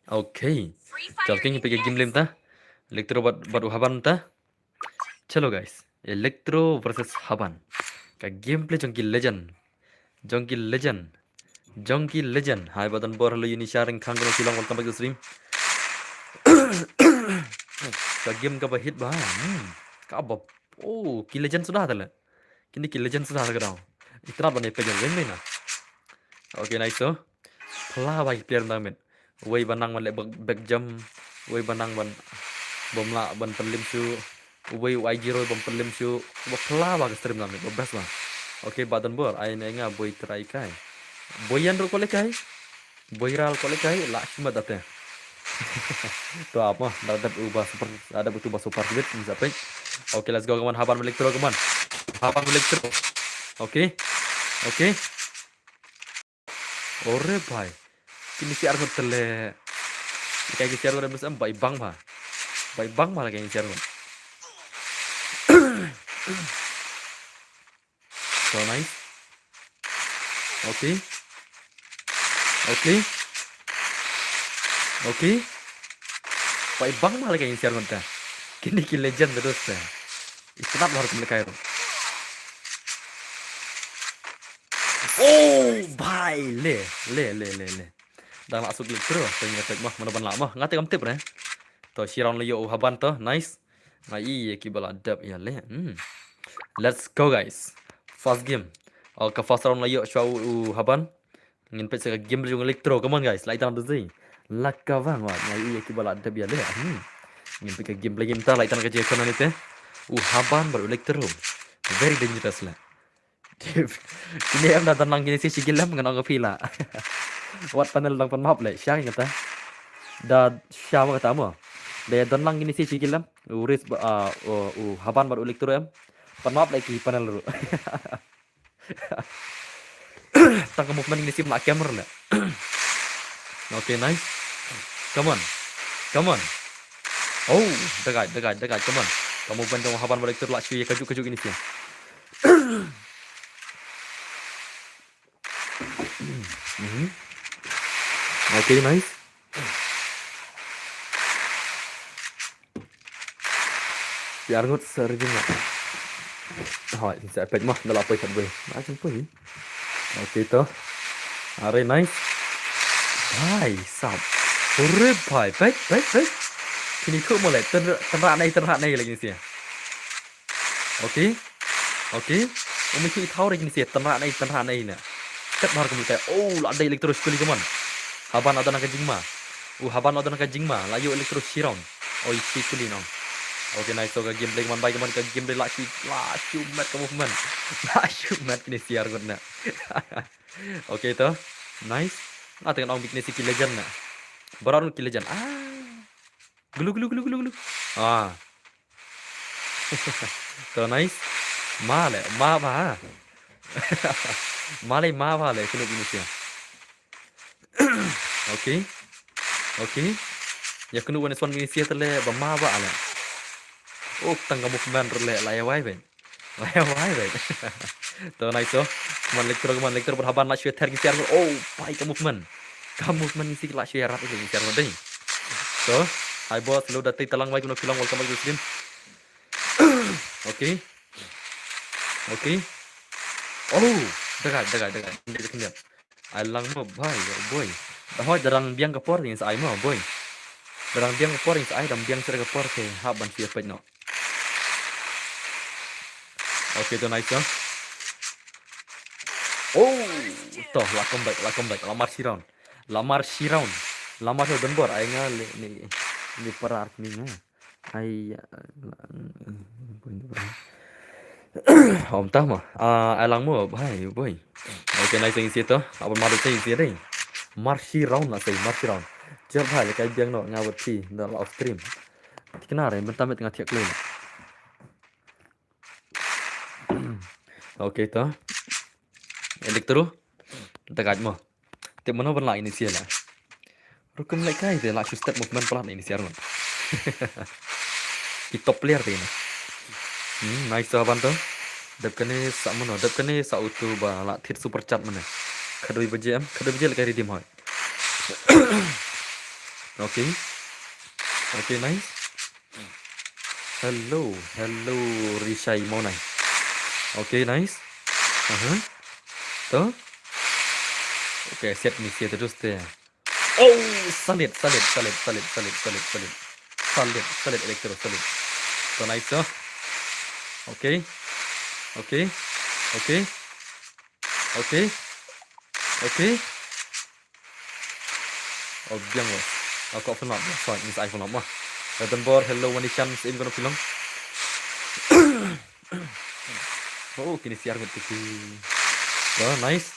Okay. Chalo, okay, ngin peit ka gameplay mynta. Electro bad, bad u Haban mynta. Chalo guys, Electro versus Haban. Ka gameplay jong ki legend. Jong ki legend. Jong ki legend. Hi Badan Bor, hello Yuni Sharing Khang, kono Shillong, welcome back to stream. Ka game kaba hit bha. Hmm. Kaba. Oh, ki legend suda tale. Kine ki legend suda ka dang. Itynnad ban ïa peit ïa lane na. Okay, nice to. Phylla bha ki player mynta mid. Uwei ba nang ban leh back, back jump. Uwei ba nang ban, bym lah ban pynlem shuh. Uwei u I G Roy bym pynlem shuh. Ba phylla bha ka stream mynta mid. Ba best bha. Okay, Badan Bor. Ai ne nga boi try kai. Boi ïan ruh ko leh kai. Boi ral ko leh kai, lah shimet da te. To ap mo, da dep uba super, da dep uba super sweet, ngin sa peit. Okay, let's go, come on, Haban Electro, come on. Haban Electro. Okay. Okay. Ore bhai. Kine ki arngut tele. Kai ki arngut em bai bang bha. Bai bang bha kai ki arngut. So nice. Okay. Okay. Okay. Bai bang bha lagi yang siar ngonta. Kine ki legend terus ta. Itynnad bha kum lekai ro. Oh, bhai, le, le, le, le, le. Dang lah suk Electro, teng ngetek mah, mano ban lah mah, ngate kam tip re. To, shi round la ïoh u Haban to, nice. Nga i ïa ki ba la dep ïa le. Hmm. Let's go guys. First game. Oh, ka first round la ïoh shuwa u, u Haban. Ngin peit sa ka game jong Electro. Come on guys, lai tang tu zi. La ka bang wat, nga i ïa ki ba la dep ïa le. Hmm. Ngin peit ka game lagi mynta, lai tang ka je kona ni te. U Haban bad u Electro. Very dangerous la. Kine em da don lang kine shi shi gilem ngan ong phi la. Wat panel dang pan map le, sha ngata. Da sha ma kata mo. Da don lang kine shi shi gilem. U Riz ba, ah, u, u Haban bad u Electro em. Pan map le ki panel ru. Tang ka movement kine shi la camera le. Okay, nice. Come on. Come on. Oh, dagai, dagai, dagai, come on. Ka movement jong u Haban bad u Electro la shu ïa kajuh kajuh kine shi. Mhm. Okay, nice. Biar ngut serjin ya. Hoi, sa pet mah, da la poi kat boi. Ma jin poi. Okay to. Are nice. Bhai sab. Ore bhai, pet, pet, pet. Kini tu mo le, tynrah, tynrah nei, tynrah nei lagi ni shi. Okay. Okay. Umi ki thaw re kini shi, tynrah nei, tynrah nei na. Kat bar kumi kai. Oh, la dei Electro shi kuli kaman. Haban la don ka jingma. U Haban la don ka jingma. La ïoh Electro shi round. Oh, shi kuli no. Okay, nice. So ka gameplay kaman bai kaman ka gameplay la shi, la shi mat ka movement. La shi mat kini shi arngut na. Okay to. Nice. Nga teng ong bik ni shi ki legend na. Baroh ki legend. Ah. Glu, glu, glu, glu, glu. Ah. To nice. Ma le, ma bha. Ma le, ma bha le, kunu kunu sia. Okay. Okay. Ya kunu wan swan kunu sia tele, ba ma bha le. Oh, tang ka movement le, la ya wai ben. Wai, wai, wai. To nice to. Kaman Electro, kaman Electro bad Haban la shu ther ki siar. Oh, pai ka movement. Ka movement ni shi la shu ïarap ni siar ding. So, hi boss, hello da tei talang wai kuno kilang, welcome back to stream. Okay. Okay. Oh, dagai, dagai, dagai. Dagai, dagai. Ai lang mo bhai, oh boy. Da hoi da dang biang ka por ni sa ai mo boy. Da dang biang ka por ni sa ai, dang biang sir ka por ke hap ban shu pet no. Okay, to nice, no? Oh, to la comeback, la comeback, la mar shi round. La mar shi round. La mar shi round bor, ai nga le ni, ni parar ni nga. Ai, ya, la, point to parar. Om tama. Ah, alang mo, bhai, boy. Okay, nice, ing sito. Apa madu sa ing sito. Marshi round la sa, marshi round. Jal bhai, lekai biang no, nga wat phi, da la off stream. Tikna re, bentam nga thiak lei. Okay, to. Electro. Tagaj mo. Te mano ban la ini sia la. Rukum lekai te la shu step movement palat ini sia run. Ki top player te ini. Hmm, nice to haban to. Dep kane sa mano, dep kane sa utu ba la thit super chat mane. Khadoi baje em, khadoi baje lekai redeem hoi. Okay. Okay, nice. Hello, hello, Rishai Monai. Okay, nice. Aha. To. Okay, set ni set terus te. Oh, solid, solid, solid, solid, solid, solid, solid. Solid, solid, Electro, solid. To, nice, to. Okay. Okay. Okay. Okay. Okay. Oh, biang, bos. Aku open up, bos. Sorry, ini saya open up, mah. Redembor, hello, Wanishan, sa im kono pilong. Oh, kini siar ngut tiki. Oh, nice.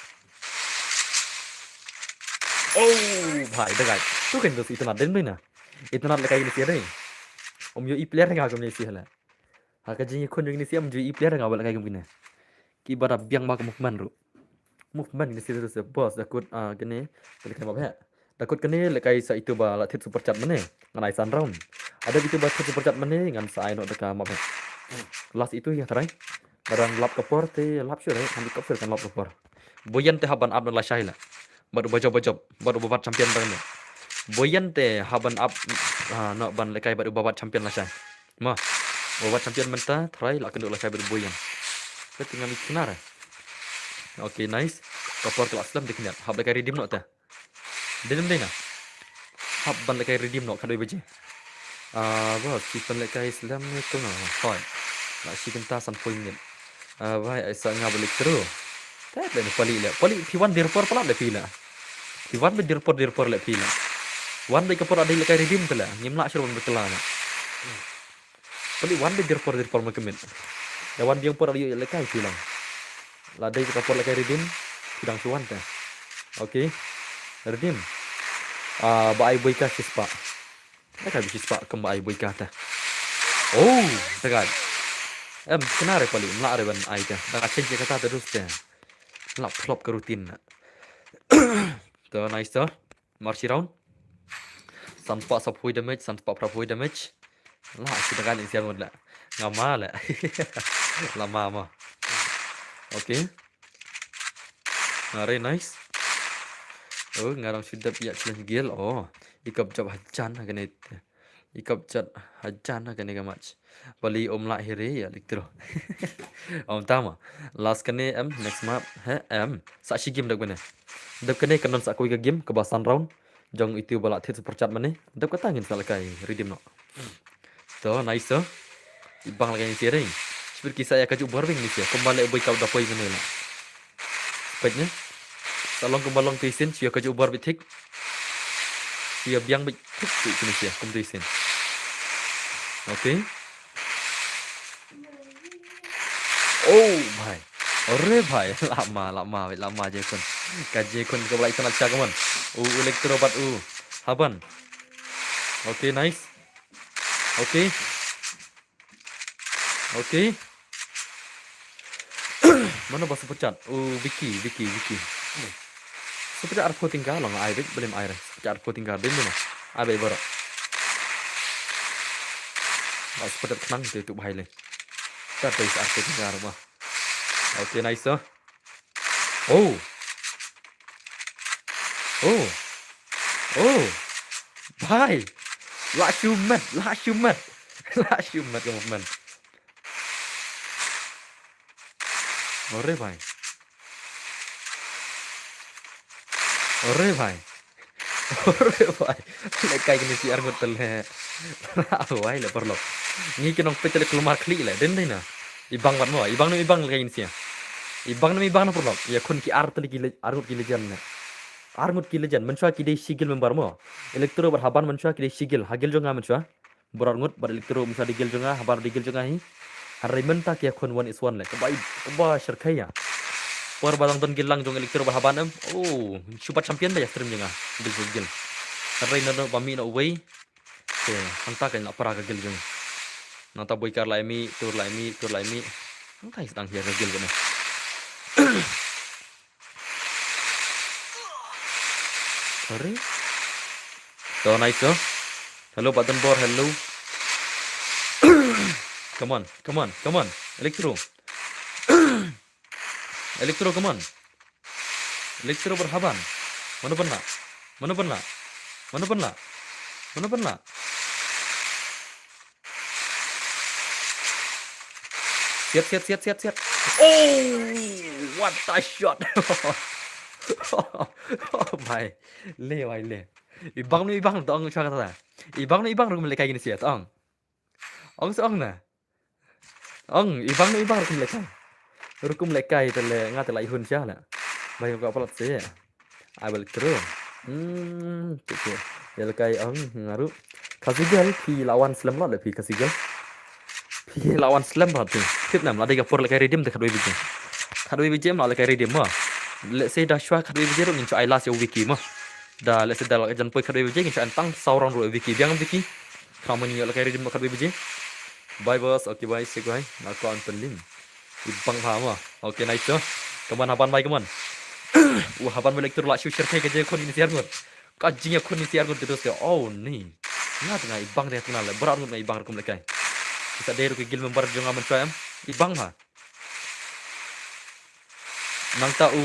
Oh, bhai, da gai. Tu kan tu itu na den na. Itu na lekai ini siar dei. Om yo i player nga ko ni siar la. Ha ka jingïakhun jong kine sia, ym ju i player nga ba lehkai kum kine. Kiba da biang ba ka movement ruh. Movement kine sia, sia, sia, boss, da kut, ah, kine, kine ka map heh. Da kut kine lehkai sa itu ba la thied super chat mane. Ngan ai san round. Ada itu ba thied super chat mane, ngan sa ai noh da ka map heh. Last itu ïa try. Ba dang lap ka por te, lap shuh re, handik kop shuh kan lap ka por. Buoyan te hap ban ap noh lashai la. Bad uba jop, ba jop, bad uba bat champion ba kane. Buoyan te hap ban ap, ah, noh ban lehkai bad uba bat champion lashai. Ma, uba bat champion mynta, try la kynduh lashai bad Buoyan. Ka te ngam i knar. Okay, nice. Ka por ka la slem te khyndiat. Hap lehkai redeem noh te. Dei ne ym dei na. Hap ban lehkai redeem noh, khadwei baje. Ah, ba, ki pynlehkai slem ne kumno. Hoi. La shi kynta sanphew minit. Ah, bai, ai sa nga ba leit through. Te leh ne pali leh. Pali phi wan dir por palat leh phi leh. Phi wan ba dir por dir por leh phi leh. Wan ba ka por adei lehkai redeem te leh. Ngim lah shuh ban ba kylla leh. Pali wan ba dir por dir por ma ka miet. Da wan biang por adei lehkai phi lang. La dei ka por lehkai redeem. Phi dang shu wan te. Okay. Redeem. Ah, ba ai buai ka shispah. Lehkai ba shispah kumba ai buai kata. Oh, tegai. Em, kena re pali, mla re ban ai ka. Dang a change kata terus te. Mla flop ka routine na. To, nice to. Marshi round. Sanspah saphew damage, sanspah phraphew damage. La, shi tegai ni siang la. Ngam ma la. La ma ma. Okay. Are nice. Oh, nga dang shu dep ïa challenge guild. Oh, i kop jop hajan ha kane. I kop jop hajan ha kane ka match. Bali um lah hiri ïa lik tro. Um tama. Last kane em, next map. He em. Sa shi game dep kane. Dep kane kan don sa kawei ka game kaba san round. Jong itu ba la thied super chat mane. Dep kata ngin sa lehkai redeem noh. To, nice to. I bang lehkai ni siaring. Shibit ki sa ïa kajuh bor bing ni sia. Kumba leh bui kau da poi mane la. Peit ne. Sa long kumba long tu isin, shu ïa kajuh bor bit thik. Shu ïa biang bit thik tu isin sia, kum tu isin. Okay. Oh, bhai. Ore bhai, lama, lama, lama je kun. Ka je kun ka balai tanat sha kaman. U Electro bad u Haban. Okay, nice. Okay. Okay. Mano ba super chat? U Vicky, Vicky, Vicky. Super chat arphew tyngka long ai bit, blim ai re. Super chat arphew tyngka, blim blim. Ai bit baroh. Ba super chat khnang te tu bhai le. Ta te arphew tyngka ruh ba. Okay, nice, sir. Oh. Oh. Oh. Bhai. Lah shu met, lah shu met. Lah shu met ka movement. Ore bhai. Ore bhai. Ore bhai. Lehkai kine shi arngut te leh. Wai leh paralok. Ngi ki nongpeit te leh kulmar khlieh leh. Dei ne dei na. I bang bad mo. I bang ne i bang lehkai kine shi. I bang ne i bang na paralok. Ïakhun ki ar te leh ki le-, arngut ki legend ne. Arngut ki legend. Mynshuwa ki dei shi guild member mo. Electro bad Haban mynshuwa ki dei shi guild. Ha guild jong nga mynshuwa. Bor arngut bad Electro mynshuwa dei guild jong nga. Haban dei guild jong nga hi. Hynrei mynta ki ïakhun one is one leh. Kaba, kaba shyrkhei ïa. Por ba dang don guild lang jong Electro bad Haban em. Oh, shu bat champion ba ïa stream jong nga. Guild versus guild. Hynrei na ba mih na uwei. Te, hangta ka la pra ka guild jong. Nangta Boika la mih, Tur la mih, Tur la mih. Hangta sdang hiar ka guild kane. Sorry. To, nice, oh. Hello, Button Bor, hello. Come on, come on, come on. Electro. Electro, come on. Electro bad Haban. Mano ban lah? Mano ban lah? Mano ban lah? Mano ban lah? Siat, siat, siat, siat, siat. Oh, what a shot. Oh, bhai. Le, bhai, le. Ibang nu ibang to ong sha kata. Ibang nu ibang rukom lehkai kine siat, ong. Ong sa ong na. Ong, ibang nu ibang rukom lehkai. Rukom lehkai te le nga te la ihun sha la. Bhai ko palat se. Ai bel kru. Hmm, tu tu. Ïa lehkai ong nga ruh. Khasi girl phi la wan slem la le phi Khasi girl. Phi la wan slem ba phi. Tip nam la dei ka por lehkai redeem te khatwei baje. Khatwei baje ma lehkai redeem ma. Let's say da shwa khatwei baje ruh ngin shu ai last ïa u Vicky ma. Da let's say da la jan poi khatwei baje ngin shu ai tang saw round ruh ïa u Vicky. Biang Vicky. Khamon ïa lehkai redeem ma khatwei baje. Bye boss, okay bye, say goodbye. Nga ko an penlim. Ibang ha ma. Okay, nice to. Come on, Haban bye, come on. Wah, Haban balik tu la shu share kai ka je khun ini siar ngut. Ka jing ya khun ini siar ngut tu doh. Oh ni. Nga tengah ibang dia kenal. Berat ngut nga ibang rukom lehkai. Kita dei ruh ki guild member jong nga mynshwa em. Ibang ha. Nangta u.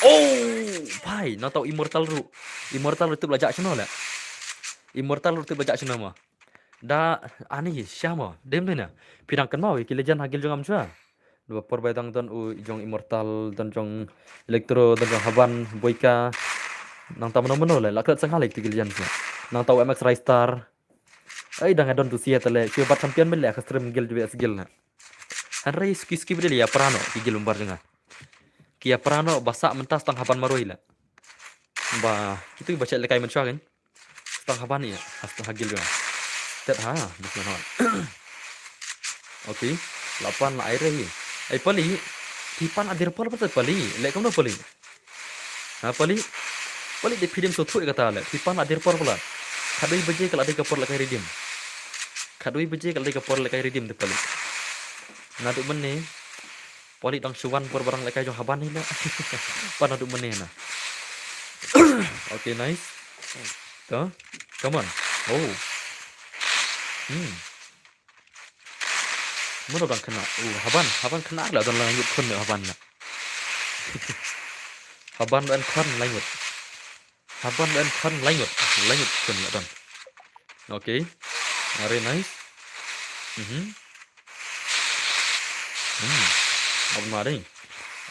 Oh, bhai, nangta u Immortal ruh. Immortal ruh tu belajar shano le. Immortal ruh tu belajar shano ma. Da ani sha ma. Dem de na. Phi dang kynmaw ïa ki legend ha guild jong nga mynshwa. Da por ba dang don u jong Immortal, don jong Electro, don jong Haban, Boika. Nangta mano mano le, la klet sangha le ki legend sha. Nangta u M X Ristar. Ai dang don tu sia te le, shu bat champion bel le ka stream guild V S guild na. Hynrei ski ski bel ïa prano ki guild member jong nga. Ki ïa prano ba sah mynta stang Haban marwei le. Ba kitu ba check lehkai mynshwa kan. Stang Haban ïa, stang ha guild jong nga. Tet ha, bus na ha. Okay, la pan la ai re hi. Ai Pali, phi pan adir por palat Pali, le kumno Pali? Ha Pali? Pali de phi dem sothu ïa kata le, phi pan adir por palat. Khatwei baje ka la dei ka por lehkai redeem. Khatwei baje ka la dei ka por lehkai redeem de Pali. Naduh mynne Pali dang shu wan por ba dang lehkai jong Haban hi le. Pan naduh mynne na. Okay, nice. To, come on. Oh. Hmm. Mano dang kena. Oh, Haban, Haban kena la don la ngut khun le Haban la. Haban don khun la ngut. Haban don khun la ngut. La ngut khun la don. Okay. Very nice. Mhm. Hmm. Haban ma dei.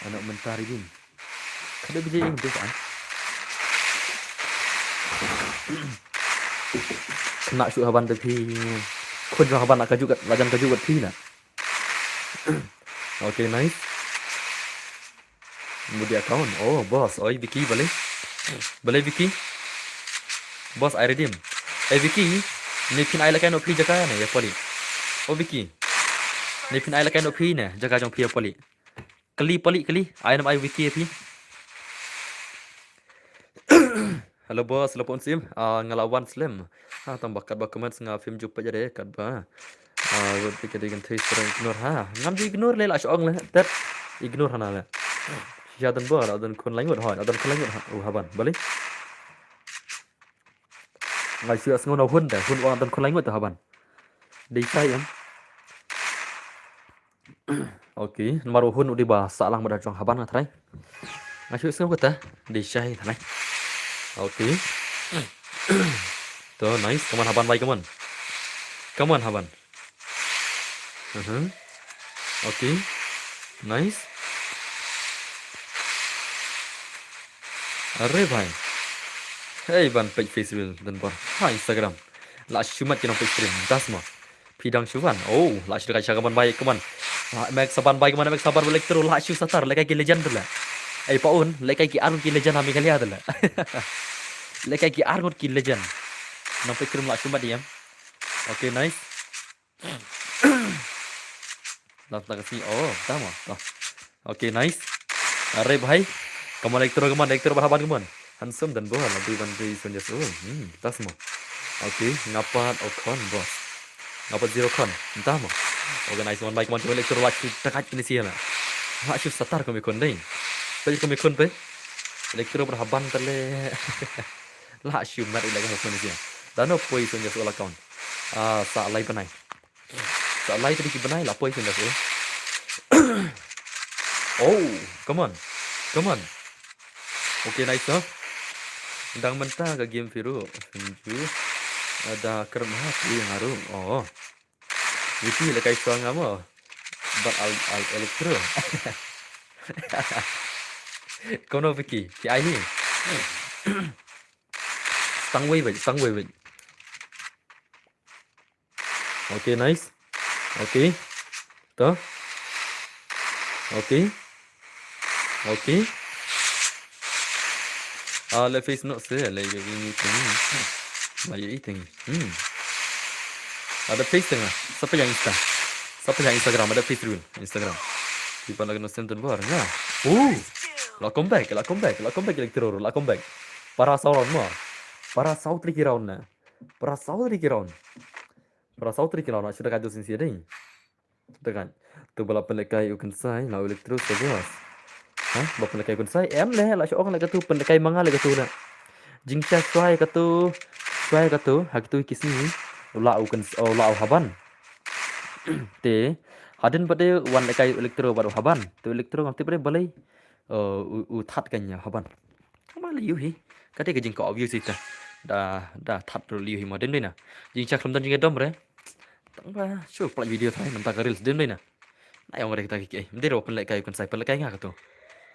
Anak mentari din. Khatwei baje ïa mynta kan. Kena shu Haban te phi. Khun jong Haban la kaju kat, la jan kaju kat phi na. Okay, nice. Mudi account. Oh, boss. Oi, Vicky, balei? Balei Vicky? Boss, ai redeem. Eh, Vicky. Ni phin ai lehkai noh phi jaka ne, ïa Pali. Oh, Vicky. Ni phin ai lehkai noh phi ne, jaka jong phi ïa Pali. Kali Pali, kali. Ai nam ai Vicky ïa phi. Hello boss, hello pon sim. Ah, nga la wan slem. Ha, tang ba katba comments nga phim ju peit ïa de katba. Ah, word phi ka dei kan thei sera ignore ha. Ngam ju ignore le la shu ong le. Tet ignore hana le. Shisha don ba la don khun la ngut ha, la don khun la ngut ha. Oh, Haban. Balei? Nga shu ïa sngew na hun te, hun ong la don khun la ngut te Haban. Dei sai em. Okay, namar u hun u dei ba sah lang bad jong Haban nga trai. Nga shu sngew kata, dei shai trai. Okay. To, nice, come on Haban bhai, come on. Come on Haban. Mhm. Okay. Nice. Are bhai. Hei ban peit Facebook dan bor. Ha Instagram. La shu mat ki nong peit stream. Das mo. Phi dang shu wan. Oh, la shu ka sha ka ban bai ka man. Mek sa ban bai ka man, mek sa ban bai Electro la shu satar lehkai ki legend la. Ei pa un, lehkai ki arngut ki legend ha Meghalaya la. Lehkai ki arngut ki legend. Nang peit krim la shu mat ïa. Okay, nice. Lap ta ka sngi. Oh, tama. To. Okay, nice. Are bhai. Kaman Electro, kaman Electro, ba haban kaman. Handsome dan bor, la dei ban dei Sonia Soul. Hmm, tas mo. Okay, nga pat o khon, boss. Nga pat zero khon. Entah mo. Okay, nice one, bhai, kaman Electro, la shu takat kini sia la. La shu satar kami khon dei. Peit kami khon peit. Electro ba haban tale. La shu mat ila ka kini sia. Dano poi Sonia Soul account. Ah, sa lai panai. Sa lai tadi ki bnai la poi senda tu. Oh, come on. Come on. Okay, nice, huh? Dang mynta ka game Firu. Senju. Ada kerma ki ngaru. Oh. Wiki la kai suang amo. Bat al, al Electro. Kono Wiki, ki ai ni. Stang wei wei, stang wei wei. Okay, nice. Okay. To. Okay. Okay. Ah, le face no se, le yo ini teng. La yo iteng. Hmm. Ada face teng ah. Siapa yang Insta? Siapa yang Instagram? Ada face dulu. Instagram. Di mana kena send bar ya. Oh. La comeback, la comeback, la comeback Electro, la comeback. Para saw round mo. Para saw tri ki round na. Para saw tri ki round. Para saw tri ki round na. Sudah kado sin sia ding. Sudah kan. Tu bala pynlekai u Kynsai, la u Electro sa bos. Ha? Ba pynlekai u Kynsai, em le, la shu ong le katu, pynlekai ma nga le katu na. Jingcha swai katu, swai katu, ha katu ki sngi, u la u Kyns-, u la u Haban. Te, hadien pat de wan lekai u Electro bad u Haban. Tu Electro ngam tip re balei. Uh, u, u That kan ïa Haban. Tang ba liu hi. Kata ka jingkau views ita. Da, da That ruh liu hi ma dem dei na. Jingcha khlem don jingdom re. Tang ba shu pynlait video thai namta ka reels dem dei na. Na ïong re kita ki ki. Mdei re pynlekai u Kynsai, pynlekai nga katu.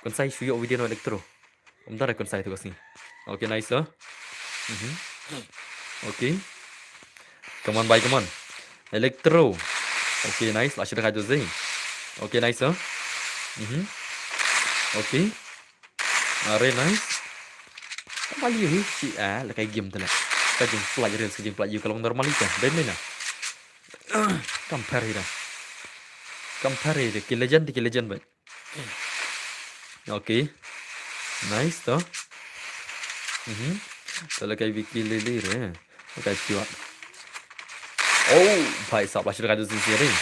Kynsai shu ïoh video na Electro. Mdei re Kynsai tu ka sngi. Okay, nice, oh. Mhm. Okay. Come on, bhai, come on. Electro. Okay, nice. La shu da ka Jose. Okay, nice, oh. Mhm. Okay. Are nice. Kam pali hi si ah, la kai game tala. Ka jingpynlait reels, ka jingpynlait ïa ka long normal ita. Dem ni na. Kam pher hi da. Kam pher hi da. Ki legend, ki legend ba. Okay. Nice to. Mhm. Tala kai Wiki Lily re. Okay, pure. Oh, bhai sahab, la shu da ka Jose sin sia dei.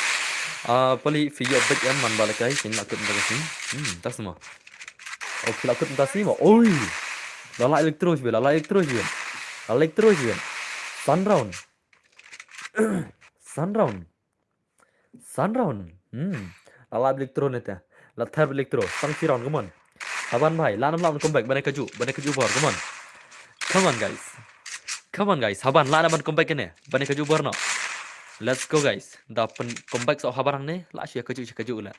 Ah, pali fi yo bek em man ba la kai, kin la kut mynta ka sngi. Hmm, tas mo. Oh, phi la kut mynta sngi mo. Oi. La la Electro shibun, la la Electro shibun. La la Electro shibun. San round. San round. San round. Hmm. La la Electro ne te. La thar Electro. Tang shi round, come on. Haban bhai, la nam la nam comeback, bane kaju, bane kaju bor, come on. Come on, guys. Come on, guys. Haban, la nam ban comeback ne. Bane kaju bor no. Let's go, guys. Da pyn comeback sa Haban ne, la shi kaju, shi kaju la.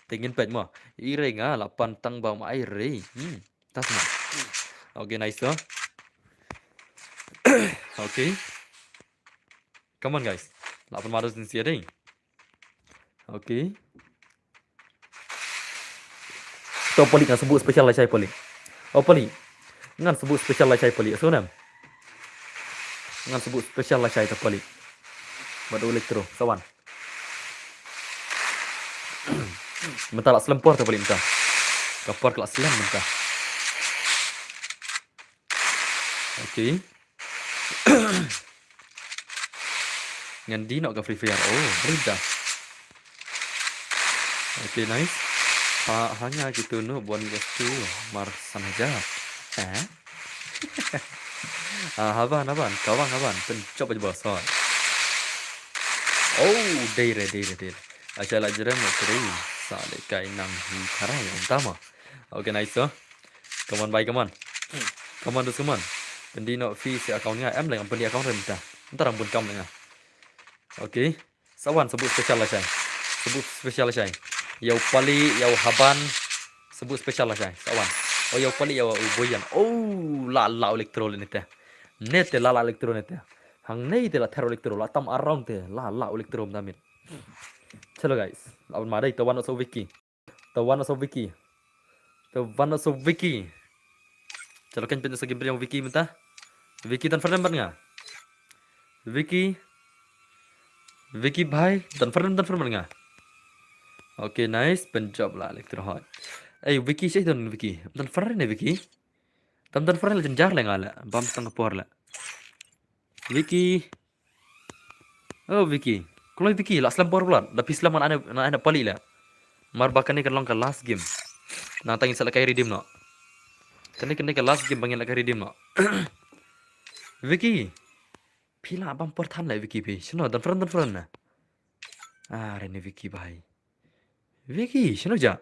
Te ngin peit mo. I re nga la pan tang ba ma i re. Hmm. Tas mo. Okay, nice to. Okay. Come on, guys. La pan madu sin sia ding. Okay. To pali ngan sebut special lashai pali. Oh pali. Ngan sebut special lashai pali. Asu nam. Ngan sebut special lashai to pali. Bad Electro, sa wan. Mynta la slem por to pali mynta. Ka por ka la slem mynta. Okay. Ngan die noh ka Free Fire. Oh, briew da. Okay, nice. Ha, hanga kitu no bon yestu mar sanaja. Eh? Ah, haban, haban, kawang haban, pynchop aja bosoi. Oh, dei re, dei re, dei re. Acha la jerem la kri. Sa le kai nang hi kharai, entama. Okay, nice, so. Come on, bhai, come on. Come on, dus, come on. Pyndie noh phi sa account nga, em leng pyndie account re mynta. Mynta rang bun kam leng nga. Okay. Sa wan, sebut special lashai. Sebut special lashai. Ïa u pali, ïa u haban. Sebut special lashai. Sa wan. Oh, ïa u pali, ïa u boyan. Oh, la la Electro ne te. Ne te la la Electro ne te. Hangne te la thar Electro, la tam around te. La la Electro mynta mit. Chalo guys. La un madai to wan so Wiki. To wan so Wiki. To wan so Wiki. Chalo kan pynta sa game ïa u Wiki mynta. Wiki, don friend bad nga. Wiki. Wiki bhai, don friend, don friend bad nga. Okay, nice. Pynjop la Electro hot. Ei, Vicky, sha don Vicky. Don friend ne Vicky? Tam don friend la jynjar le nga le. Bam stang por le. Vicky. Oh, Vicky. Kloi Vicky, la slem por blood. Da phi slem ngan ai na, ngan ai na pali le. Mar ba kane kan long ka last game. Nangta ngin sa lehkai redeem noh. Kane, kane ka last game ba ngin lehkai redeem noh. Vicky. Phi la bam por than le Vicky phi. Shano, don friend, don friend na. Are ne Vicky bhai. Vicky, shano ja?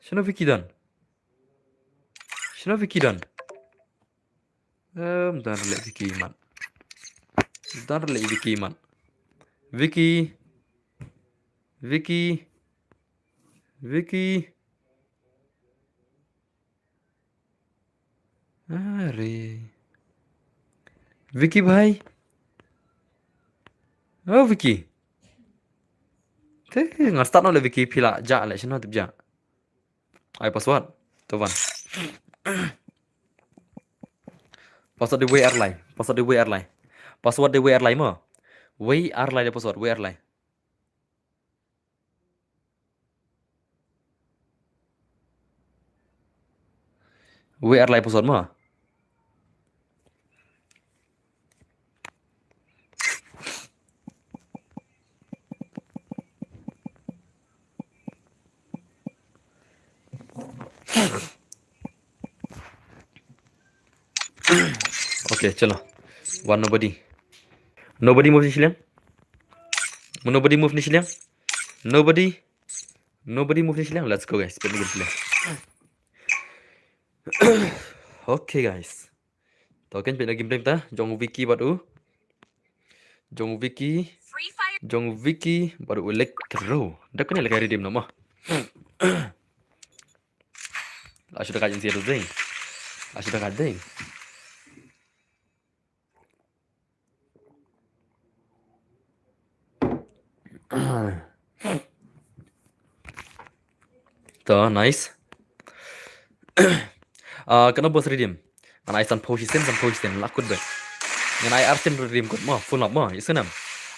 Shano Vicky don? Shano Vicky don? Em, don le Vicky man. Don le Vicky man. Vicky. Vicky. Vicky. Are. Vicky bhai. Oh, Vicky. Te, ngan start noh le Vicky, phi la ja le, shano tip ja. Ai password. To ban. Password dei wei ar lai. Password dei wei ar lai. Password dei wei ar lai mo. Wei ar lai dei password, wei ar lai. Wei ar lai password mo. Okay, chalo. One nobody. Nobody move ni shiliang. Nobody move ni shiliang. Nobody. Nobody move ni shiliang. Let's go, guys. Pynmih gameplay. Okay, guys. To kan pynmih gameplay ta. Jong Vicky bad u. Jong Vicky. Jong Vicky bad u Electro. Dep kane lehkai redeem noh mo. La shu da ka jingsiat dei. La shu da ka dei. To, nice. Ah, kano boss redeem? Ngan ai sanphew shisien, sanphew shisien, la kut bad. Ngan ai arsien redeem code mo, full map mo, ïa sngewbha.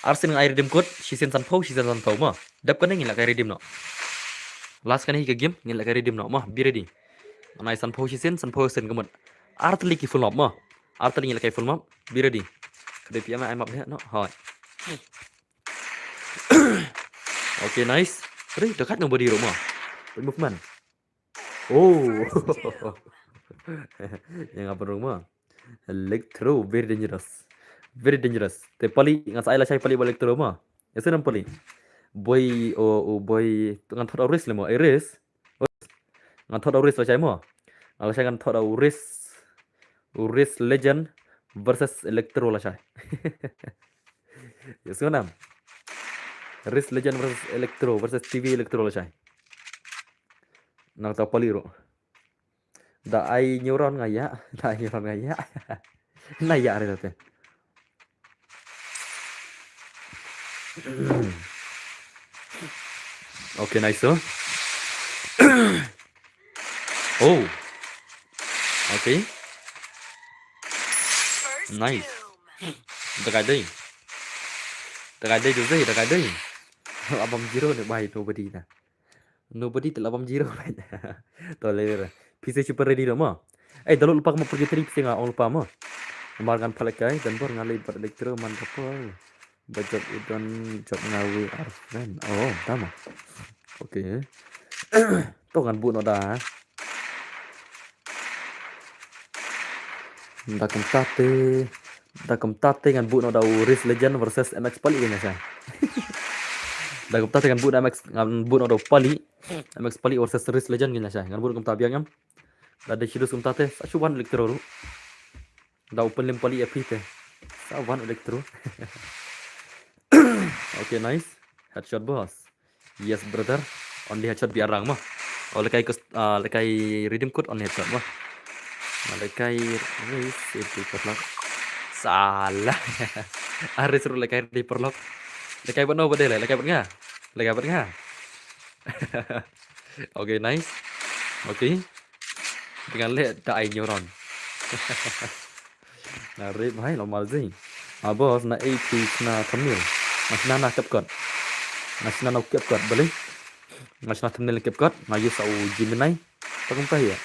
Arsien ngan ai redeem code, shisien sanphew, shisien sanphew mo. Dep kane ngin lehkai redeem noh. Last kane hi ka game, ngin lehkai redeem noh mo, be ready. Ngan ai sanphew shisien, sanphew shisien ka mut. Ar tylli ki full map mo. Ar tylli ngin lehkai full map, be ready. Ka dei phi ai map heh noh, hoi. Okay, nice. Re, dekat nobody ruh mo. Movement. Oh. Ïa nga pynrung mo. Electro, very dangerous. Very dangerous. Te pali, ngan sa ai lashai pali bad Electro mo. Ïa sngewbha pali. Boy, oh, oh, boy. Ngan thot Iris le mo. Iris. Ngan thot Iris lashai mo. Ngan lashai ngan thot Iris. Iris Legend versus Electro lashai. Ïa sngewbha. Iris Legend versus Electro versus T V Electro lashai. Nangta pali ruh. Da ai neuron nga ïa, da ai neuron nga ïa. Na ïa re te. Okay, nice so. Oh. Okay. Nice. Da ka dei. Da ka dei tu dei, da ka dei. Abang zero ne bai nobody na. Nobody te la bam zero. To le. Phi sa super ready do mo. Eh, da lut lypa kumba purgatory phi sa nga ong lypa mo. Mar ngan pha lehkai, don bor nga leit bad Electro man ka por. Ba jop u don jop nga we are friend. Oh, tama. Okay. To ngan buh noh da. Da kumta te, da kumta te ngan buh noh da u Iris Legend versus M X Pali kane shai. Da kumta te ngan buh da M X, ngan buh noh da u Pali. M X Pali versus Iris Legend kane shai. Ngan buh kumta biang em. Da dei shidus kumta te, sa shu wan Electro ruh. Da u pynlem pali ïa phi te. Sa wan Electro. Okay, nice. Headshot boss. Yes, brother. Only headshot biang rang mo. Oh, lehkai kus-, ah, lehkai redeem code only headshot mo. Ah, lehkai race itu paralok. Salah. Aris ruh lehkai di paralok. Lehkai bad no bad dei leh, lehkai bad nga. Lehkai bad nga. Okay, nice. Okay. Dengan leh da ai neuron. Na rip hai lo mal zing. Ah, boss na A P na Kamil. Mas na na kap kot. Nga shna na u CapCut, balei? Nga shna thumbnail CapCut, nga use u Gemini. Pakum ka ya.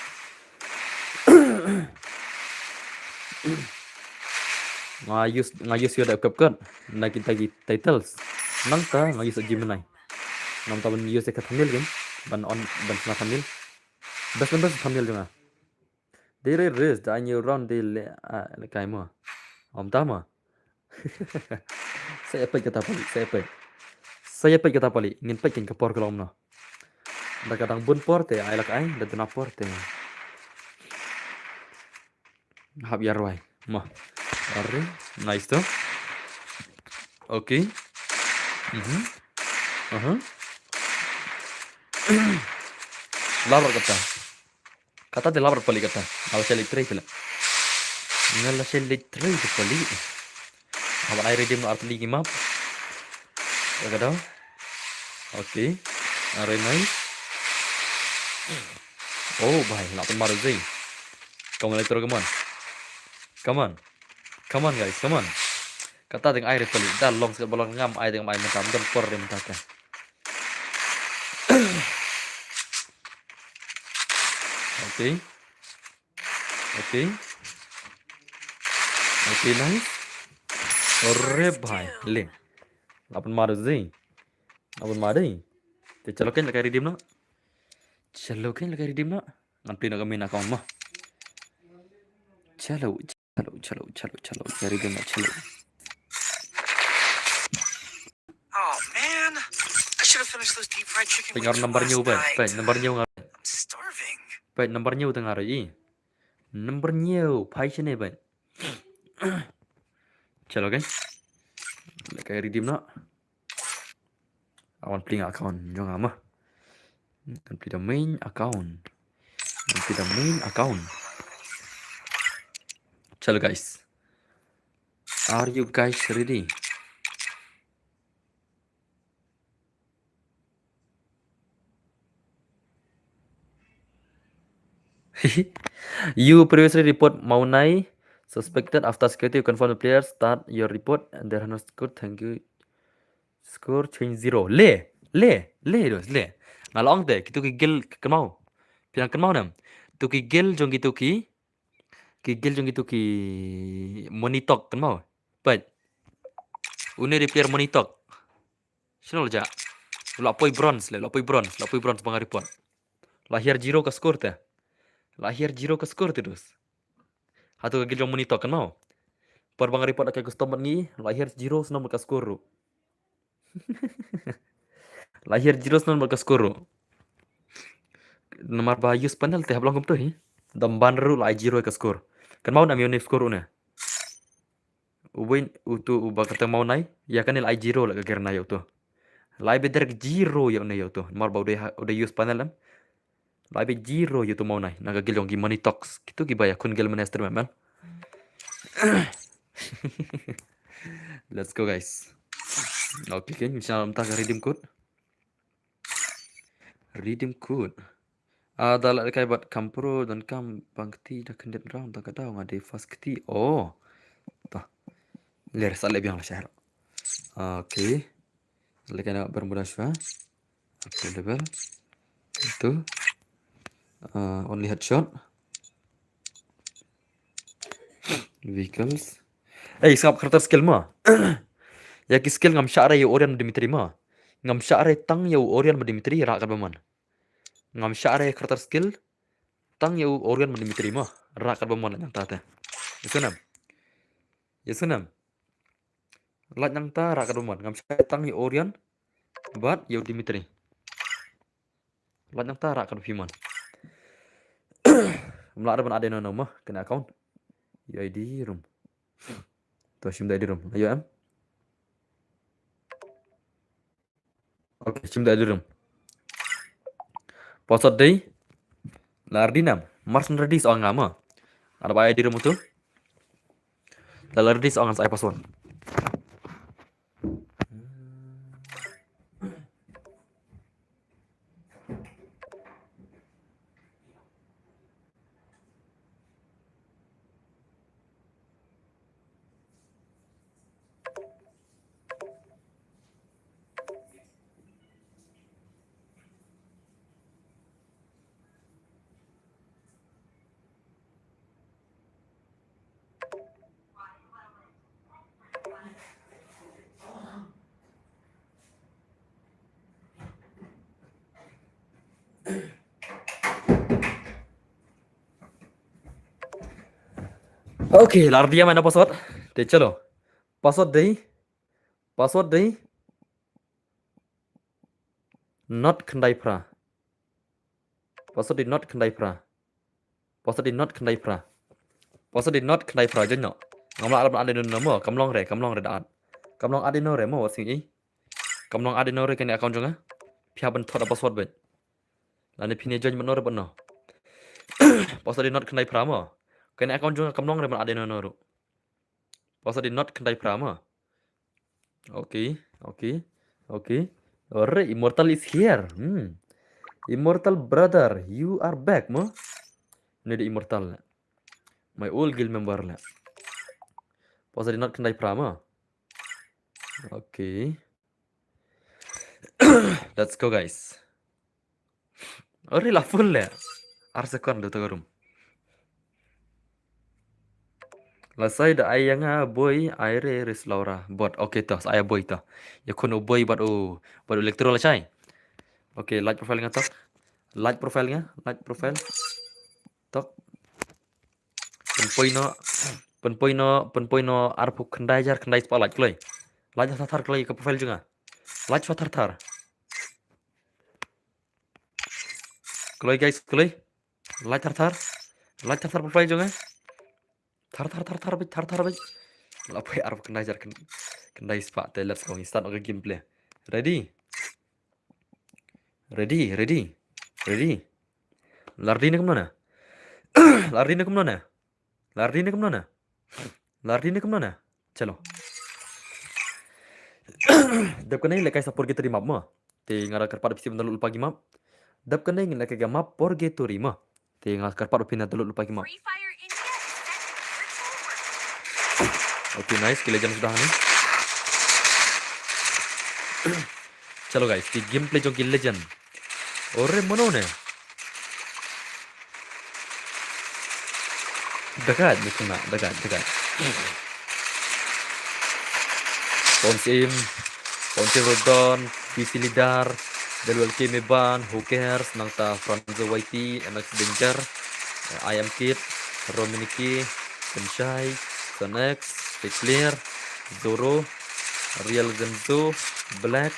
Nga use, nga use ïa da u CapCut na kita ki titles. Nangta nga use Gemini. Nangta ban use ka thumbnail kan, ban on, ban shna thumbnail. Best, best thumbnail jong nga. Dei re res da, a new round dei le, ah, le kai mo. Om ta mo. Sa ïa peit kata pali, sa ïa peit. Sa ïa peit kata pali, ngin peit kin ka por ka long kumno. Da ka dang bun por te ai lak ai, da duna por te hap ïa rwai. Mo. Are, nice to. Okay. Mhm. Aha. Labar kata. Kata te labar pali kata. Nga la sha leit trei pala. Nga la sha leit trei te pali. Haba ai redeem ar tylli ki map. Ya ka daw. Okay. Are nice. Oh bhai, la pynmar zai. Come on, let's go, come on. Come on. Come on guys, come on. Kata dang ai re pali. Da long skat balong ngam ai dang ai mynta. Don por re mynta ka. Okay. Okay. Okay, nice. Ore bhai, le. La pynmar zai. La pynmar dei. Te chalo kan la kai redeem na. Chalo kan la kai redeem na. Ngan pli na ka main account mo. Chalo, chalo, chalo, chalo, chalo. Kai redeem na, chalo. Oh man, I should have finished those deep fried chicken wings from last night. Peit, number hynñiew, peit, peit, number hynñiew nga. I'm starving. Peit, number hynñiew te nga rei. Number hynñiew, phai shane, peit. Chalo, okay. Leh kai redeem noh. Awan pli nga account jong nga mo. Kan pli da main account. Kan pli da main account. Chalo, guys. Are you guys ready? You previously report Mawnai suspected. After security, you confirm the player. Start your report. And there are no score. Thank you. Score change zero. Le, le, le, dos, le. Nga la ong te, kitu ki guild kynmaw. Phi nang kynmaw ne em? Tu ki guild jong kitu ki, ki guild jong kitu ki Monitok kynmaw. Peit. Une ri player Monitok. Shano la jah? La poi bronze le, la poi bronze, la poi bronze ba nga report. La hiar zero ka score te. La hiar zero ka score te, dos. Hatu ka guild jong Monitok kynmaw. Por ba nga report la ka custom bad ngi, la hiar zero snom ka score ruh. La hiar zero snom ka score ruh. Namar ba use panel te hap long kumtu hi. Dam ban ruh la ai zero ka score. Kynmaw ne em ïa une score une. Uwei utu uba kata Mawnai, ïa kane la ai zero la ka ger na ïa utu. La ai beit direct zero ïa une ïa utu. Namar ba u dei ha, u dei use panel em. La ai beit zero ïa utu Mawnai. Na ka guild jong ki Monitok. Kitu kiba ïakhun guild mynne stream em. Let's go, guys. Okay, okay, ngin sa mynta ka redeem code. Redeem code. Ah, da la kai bad kam pro donkam bang kti da khyndiat round da ka daw nga dei first kti. Oh. Ta. Ler sa le biang la share. Okay. Le kai na Bermuda shwa. Okay, level. Itu. Ah, only headshot. Vehicles. Eh, sngap character skill mo. Ïa ki skill ngam shah re ïa u Orion Dimitri mo. Ngam shah re tang ïa u Orion Dimitri rah katba mon. Ngam shah re character skill tang ïa u Orion Dimitri mo. Rah katba mon la nyngta te. Ïa sngap. Ïa sngap. La nyngta rah katba mon. Ngam shah re tang ïa u Orion bad ïa u Dimitri. La nyngta rah katba phi mon. Mla da ban add ïa no no mo kane account. U I D room. To shim da I D room. Ayo em. Okay, shim da I D room. Password dei. La ready nam. Mars ready sa nga mo. Ada ba I D room tu. La ready sa nga sa password. Okay, la ardea mana password. Te chalo. Password dei. Password dei. Not khyndai phra. Password dei not khyndai phra. Password dei not khyndai phra. Password dei not khyndai phra, join no. Ngam lah add ïa no mo, kam long re, kam long re da add. Kam long add ïa no re mo, wat sngi i. Kam long add ïa no re kane account jong nga. Phi hap ban thot da password beit. Lane phin ïa join bad no re bad no. Password dei not khyndai phra mo. Kane account jong nga kam long re ban add ïa no ruh. Password dei not khyndai phra mo. Okay, okay, okay. Alright, Immortal is here. Hmm. Immortal brother, you are back mo. Une dei Immortal le. My old guild member le. Password dei not khyndai phra mo. Okay. Let's go, guys. Ori la full le. Ar second do tagarum. La sai da ai ïa nga boi ai re ris Laura. Bot. Okay to, sa ai boi to. Ïa khun u boi bad u, bad u Electro la sai. Okay, like profile nga tok. Like profile nga, like profile. Tok. Pynpoi no, pynpoi no, pynpoi no arphew khyndai hajar khyndai spah like kloi. Like thar thar kloi ka profile jong nga. Like thar thar. Kloi guys, kloi. Like thar thar. Like thar thar profile jong nga. Thar thar thar thar beit, thar thar beit. La poi arphew khyndai hajar khyndai spah te, let's go. Ngi start ka gameplay. Ready? Ready, ready. Ready. La ready ne kumno ne? La ready ne kumno ne? La ready ne kumno ne? La ready ne kumno ne? Chalo. Dep kane lehkai sa Purgatory map mo. Te nga la kyrpad phi ban download lypa ki map. Dep kane ngin lehkai ka map Purgatory mo. Te nga la kyrpad phi na download lypa ki map. Okay, nice, ki legend suda hangne. Chalo guys, ki gameplay jong ki legend. Ore mano ne? Dekat ni kena, dekat, dekat. Ponsim, Ponsim Rodon, P C Leader, W L K Meban, Who Cares, nangta Franzo Y T, M X Danger, I Am Kid, Rominiki, Kenshai, Sonex, Fake Player, Zoro, Real Zenzo, Black,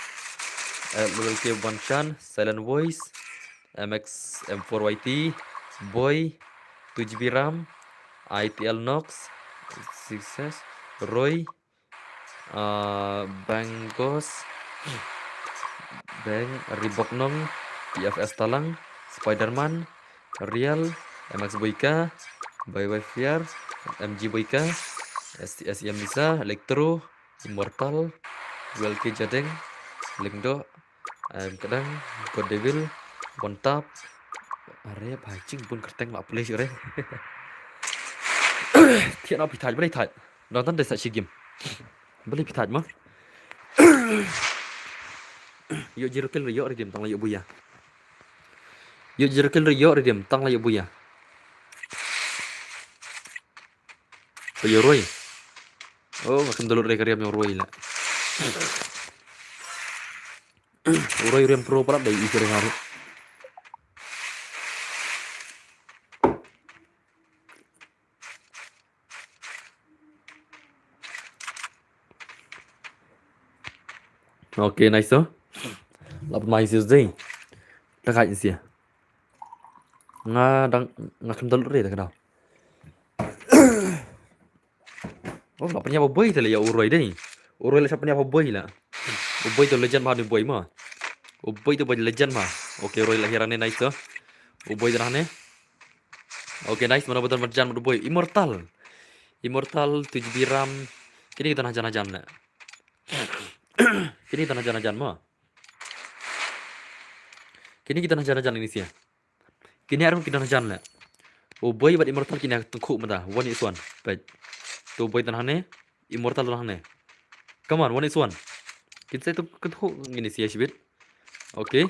eh, W L K Banshan, Silent Voice, M X M four Y T, Boy, two G B RAM, I T L Nox, Success, Roy, ah, Bangos, Bang, Riboknong, P F S Talang, Spiderman, Real, M X Boyka, Bye Bye Fear, M G Boyka, S T S M Lisa, Electro, Immortal, W L K Jadeng, Lengdo, em, Kadang, God Devil, One Tap. Are, bhai, jingbun kyrteng la pule shuh re. Thiah na phi thait, balei thait? Nang tan dei sa shi game. Balei phi thait mo? Ïoh zero kill re ïoh redeem tang la ïoh buya. Ïoh zero kill re ïoh redeem tang la ïoh buya. Ko ïoh roi. Oh, nga khlem download re ka riam ïoh roi la. Roi riam pro palat dei i kere haru. Okay, nice to. Lap mai sis dei. Ta kai sia. Nga dang, nga khlem download re ta ka dau. Oh, la pynïap u Boi te la ïa u Roi dei. U Roi la sa pynïap u Boi la. U Boi to legend ma, u Boi ma. U Boi to Boi legend ma. Okay, Roi la hiar hangne, nice to. U Boi to hangne. Okay, nice, mano ba don marjan ma u Boi. Immortal. Immortal, two G B RAM. Kine ki don hajan hajan la. Kine ki don hajan hajan ma. Kine ki don hajan hajan ini sia. Kine arngut ki don hajan la. U Boi bad Immortal kine tyngkhuh mynta. One is one. Peit. To u Boi don hangne. Immortal don hangne. Come on, one is one. Kin sa to tyngkhuh ngin ïa shibit. Okay.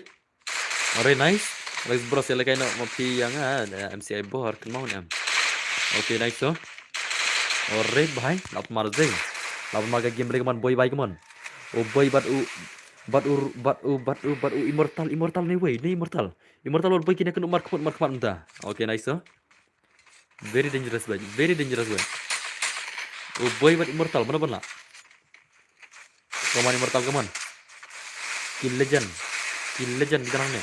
Alright, nice. Nice bro, sia lehkai noh ma phi ïa nga, eh, M C I bor, kynmaw ne em. Okay, nice to. Alright, bhai. Lap mar zing. Lap mar ka game balik man, Boi bhai, come on. U Boi bad u, bad u, bad u, bad u, bad u Immortal, Immortal ne wei, ne Immortal. Immortal wat Boi kine kynduh markhmat, markhmat mynta. Okay, nice to. Very dangerous, bhai. Very dangerous, bhai. U boi bad Immortal, mano ban lah? Come on, Immortal, come on. Kill Legend. Kill Legend kita hangne.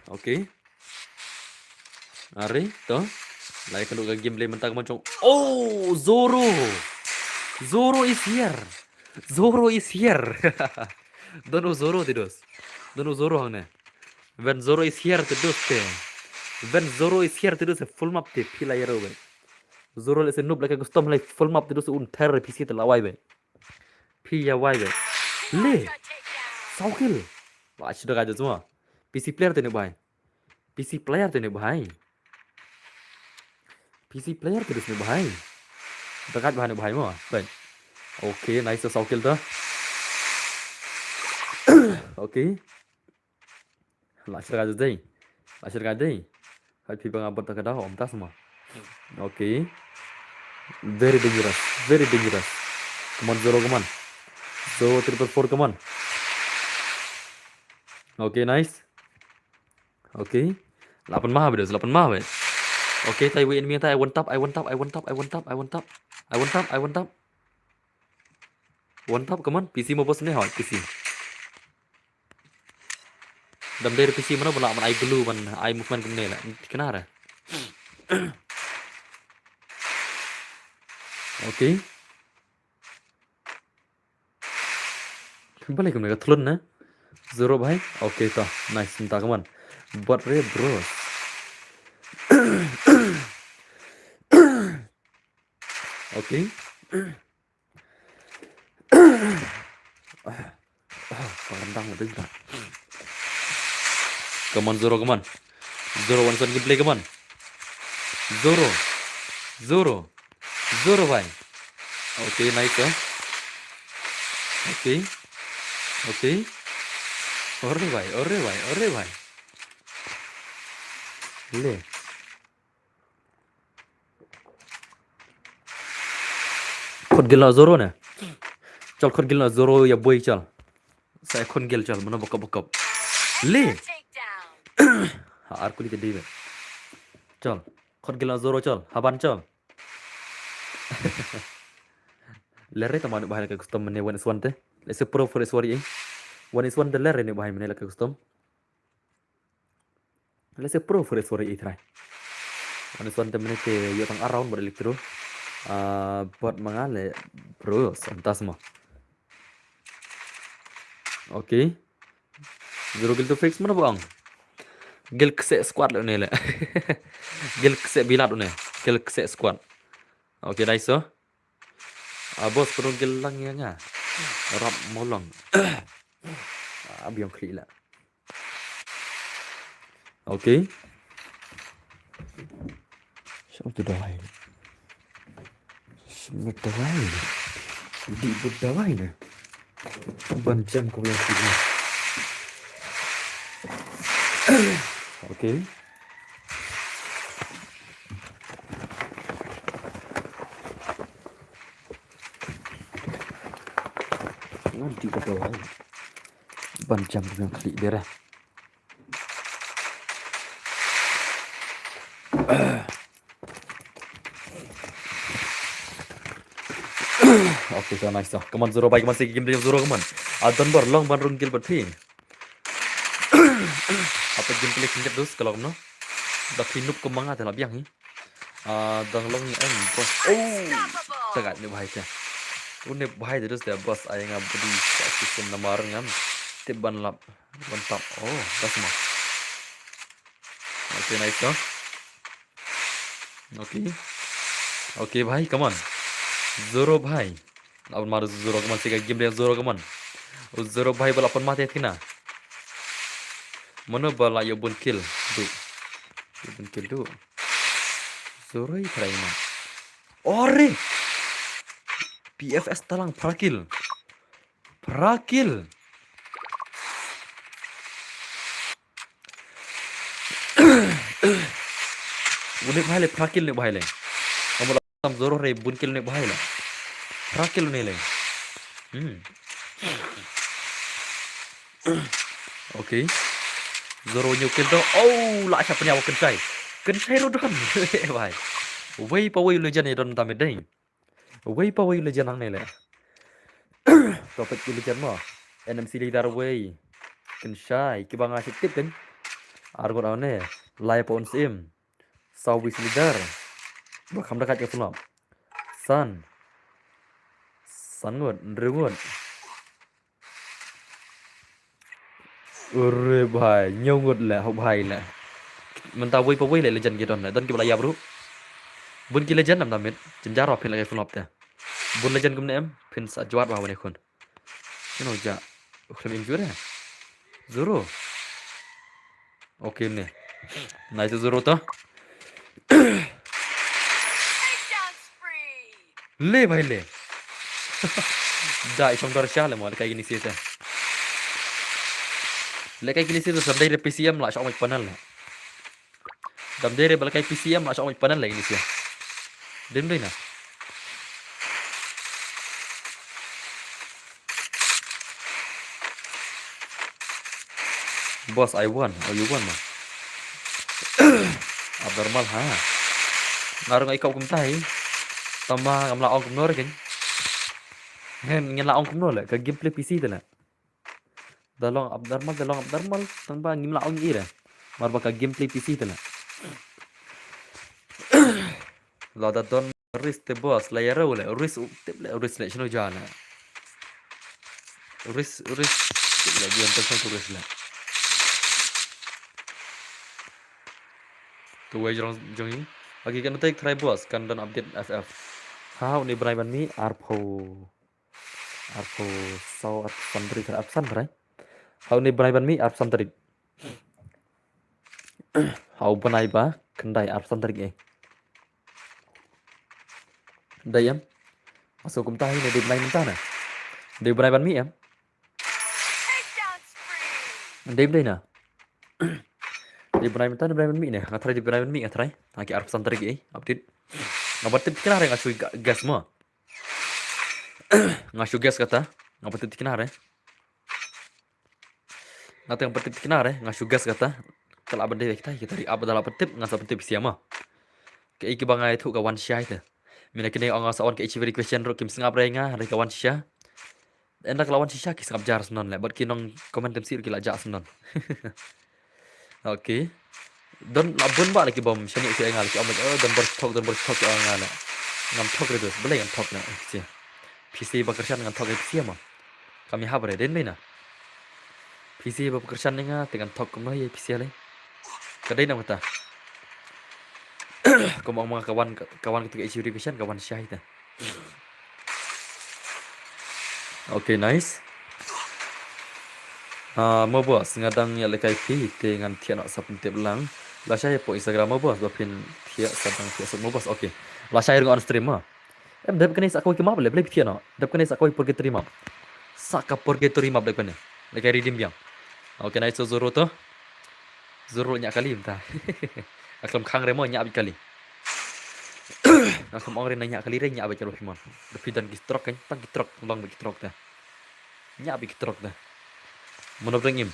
Okay. Are, to. Lai kanu ka gameplay mynta ka mon chong. Oh, Zoro. Zoro is here. Zoro is here. Don u Zoro te dos. Don u Zoro hangne. When Zoro is here te dos te. When Zoro is here te dos te full map te phi la ïaroh beit. Zoro lehse noob la ka custom, lai full map te dos un ther phi si te la wai beit. Phi ïa wai beit. Le. Saw kill. Ba shi da ka jot mo. P C player te ne bhai. P C player te ne bhai. P C player te ne bhai. Da ka bhai ne bhai mo. Bhai. Okay, nice, saw kill to. Okay. La shirka dei. La shirka dei. Hai phi ba nga bot ka da om tas mo. Okay. Very dangerous. Very dangerous. Come on, Zoro, come on. Zoro triple four, come on. Okay, nice. Okay. Lapan mah beda, lapan mah beda. Okay, tai wei enemy tai, I one tap, I one tap, I one tap, I one tap, I one tap. I one tap, I one tap. One tap, come on. P C mo boss ne hoi, P C. Dam der P C mano bala man ai glue man ai movement kumne la. Kena ra. Okay. Bale kumne ka thlun na. Zoro bhai. Okay to. Nice, mynta, come on. Bot re bros. Okay. Parandang ding ta. Come on, Zoro, come on. Zoro, one shot gameplay, come on. Zoro. Zoro. Zoro bhai. Okay, nice, eh. Okay. Okay. Ore bhai, ore bhai, ore bhai. Le. Khot gil na Zoro ne. Chal khot gil na Zoro ïa boi chal. Sa khot gil chal, mano bakop bakop. Le. Ha, ar kuli te dei be. Chal. Khot gil na Zoro chal. Haban chal. Lere ta mano bahai la ka custom mane one is one te. Lehse pro four is one eh. One is one te lere ne bahai mane la ka custom. Lehse pro four is four i trai. One is one te mane te ïoh tang around bad electro. Ah, bot manga le pro som tas mo. Okay. Zero kill to fix mano bang. Gil kse squad le ne le. Gil kse bilat ne. Gil kse squad. Okay, dai so. Ah, boss, pynrung gil lang ïa nga. Rap molong. Ah, biang khri la. Okay. Siapa tu dawai? Siapa dawai? Di buat dawai ni. Ban jam ko biang khri. Okay. Ngan di ka dawai. Ban jam dengan klik dia dah. Okay, so nice, so. Come on, Zoro, bhai, come on, sigi game dia Zoro, come on. Adon bar long ban rung gil bat phi. Apa game play khinjat dus kalau no. Dah phi nup ke manga telah biang hi. Ah, dang long ni em, bos. Oh, tegat ni bahai te. Une bahai te dus te bos, ai nga budi sa system nama reng am. Tip ban lap, ban tap. Oh, dah semua. Okay, nice, no? Okay. Okay, bhai, come on. Zoro, bhai. Lawan mar Zoro, come on, sika game dia Zoro, come on. U Zoro bhai bala pon mate kina. Mano bala ïoh bun kill. Du. Ïoh bun kill du. Zoro i try ma. Ore. P F S talang phra kill. Phra kill. Une bhai le phra kill ne bhai le. Kamu tam Zoro re bun kill ne bhai le. Phra kill ne le. Hmm. Okay. Zoro new kill to. Oh, la sha pynïaw kynshai. Kynshai ro don. Bhai. Wei pa wei u legend ïa don mynta mid dei. Wei pa wei u legend hangne leh. Topic u legend mo. N M C leader wei. Kynshai kiba nga shu tip kyn. Ar ngut hangne. Lai pa un sim. Saw wei leader. Ba kham da kat ka flop. San. San ngut, hynriew ngut. Ure bhai, hynñiew ngut leh, hok bhai leh. Mynta wei pa wei leh legend ki don leh, don kiba la ïap ruh. Bun ki legend nam da mid, jynjar ba phin leh ka flop te. Bun legend kumne em, phin sa jwat ba wane khun. Kino ja, u khlem im jure. Zoro. Okay ne. Nice Zoro to. Le bhai le. Dai shong dor sha le mo le kai kini sita. Le kai kini sita sa dai re P C M la shong mai panel le. Dam dai re ba le kai P C M la shong mai panel le kini sita. Dim dai na. Boss, I won. Oh, you won, ma. Abnormal, ha. Nga rung ai kau kumtai. Tama ngam la ong kumno re kin. Ngin la ong kumno le ka gameplay P C te le. Da long abnormal, da long abnormal. Tang ba ngim la ong i re. Mar ba ka gameplay P C te le. La da don Risk te boss, la ïa rew le, risk u tip le, risk le, shano ja le. Risk, risk, tip le, biang te shano tu risk le. Tu wei jong, jong i. Agi kan take try boss, kan don update F F. Ha, uni bnai ban mi, arphew. Arphew, saw, arphew san tarik, arphew san tarik. Ha, uni bnai ban mi, arphew san tarik. Ha, u bnai ba, khyndai, arphew san tarik eh. Dei em? Maso kumta hi ne dei bnai mynta na. Dei bnai ban mi em? Dei bnai na. Dei bnai mynta ne bnai ban mi ne. Nga try dei bnai ban mi nga try. Ha ki arphew san tarik eh update. Nga ba tip kina re nga shu ga-, guess mo. Nga shu guess kata. Nga ba tip kina re. Nga teng patip kina re, nga shu guess kata. Ka la ban dei kita, kita ri ap da la patip, nga sa patip sia ma. Ka i kiba nga i thu ka wan shisha ita. Mina kine ong nga sa wan ka ichi very question ru kim sngap re nga, re ka wan shisha. Enda ka la wan shisha ki sngap jar snon le, but ki nong comment tem sir ki la ja snon. Okay. Don la bun ba la ki bom, shani ki nga la ki om, oh, don bor thok, don bor thok ki ong nga le. Ngam thok re dus, bele ngam thok na, eh, si. P C ba kyrshan ngam thok re sia ma. Kami hap re, den bina. P C ba kyrshan ni nga, te kan thok kumno ye P C le. Ka dei na kata. Kum ong ma ka wan, ka wan ka tu ka ichi ri kyrshan, ka wan shai ta. Okay, nice. Ah, mo boss, nga dang ïa lekai phi, te ngan thiah noh sa pyntip lang. Lashai po Instagram mo boss, ba phin thiah sa dang thiah suk mo boss. Okay. Lashai rung on stream mo. Em, dep kane sa kawei ki map le, blei phi thiah noh. Dep kane sa kawei purgatory map. Sa ka purgatory map dep kane. Lekai redeem biang. Okay, nice, so Zoro to. Zoro ñiah kali mynta. Nga khlem khang re mo ñiah beit kali. Nga khlem ong re na ñiah kali re ñiah beit kali mon. Da phi don ki truck kan, tang ki truck, long beit ki truck ta. Ñiah beit ki truck ta. Mano bdeng im.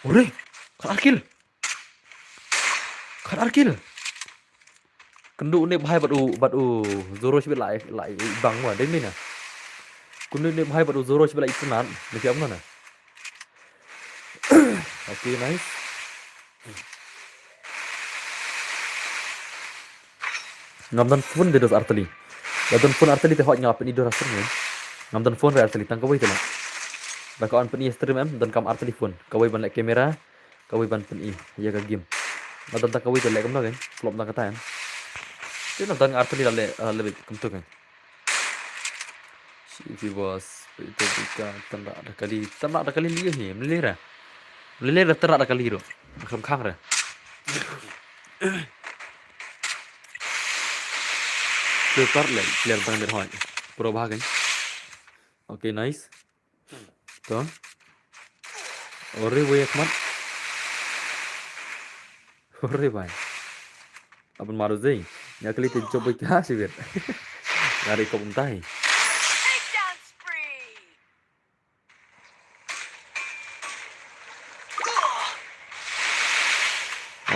Ore, khat ar kill. Khat ar kill. Kynduh ne bhai bad u, bad u Zoro shibit la, la bang wa, dei mina. Kynduh ne bhai bad u Zoro shibit la itynnad, ne phi ong na. Okay, nice. Ngam don phone de dos arteli. Da don phone arteli te hoi ngam pyn-i dos arteli. Ngam don phone re arteli tang kawei te la. Da ka on pyn-i stream em, don kam arteli phone. Kawei ban leh camera, kawei ban pyn-i ïa ka game. Nga don ta kawei te leh kumno kan. Flop na kata kan. Te nga don arteli la leh, ah, lebih kumtu kan. Si boss, itu bika tanda da kali, tanda da kali liu hi, melera. Melera tanda da kali ro. Kham khang re. Player le, player tang mir hoi. Pro bha kan. Okay, nice. To. Ore, wei khmat. Ore, bhai. Apan maru zei. Ñiah kali te job ka sibit. Ngari kop umtai.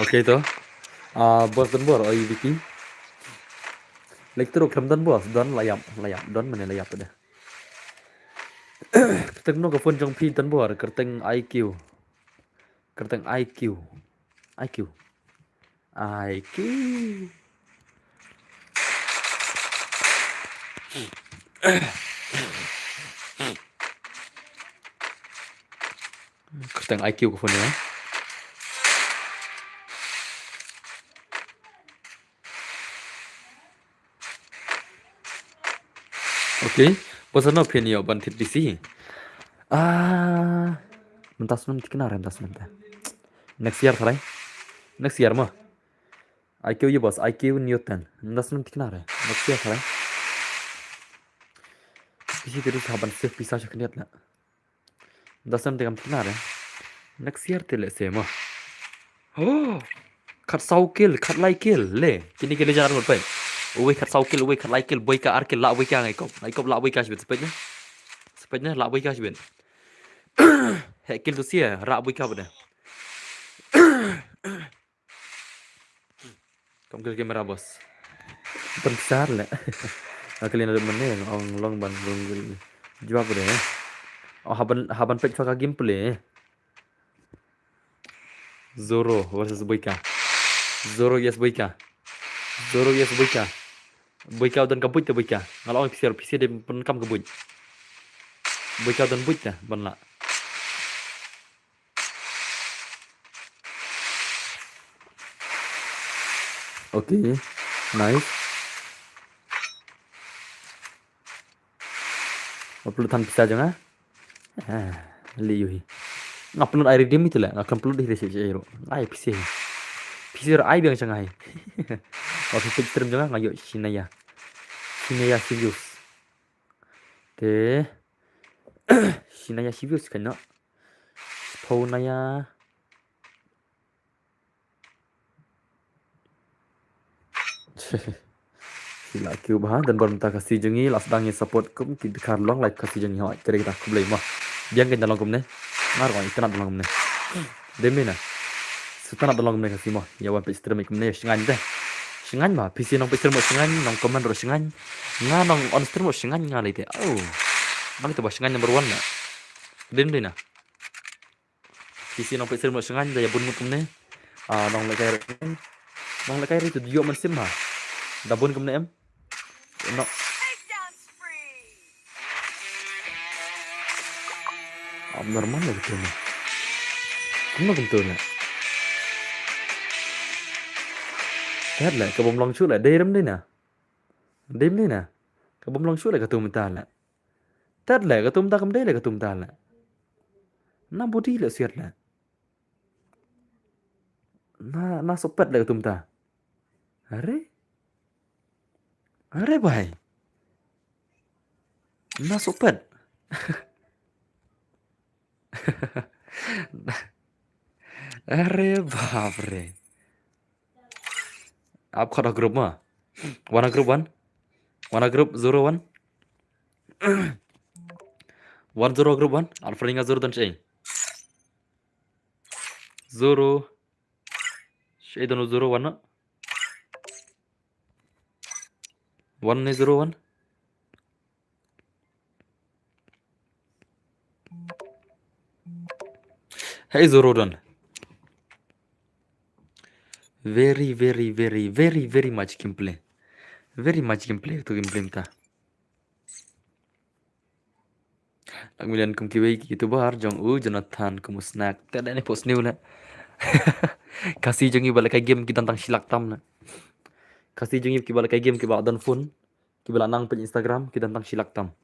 Okay to. Ah, boss Don Bor, oi Vicky. Lek tru khlem don bos, don la ïap, la ïap, don mane la ïap de. Kyrteng no ka phone jong phi don bor, kyrteng I Q. Kyrteng I Q. I Q. I Q. Kyrteng I Q ka phone ïa. Okay. Bos, ano phin ïoh ban thied P C? Ah, mynta snem thikna re, mynta snem te. Next year tharai. Next year mo. I Q ïa bos, I Q Newton. Mynta snem thikna re. Next year tharai. P C te dei sa ban save pisa sha khyndiat la. Mynta snem te kam thikna re. Next year te lehse mo. Oh. Khatsaw kill, khatlai kill le. Kine ki le jar ngut peit. Uwei khatsaw kill, uwei khatlai kill, boi ka ar kill, la boi ka ngai kop. Ngai kop la boi ka shibit, peit ne. Peit ne, la boi ka shibit. Heh kill tu sia, ra boi ka bad. Kam kill camera bos. Pynpsar le. Nga kylli na dep mynne, ong long ban long. Jwab de. Oh, haban, haban peit ka gameplay. Zoro versus Boika. Zoro yes Boika. Zoro yes Boika. Boika u don ka buit te Boika. Nga la ong phi sha, phi sha de pyn kam ka buit. Boika u don buit te ban la. Okay. Nice. Upload than pisa jong nga. Ah, li yu hi. Nga upload ai redeem itu la, nga kan upload hi re shi shi ro. Ai pisa. Pisa ro ai biang jong nga hi. Waktu page stream jong nga nga ïoh Shinaya. Shinaya serious. Te. Shinaya serious kan no. Shinaya. Sila kiew bha, don bor mynta Khasi jong ngi, la sdang ïa support kum ki dkhar long live Khasi jong ngi hoi, te kita khublei mo. Biang kein da long kumne. Nga ruh nga itynnad da long kumne. Dei mynne na. Sngewtynnad da long kumne Khasi mo. Ïa wan peit stream kumne, shngaiñ te. Shngaiñ bha, phi sha nong peit stream mo shngaiñ, nong comment ruh shngaiñ. Nga nong on stream ruh shngaiñ nga lei te. Oh. Nga lei te ba shngaiñ number one na. Dei mynne na. Phi sha nong peit stream ruh shngaiñ da ïa bun ngut kumne. Ah, nong lehkai ruh. Nong lehkai ruh tu ïoh mynsiem ha. Da bun kumne em. Nong. Abnormal la kumtu. Kumno kumtu na. Tet la, ka bym long shuh la, dei rem dei na. Dei rem dei na. Ka bym long shuh la katu mynta la. Tet la, katu mynta kam dei la katu mynta la. Na body la siat la. Na, na sopet la katu mynta. Are? Are bai. Na sopet. Are bap re. Ap khot ha group ma. Wan ha group wan. Wan ha group zero one. Wan zero group wan. Alfred nga zero don chei. Zero. Shei don zero wan na. Wan ne zero wan. Hey zero don. Very, very, very, very, very much gameplay. Very much gameplay tu gameplay mynta. Nak million kum kiwei ki YouTuber jong u Jonathan kum u snack. Te da ni post new na. Khasi jong ngi ba lehkai game ki don tang shi lak tam na. Khasi jong ngi ki ba lehkai game ki ba don phone. Ki ba la nang peit Instagram ki don tang shi lak tam.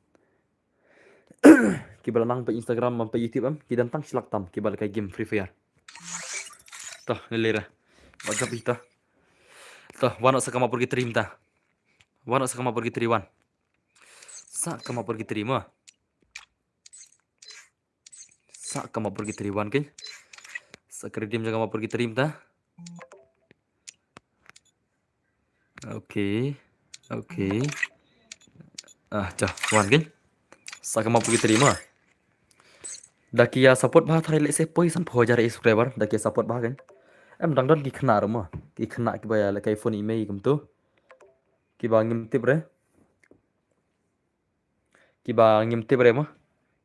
Ki ba la nang peit Instagram, peit YouTube em, ki don tang shi lak tam, ki ba lehkai game Free Fire. Toh, ni lera. Wajab ita. Toh, wan sa kama purgatory mynta. Wan sa kama purgatory wan. Sa kama purgatory ma. Sa kama purgatory wan kein. Sa ka redeem jong kama purgatory mynta. Okay. Okay. Ah, cha, wan kein. Sa kama purgatory ma. Da ki ïa support bha tharai lehse poi san pho hajar subscriber. Da ki ïa support bha kein. Em dang don ki khynnah ruh ma. Ki khynnah ki ba ïa lehkai phone i mei kumtu. Kiba ngim tip re. Kiba ngim tip re mo.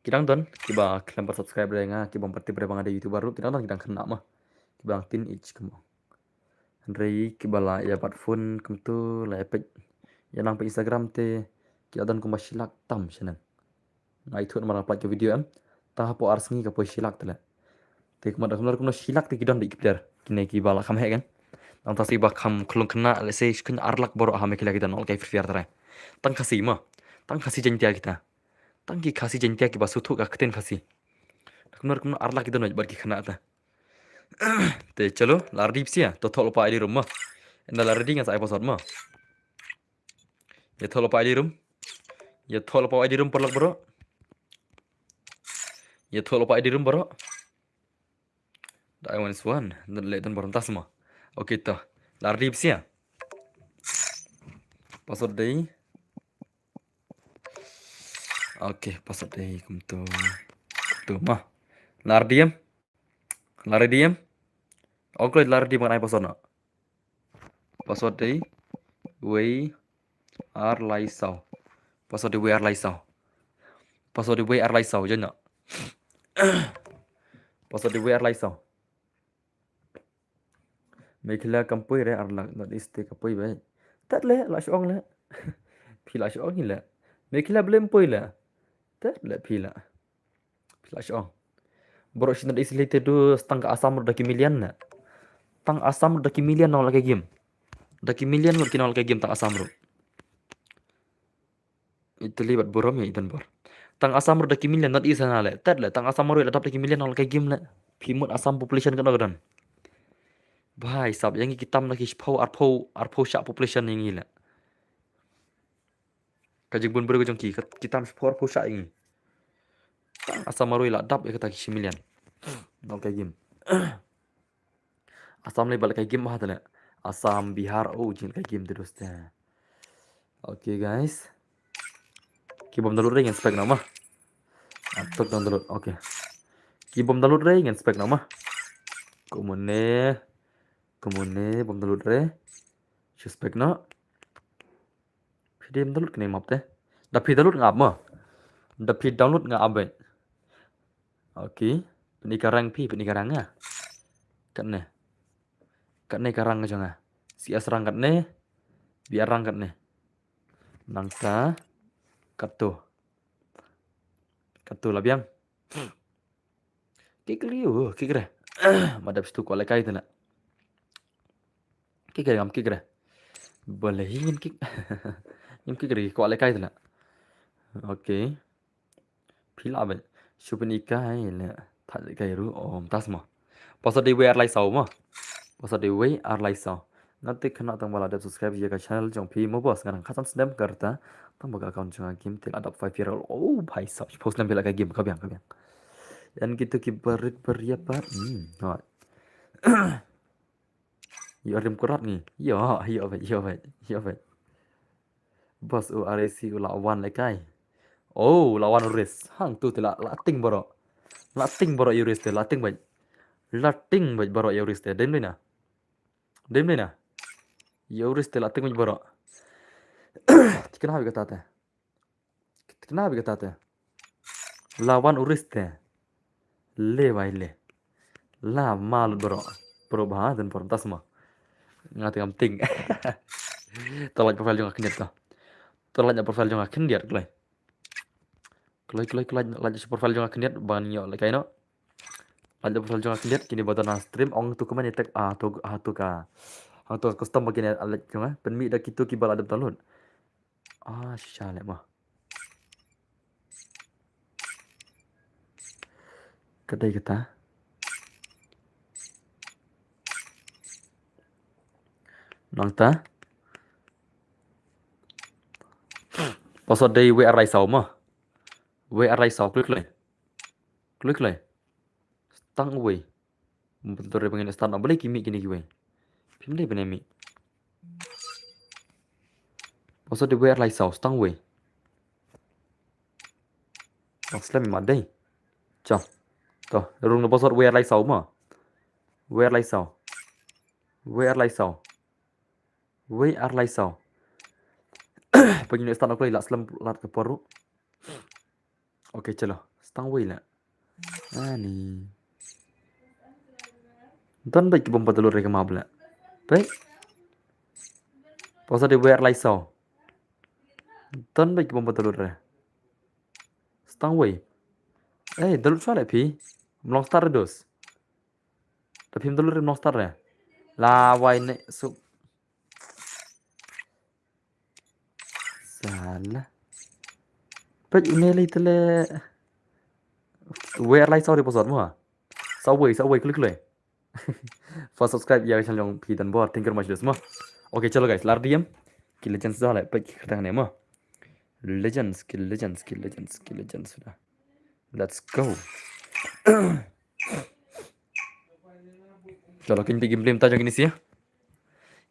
Ki dang don, kiba khlem pat subscribe re nga, kiba ngim pat tip re ba nga dei YouTuber ruh, ki dang don, ki dang khynnah mo. Kiba dang teenage kumno. Hynrei kiba la ïa bat phone kumto la ïa peit. Ïa nang peit Instagram te, ki la don kumba shi lak tam shaneng. Nga ïathuh namar nga pynlait ka video em. Tang hapoh ar sngi ka poi shi lak te leh. Te kumno da kumno kumno shi lak te ki don beit ki player. Kine kiba la kham heh kan. Nangta sa kiba kham khlong khynnah, lehse shi khynnah ar lak baroh ha Meghalaya ki don, ol kai Free Fire trai. Tang Khasi mo. Tang Khasi Jaiñtia kita. Tang ki Khasi Jaiñtia kiba sngewthuh ka ktien Khasi. Da kumno kumno ar lak ki don bad ki khynnah te. Te chalo, la ready phi sha, to thoh lypa I D room mo. Ynda la ready ngan sa ai password mo. Ïa thoh lypa I D room. Ïa thoh lypa I D room paralok baroh. Ïa thoh lypa I D room baroh. Da I one is one. Don leh don baroh tas mo. Okay to. La ready phi sha. Password dei. Okay, password dei kumto. Kumto mo. La ready em? La ready em? Okay, la ready ban ai password noh. Password dei wei ar lai saw. Password dei wei ar lai saw. Password dei wei ar lai saw, jan noh. Password dei wei ar lai saw. Meghalaya kam poi re ar lak, North East te ka poi beit. Tat leh, la shong leh. Phi la shong hi leh. Meghalaya balei ym poi leh. Tat leh phi la. Phi la shong. Baroh shi North East lei te du tang ka Assam ruh da ki million leh. Tang Assam ruh da ki million nong la ka game. Da ki million nong ki nong la ka game tang Assam ruh. Italy bad burom ïa i don bor. Tang Assam ruh da ki million, North East hana leh. Tat leh, tang Assam ruh la dap da ki million nong la ka game leh. Phi mut Assam population katno ka don. Bhai sab, ïa ngi ki tam da ki shiphew, arphew, arphew shah population ïa ngi leh. Ka jingbun briew ka jong ki, ka, ki tam shiphew arphew shah ïa ngi. Tang Assam marwei la dap ïa kata ki shi million. Nong ka game. Assam lei ba la ka game bha te leh. Assam, Bihar, oh, jing la ka game te doste. Okay guys. Ki bym download re ngan spek noh mo. Ah, tok download. Okay. Ki bym download re ngan spek noh mo. Kumne. Kumne bym download re. Shu spek noh. Phi dei download kane map te. Da phi download nga ap mo. Da phi download nga ap beit. Okay. Pyni ka rank phi, pyni ka rank nga. Katne. Katne ka rank ka jong nga. C S rank katne. B R rank katne. Nangta. Kato. Kato la biang. Kick liu, kick re. Ma dep stu kwah lehkai te na. Kick re, ngam kick re. Balei ngin kick. Ngin kick re, kwah lehkai te na. Okay. Phi lah beit. Shu pyni kai le. Thad kai ruh, oh, mynta mo. Password dei wei ar lai saw mo. Password dei wei ar lai saw. Nga te khynnah tang ba la dep subscribe ïa ka channel jong phi mo boss, nga dang khatsan snem ka rta. Tang ba ka account jong nga game te la dap five year old. Oh bhai sab, shiphew snem phi la ka game, ka biang, ka biang. Ïa kito ki barit bariat pat. Hmm, hooid. Ïoh rim kurat ngi. Ïoh, ïoh beit, ïoh beit, ïoh beit. Boss, u R A C u la wan lehkai. Oh, la wan u Riz. Hangtu te la, la ting baroh. La ting baroh ïa u Riz te, la ting beit. La ting beit baroh ïa u Riz te. Dei ne em na? Dei ne em na? Ïa u Riz te la ting beit baroh. Te kane beit kata te. Te kane beit kata te. La wan u Riz te. Le bai le. La ma lut baroh. Baroh bha, don baroh tas mo. Nga te ngam ting. To lait profile jong nga khyndiat to. To lait profile jong nga khyndiat kloi. Kloi, kloi, kloi, lait profile jong nga khyndiat, ban ïoh lehkai noh. Lait profile jong nga khyndiat, kine ba don ha stream, ong to comment ïa tek, ah, to, ah, to ka. Hangto custom ba kine lait jong nga, pynmih da kito kiba la dep download. Ah, shisha leh mo. Ka dei kata. Nangta. Password dei wei ar lai saw mo. Wei ar lai saw, klik lei. Klik lei. Tang wei. Betul dei ba ngin start noh, balei ki mih kine kiwei. Phim dei ban mih. Password dei wei ar lai saw, tang wei. Tang slem i mat dei. Chong. To, rung na password wei ar lai saw mo. Wei ar lai saw. Wei ar lai saw. Wei ar lai saw. Pynjah start na kloi la slem lat ka por ruh. Okay, chalo. Stang wei la. Ani. Don bad ki bom patulur re ka map la. Peit. Posa de wer lai so. Don bad ki bom patulur re. Stang wei. Eh, dalut sha la phi. Mlong start re dos. Ta phim dalut re mlong start re. La wai ne su. Sala. Peit une lei tele. Wei ar lai saw de pasot mo. Saw wei, saw wei klik le. First subscribe ya ka channel jong phi Don Bor. Thank you very much dos mo. Okay, chalo guys, lar diem. Ki legends da le peit ki kyrteng ne mo. Legends, ki legends, ki legends, ki legends da. Let's go. Chalo, kin peit gameplay mynta jong kine sha.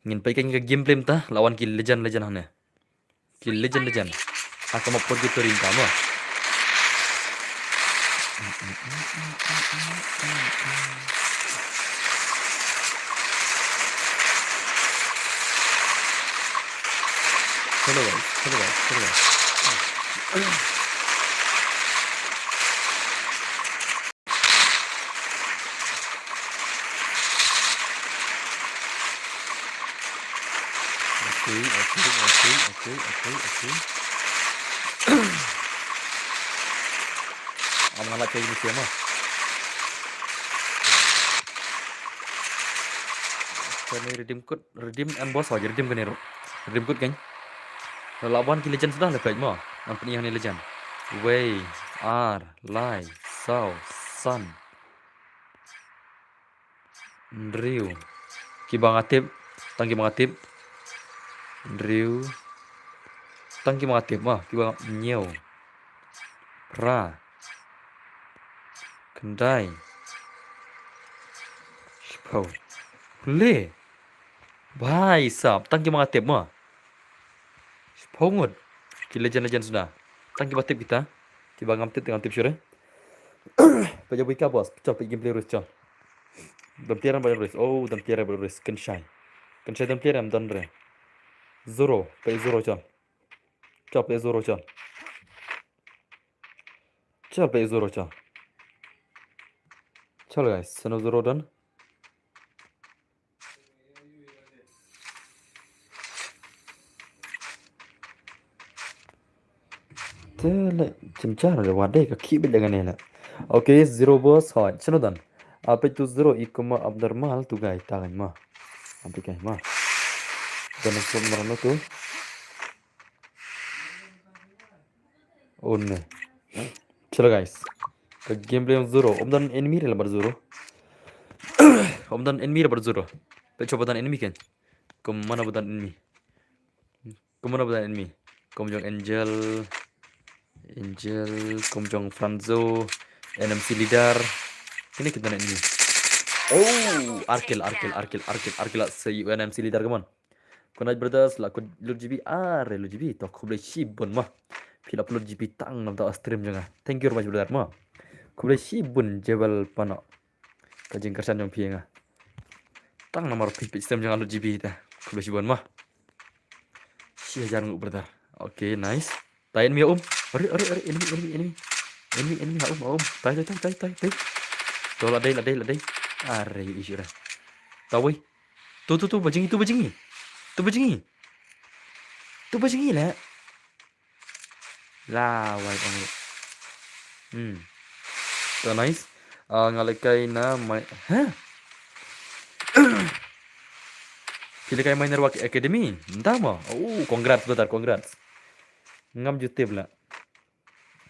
Ngin peit ka gameplay mynta, la wan ki legend, legend hangne. Ki legend, legend. Ha ka map purgatory mynta mo. Hello guys, hello guys, hello guys. Okay, okay, okay, okay, okay, okay. Am nga la cai ni siapa? Kane redeem code, redeem em boss aja, redeem kane ro. Redeem code kan. Lawan ki legend sudah lepas mo. Am pynïoh ni legend. Wei, ar, lai, saw, san. Hynriew. Kiba nga tip, tang kiba nga tip. Hynriew. Tang kiba nga tip mo, kiba nga hynñiew. Phra. Khyndai. Shiphew. Le. Bhai sab, tang kiba nga tip mo. Shiphew ngut. Ki legend legend suda. Tang kiba tip kita. Kiba ngam tip te ngam tip shuh re. Peit ïa ka boss, chal peit gameplay ruh chal. Don player ba ruh. Oh, don player ba ruh. Kynshai. Kynshai don player em don re. Zero, peit zero chal. Chal peit zero chal. Chal peit zero chal. Chal guys, sano zero don. Te le chim char le wade ka ki bit dengan ne le. Okay, zero boss hot. Sano don. Apa itu zero i kuma abnormal tu guys, tangan ma. Apa kai ma. Dan so marano tu. Oh ne. Chalo guys. Ka gameplay zero. Om dan enemy re labar zero. Om dan enemy labar zero. Peit choba dan enemy kan. Kum mana ba dan enemy. Kum mana ba dan enemy. Kum jong Angel. Angel, kum jong Franzo, N M C leader. Kine kita dan enemy. Oh, Arkil, Arkil, Arkil, Arkil, Arkil, say you N M C leader, come on. Kunaj Brothers, la kut lut G B, are lut G B, to khublei shibun ma. Phi la lut G B tang namar stream jong nga. Thank you very much brother ma. Khublei shibun Jebel Pano. Ka jingkyrshan jong phi nga. Tang namar phi peit stream jong nga lut G B ta. Khublei shibun ma. Shi hajar ngut brother. Okay, nice. Tai enemy ha um. Are, are, are, enemy, enemy, enemy. Enemy, enemy ha um, ha um. Tai, tai, tai, tai, tai, tai. To la dei, la dei, la dei. Are, ish ra. Tawei. Tu, tu, tu, ba jngi, tu ba jngi. Tu ba jngi. Tu ba jngi le. La wai ong. Hmm. To nice. Ah, nga lehkai na My, ha? Phi lehkai Minerva Academy. Mynta mo. Oh, congrats brother, congrats. Ngam ju tip la.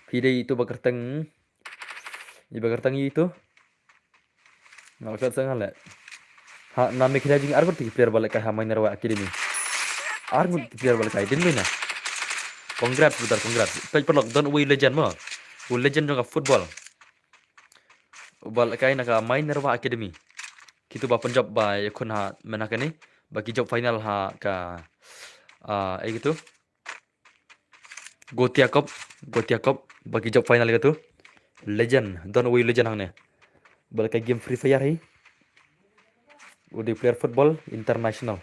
Phi dei itu ba kyrteng. Iba kyrteng itu. Nga la klet sa nga leh. Ha, na Meghalaya jong ngi arngut ki player ba lehkai ha Minerva Academy. Arngut ki player ba lehkai, dei na. Congrats brother, congrats. Peit paralok, don uwei u legend mo. U legend jong ka football. Uba lehkai na ka Minerva Academy. Kitu ba Punjab ba ïakhun ha mynta kane. Ba ki jop final ha ka, ah, eh kitu. Gotia Cup, Gotia Cup, ba ki jop final katu. Legend, don uwei u legend hangne. Ba lehkai game Free Fire hi. U dei player football international.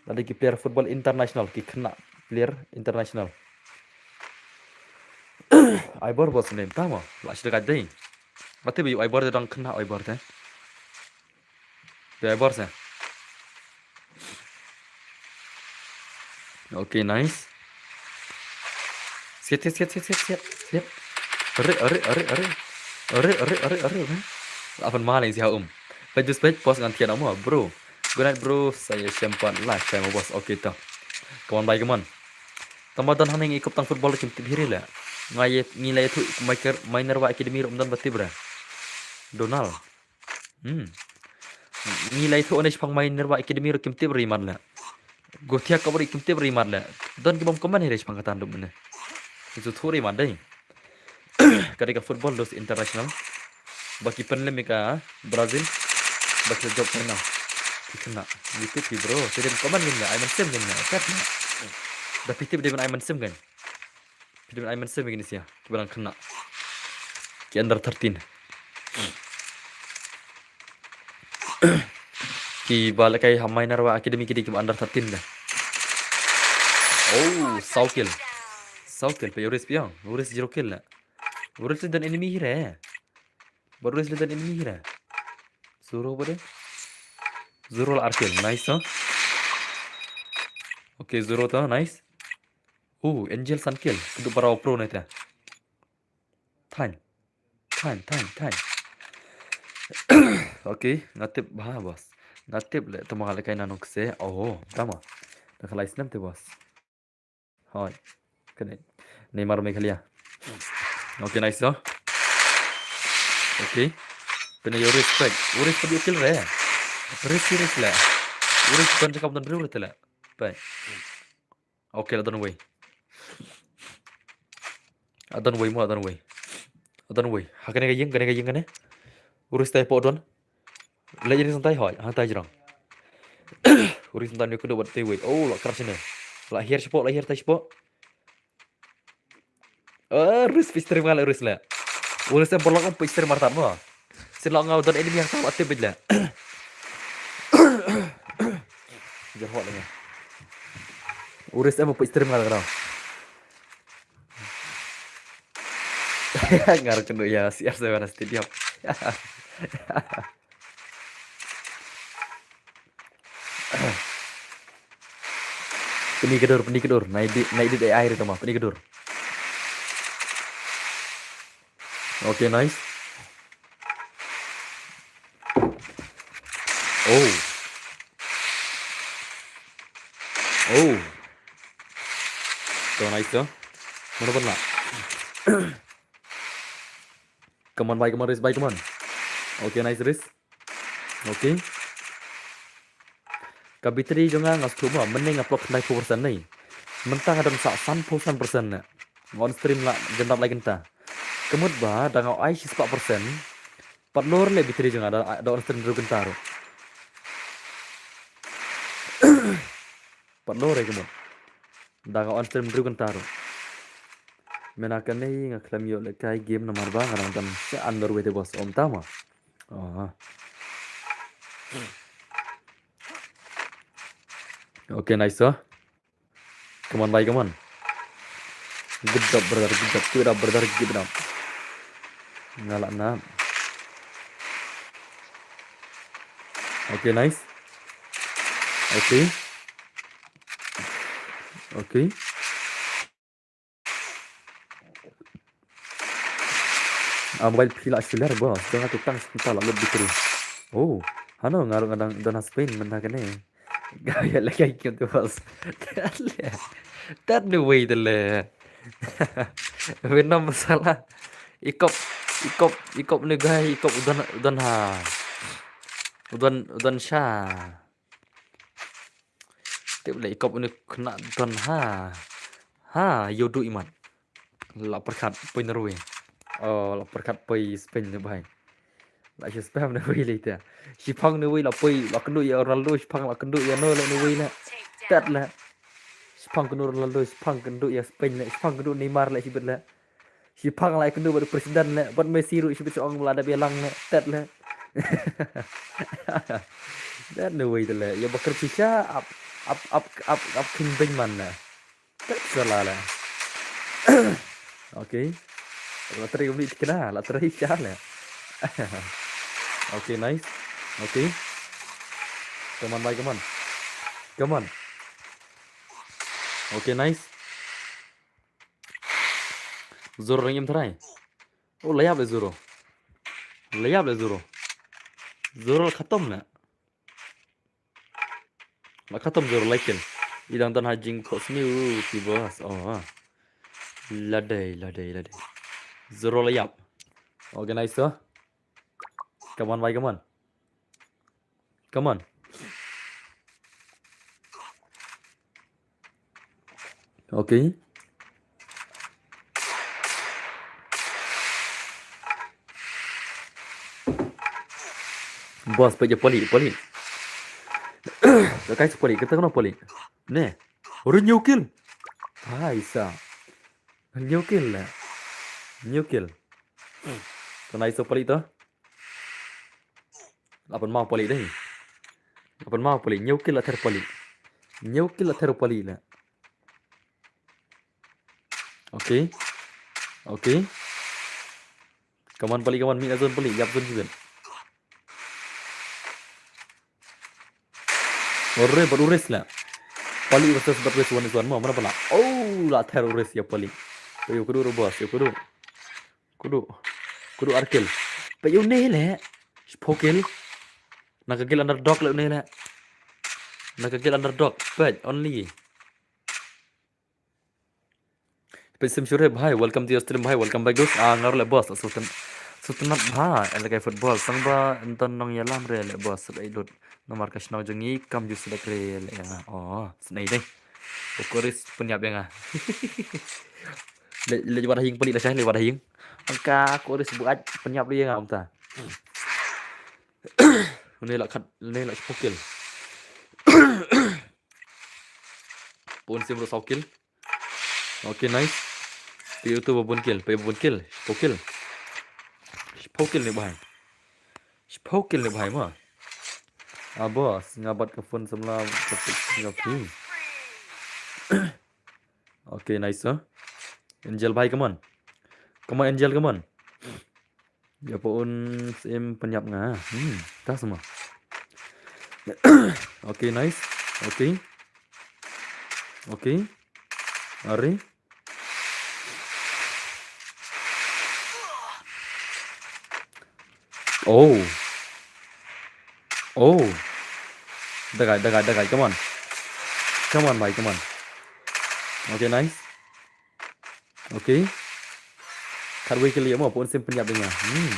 Lada ki player football international, ki khynnah player international. Ai bor boss name tamo. La shi da ka dei. Mate bi ai bor da dang kena ai bor te. Bi ai bor se. Okay, nice. Siat, siat, siat, siat, siat, siat, siat. Are, are, are, are. Are, are, are, are, are. Apan maling si ha um. Pejus pej pos ngan tian amo, bro. Good night, bro. Saya sempat lah, saya mau bos. Okay, to. Come on, bye, come on. Tama don haneng ikop tang football kim tip hiri le. Ngai ngi lai thu Michael Minerva Academy rum don batip re. Donald. Hmm. Ngi lai thu ne shipang Minerva Academy ru kim tip ri mat le. Gothia ka bri kim tip ri mat le. Don ki bom komen hiri shipang katan dum ne. Itu thu ri mat dei. Ka dei ka football dos international. Ba ki pynlem ïa ka Brazil. Ba ki jop kena. Ki kena. Ngi tip ki bro. Ki dem komen ngin ne. Ai mynsiem ngin ne. Kat ne. Da phi tip dem ai mynsiem ngin. Phi dem ai mynsiem ngin sia. Ki ba dang kena. Ki under thirteen. Ki ba lehkai ha Minerva Academy ki dei ki ba under thirteen da. Oh, saw kill. Saw kill pe Yoris piang. Yoris zero kill la. Yoris le don enemy hire. Ba Yoris le don enemy hire. Zero ba de. Zero la ar kill. Nice, huh? Okay, zero ta. Nice. Oh, Angel san kill. Kudu para pro ne ta. Than. Than, than, than. Okay, nga tip ba, boss. Nga tip le, tama le kai nanuk se. Oh, tama. Da khalai snem te, boss. Hoi. Kene. Neymar Meghalaya. Okay, nice, so. Okay. Pene yo respect. Yo respect yo kill re. Ris, ris le. Ris ban cakap dan real le. Bye. Okay, la don wei. La don wei mo, la don wei. La don wei. Ha kane ka ïing, kane ka ïing kane. Uris tai po don. La ïing santai hoi, ha tai jrong. Uris santai ni kudu bat tai wei. Oh, la kar sini. La hiar sipo, la hiar tai sipo. Eh, Rus pistrim ngal Rus le. Uris em bolong em pistrim martan mo. Sila ngau don enemy yang tahu aktif bej le. Jahot le. Uris em pistrim ngal kena. Ngar kenu ya C R seven stadium. Peni kedur, peni kedur. Naik di, naik di A I itu mah, peni kedur. Okay, nice. Oh. Oh. So nice, huh? Mana pernah? Come on, bye, come on, race, bye, come on. Okay, nice race. Okay. Ka battery jong nga nga shu ma mynne nga plug khyndai phew percent nei. Mynta nga dang sa san phew san percent ne. Nga on stream la jyndat lai kynta. Ka mut ba da nga ai shispah percent. Pat lor le battery jong nga da, da on stream ruh kynta ruh. Pat lor re ka mut. Da nga on stream ruh kynta ruh. Mena kane nga khlem ïoh lehkai game namar ba nga dang dang sha underway te boss om tama. Oh. Okay, nice, sir. Come on, bhai, come on. Good job, brother, good job. Keep it up, brother, keep it up. Nga lah na. Okay, nice. Okay. Okay. Ah, mobile phi la shiler ba, jong nga tu tang sebentar la lut battery. Oh, hano nga ruh nga dang don ha Spain mynta kane. Gaya la kai kyo tu bas. Tat le. Tat ne wei de le. Venom sala. Ikop, ikop, ikop ne gai, ikop udan, udan ha. Udan, udan sha. Tip le ikop une kena don ha. Ha, yodu imat. La perkat poi Norway. Oh, la perkat poi Spain ne bai. La shi spam ne wei le ta. Shipang ne wei la poi, la kendu ya Ronaldo, shipang la kendu ya no le ne wei le. Tat le. Shipang kendu Ronaldo, shipang kendu ya Spain le, shipang kendu Neymar le shibit le. Shipang la ïakynduh bad u president le, bad Messi ruh shibit sha ong la dep ïalang le, tet le. Tet ne wei te le, ïa ba kyrphi sha ap, ap, ap, ap, ap king beiñ man le. Kat sala la. Okay. La trei uni tikna, la trei sha la. Okay, nice. Okay. Come on, bhai, come on. Come on. Okay, nice. Zoro dang im trai. Oh, la ïap le Zoro. La ïap le Zoro. Zoro la khatom na. La khatom Zoro la kill. I dang don ha jingkhohsniew u ki boss. Oh. La dei, la dei, la dei. Zoro la ïap. Organize to. Come on, bhai, come on. Come on. Okay. Boss, peit ïa palik, palik. Ka kai palik, kata kano palik? Ne. Uri new kill. Hai sa. New kill la. New kill. Kano iso palik to? La pynmaw palik dei. La pynmaw palik. New kill la ther palik. New kill la ther palik la. Okay. Okay. Come on, palik, come on. Mid na zone palik. Ïap zone jibin. Ore, bad Uris la. Palik versus bad Uris one is one mo. Mana pala? Oh, la ther Uris ïa palik. Peit ïa u kudu, boss, ïa u kudu. Kudu. Kudu ar kill. Peit ïa une le. Shiphew kill. Na ka guild underdog le une le. Na ka guild underdog. Peit only. Peit Sim Shurip, hi, welcome to your stream, hi, welcome back, guys. Ah, nga ruh le boss, Sultan, Sultan bha, eh, lehkai football, tang ba, ynda nongïalam re le boss, sep ei lut. Namar ka shnong jong ngi, kam ju sep re le, ah, oh, snei dei. U Koris pynïap ïa nga. Le, le wat ha ïing palik la shai, le wat ha ïing. Angka Koris buat pynïap ïa nga kumta. Une la khat, une la shiphew kill. Pun Sim ruh saw kill. Okay, nice. Peit ïa uto ba bun kill, peit ba bun kill. Shiphew kill. Shiphew kill ne bhai. Shiphew kill ne bhai ma. Ah, boss, nga bat ka phone samla ka fix nga phi. Okay, nice, sir. Angel bhai, come on. Come on, Angel, come on. Ïa pun Sim pynïap nga. Hmm, ta sama. Okay, nice. Okay. Okay. Are. Oh. Oh. Dagai, dagai, dagai. Come on. Come on, bhai, come on. Okay, nice. Okay. Khatwei kill ïa mo, pun Sim pynïap ïa nga. Hmm.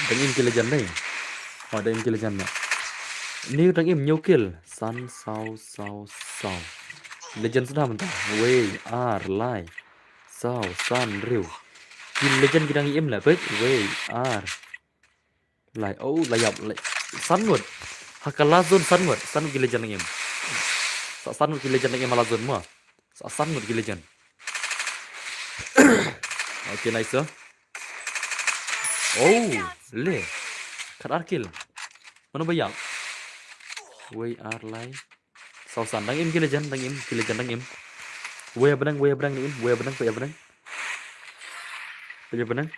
Dang im ki legend dei. Oh, dang im ki legend na. Ni dang im hynñiew kill. San, saw, saw, saw. Legend suda mynta. Wei, ar, lai. Saw, san, hynriew. Ki legend ki dang im la, peit. Wei, ar. Lai, oh, la ïap, lai. San ngut. Ha ka last zone san ngut. San ngut ki legend dang im. Sa san ngut ki legend dang im ha last zone mo. Sa san ngut ki legend. Okay, nice, sir. Oh, le. Khat ar kill. Mano ba ïap? Wei, ar, lai. Saw, san, dang im ki legend, dang im ki legend, dang im. Wei, benang, wei, benang, dang im, wei, benang, wei, benang. Wei, benang.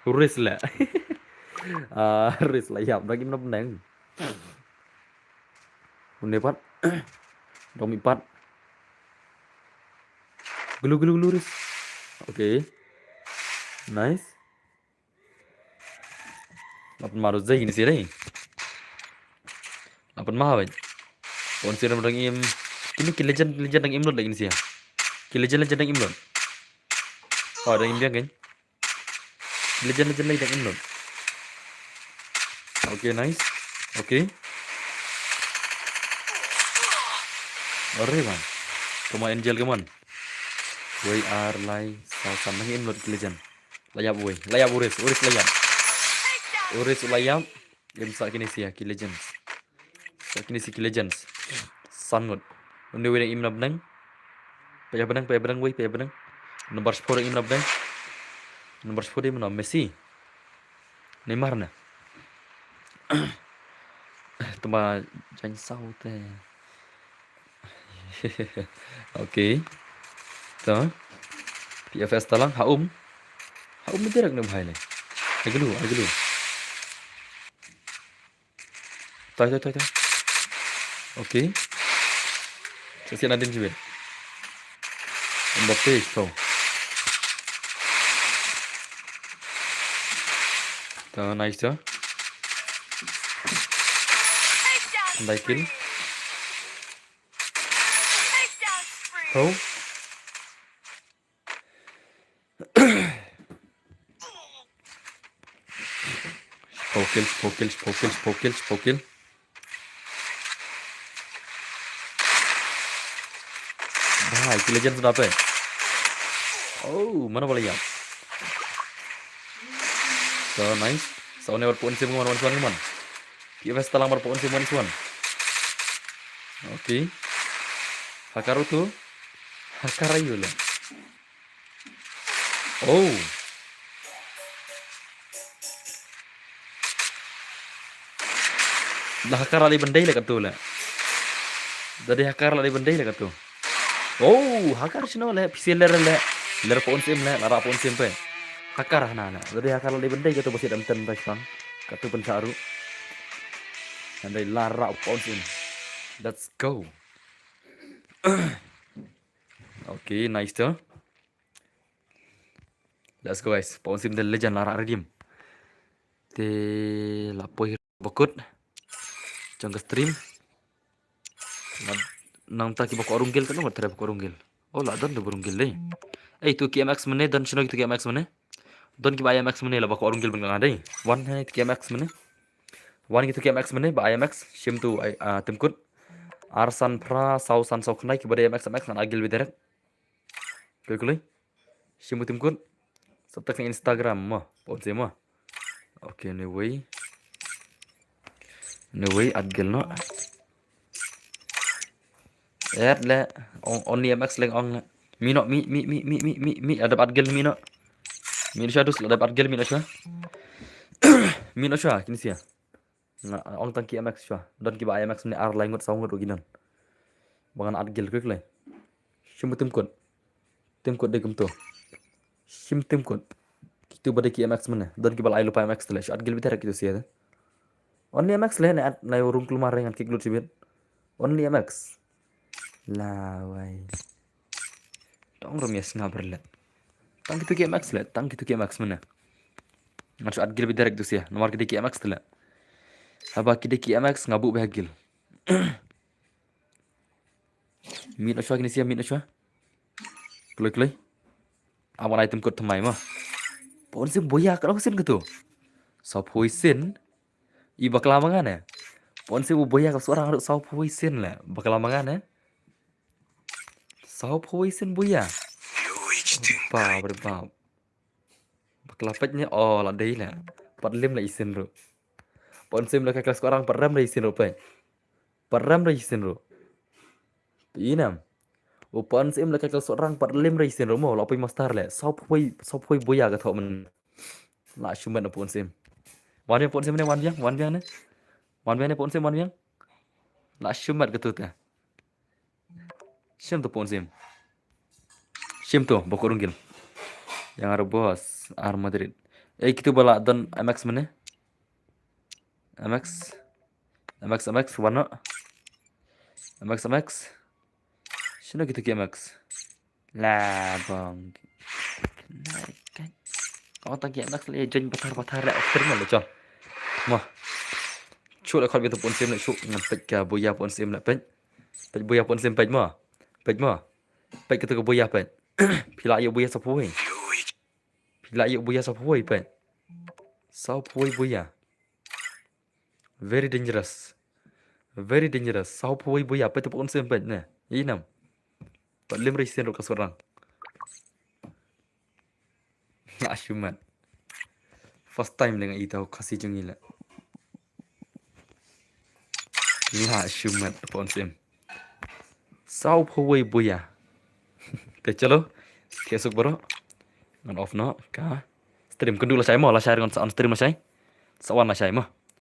Uris la. Ah, Uris la ïap, dang im na benang. Une pat. Dang mih pat. Gulu, gulu, gulu, Uris. Okay. Nice. La pynmar u Zai kine sia dei. La pynmar beit. Pun Sim dang im. Kine ki legend, legend dang im lut la kine sia. Ki legend, legend dang im lut. Oh, dang im biang kan. Legend, legend lai dang im lut. Okay, nice. Okay. Ore bang. Come on, Angel, come on. Wei, ar, lai, saw, san, dang im lut ki legend. La ïap wei. La ïap Uris, Uris la ïap. Uris la ïap. Im sa kine sia ki legends. Sa kine sia ki legends. San ngut. Une wei dang im na benang. Peit ïa benang, peit ïa benang wei, peit ïa benang. Number four dang im na benang. Number four dang im na Messi. Neymar na. Tma jan saw te. Okay. To. P F S talang ha um. Ha um direct ne bhai le. Aglu, aglu. Tai, tai, tai, tai. Okay. Sa sian adin jibit. Mbappe to. To, nice to. Dai kill. To. Shiphew kill, shiphew kill, shiphew kill, shiphew kill, shiphew kill. Bhai, ki legend suda pe. Oh, mano ba la ïap. So nice. So ne war pun sim man, wan wan man. P F S talang mar pun sim wan wan. Okay. Hakar utu. Hakar ayu le. Oh. La hakar la dei ban dei le katu le. Da dei hakar la dei ban dei le katu. Oh, hakar shino le, phi sien ler le. Ler pun sim le, la rah pun sim pe. Hakar hana le. Da dei hakar la dei ban dei katu, ba sien dam ten ba shpang. Katu pynshah ruh. Hynrei la rah pun sim. Let's go. Okay, nice to. Let's go guys. Pun sim the legend la rah redeem. Te la poi bakut jong ka stream. Nangta kiba kwah rung kill, katno ngat trai ba kwah rung kill. Oh, la don da ba rung kill dei. Ei, tu K M X mane, don shino kitu K M X mane. Don kiba I M X mane, la ba kwah rung kill ban nga dei. Wan hai tu K M X mane. Wan kitu K M X mane, ba I M X, shim tu ai, ah, tim kut. Ar san phra, saw san saw khnai, kiba dei I M X, I M X, ngan agil bi direct. Klik klik. Shim tim kut. Sub tak Instagram mo. Pon se mo. Okay, anyway. Anyway, at gel no. At le. On-, only M X leng ong le. Mi no, mi, mi, mi, mi, mi, mi, mi, adap at gel mi no. Mi no shwa dus, adap at gel mi no shwa. Mi no shwa, kini sia. Nga ong tang K M X shwa. Don kiba I M X mane ar lai ngut saw ngut ruh ki don. Ba ngan at gel quick lai. Shim tim kut. Tim kut dei kumto. Shim tim kut. Kitu ba dei ki M X mane. Don kiba la ai lypa M X te le. Shwa at gel bit heret kitu sia te. Only M X le ne at nai rung kulmar ngan kick lut shibit. Only M X. Lawai. Tang rum ya snga berlet. Tang kitu ki M X le, tang kitu ki M X mane. Ngan shwa at gel bi direct tu sia. Namar ki dei ki M X te le. Haba ki dei ki M X nga buh bha gel. Min o shwa kini sia, min o shwa. Kloi kloi. Awan item kut thamai ma. Pon se boya ka sin katu. Saw phew sin. I bakla ma nga ne. Pon se boya ka sorang saw phew sin le. Bakla ma nga ne. Saw phew sin boya. Bap re bap. Bakla peit ne, oh, la dei le. Pat lim la isin ruh. Pon sim la ka klas korang pat rem la isin ruh peit. Pat rem la isin ruh. Inem. U pon sim la ka klas korang pat lim la isin ruh mo, la poi master le. Saw phew, saw phew boya ka thoh men. La shumat na pon sim. Wan biang pon sim ne, wan biang, wan biang ne. Wan biang ne pon sim, wan biang. La shumat ka tu te. Shim tu pon sim. Shim tu, boko rung gel. Yang ar boss, ar Madrid. Eh, kitu bala don M X mane? M X. M X, M X, wano? M X, M X. Shino kitu ki M X? La bang. Nai kai. Kau tak ki M X le join pathar pathar le, off stream le chon. Mo. Chu le khot bitu pon sim le chu ngan peit ka boya pon sim le peit. Peit boya pon sim peit mo. Peit mo. Peit katu ka boya peit. Phi la ïoh boya saw phew. Phi la ïoh boya saw phew peit. Saw phew boya. Very dangerous. Very dangerous. Saw phew boya peit tu pon sim peit ne. Inem. Pat lim re isin ruh ka sorang. La shumat. First time le nga i tau Khasi jong ngi le. La shumat pon sim. Saw phew boya. Te chalo. Te suk bro. Ngan off no ka stream, kynduh lashai mo, lashai ngan sa on stream lashai. Sa wan lashai mo.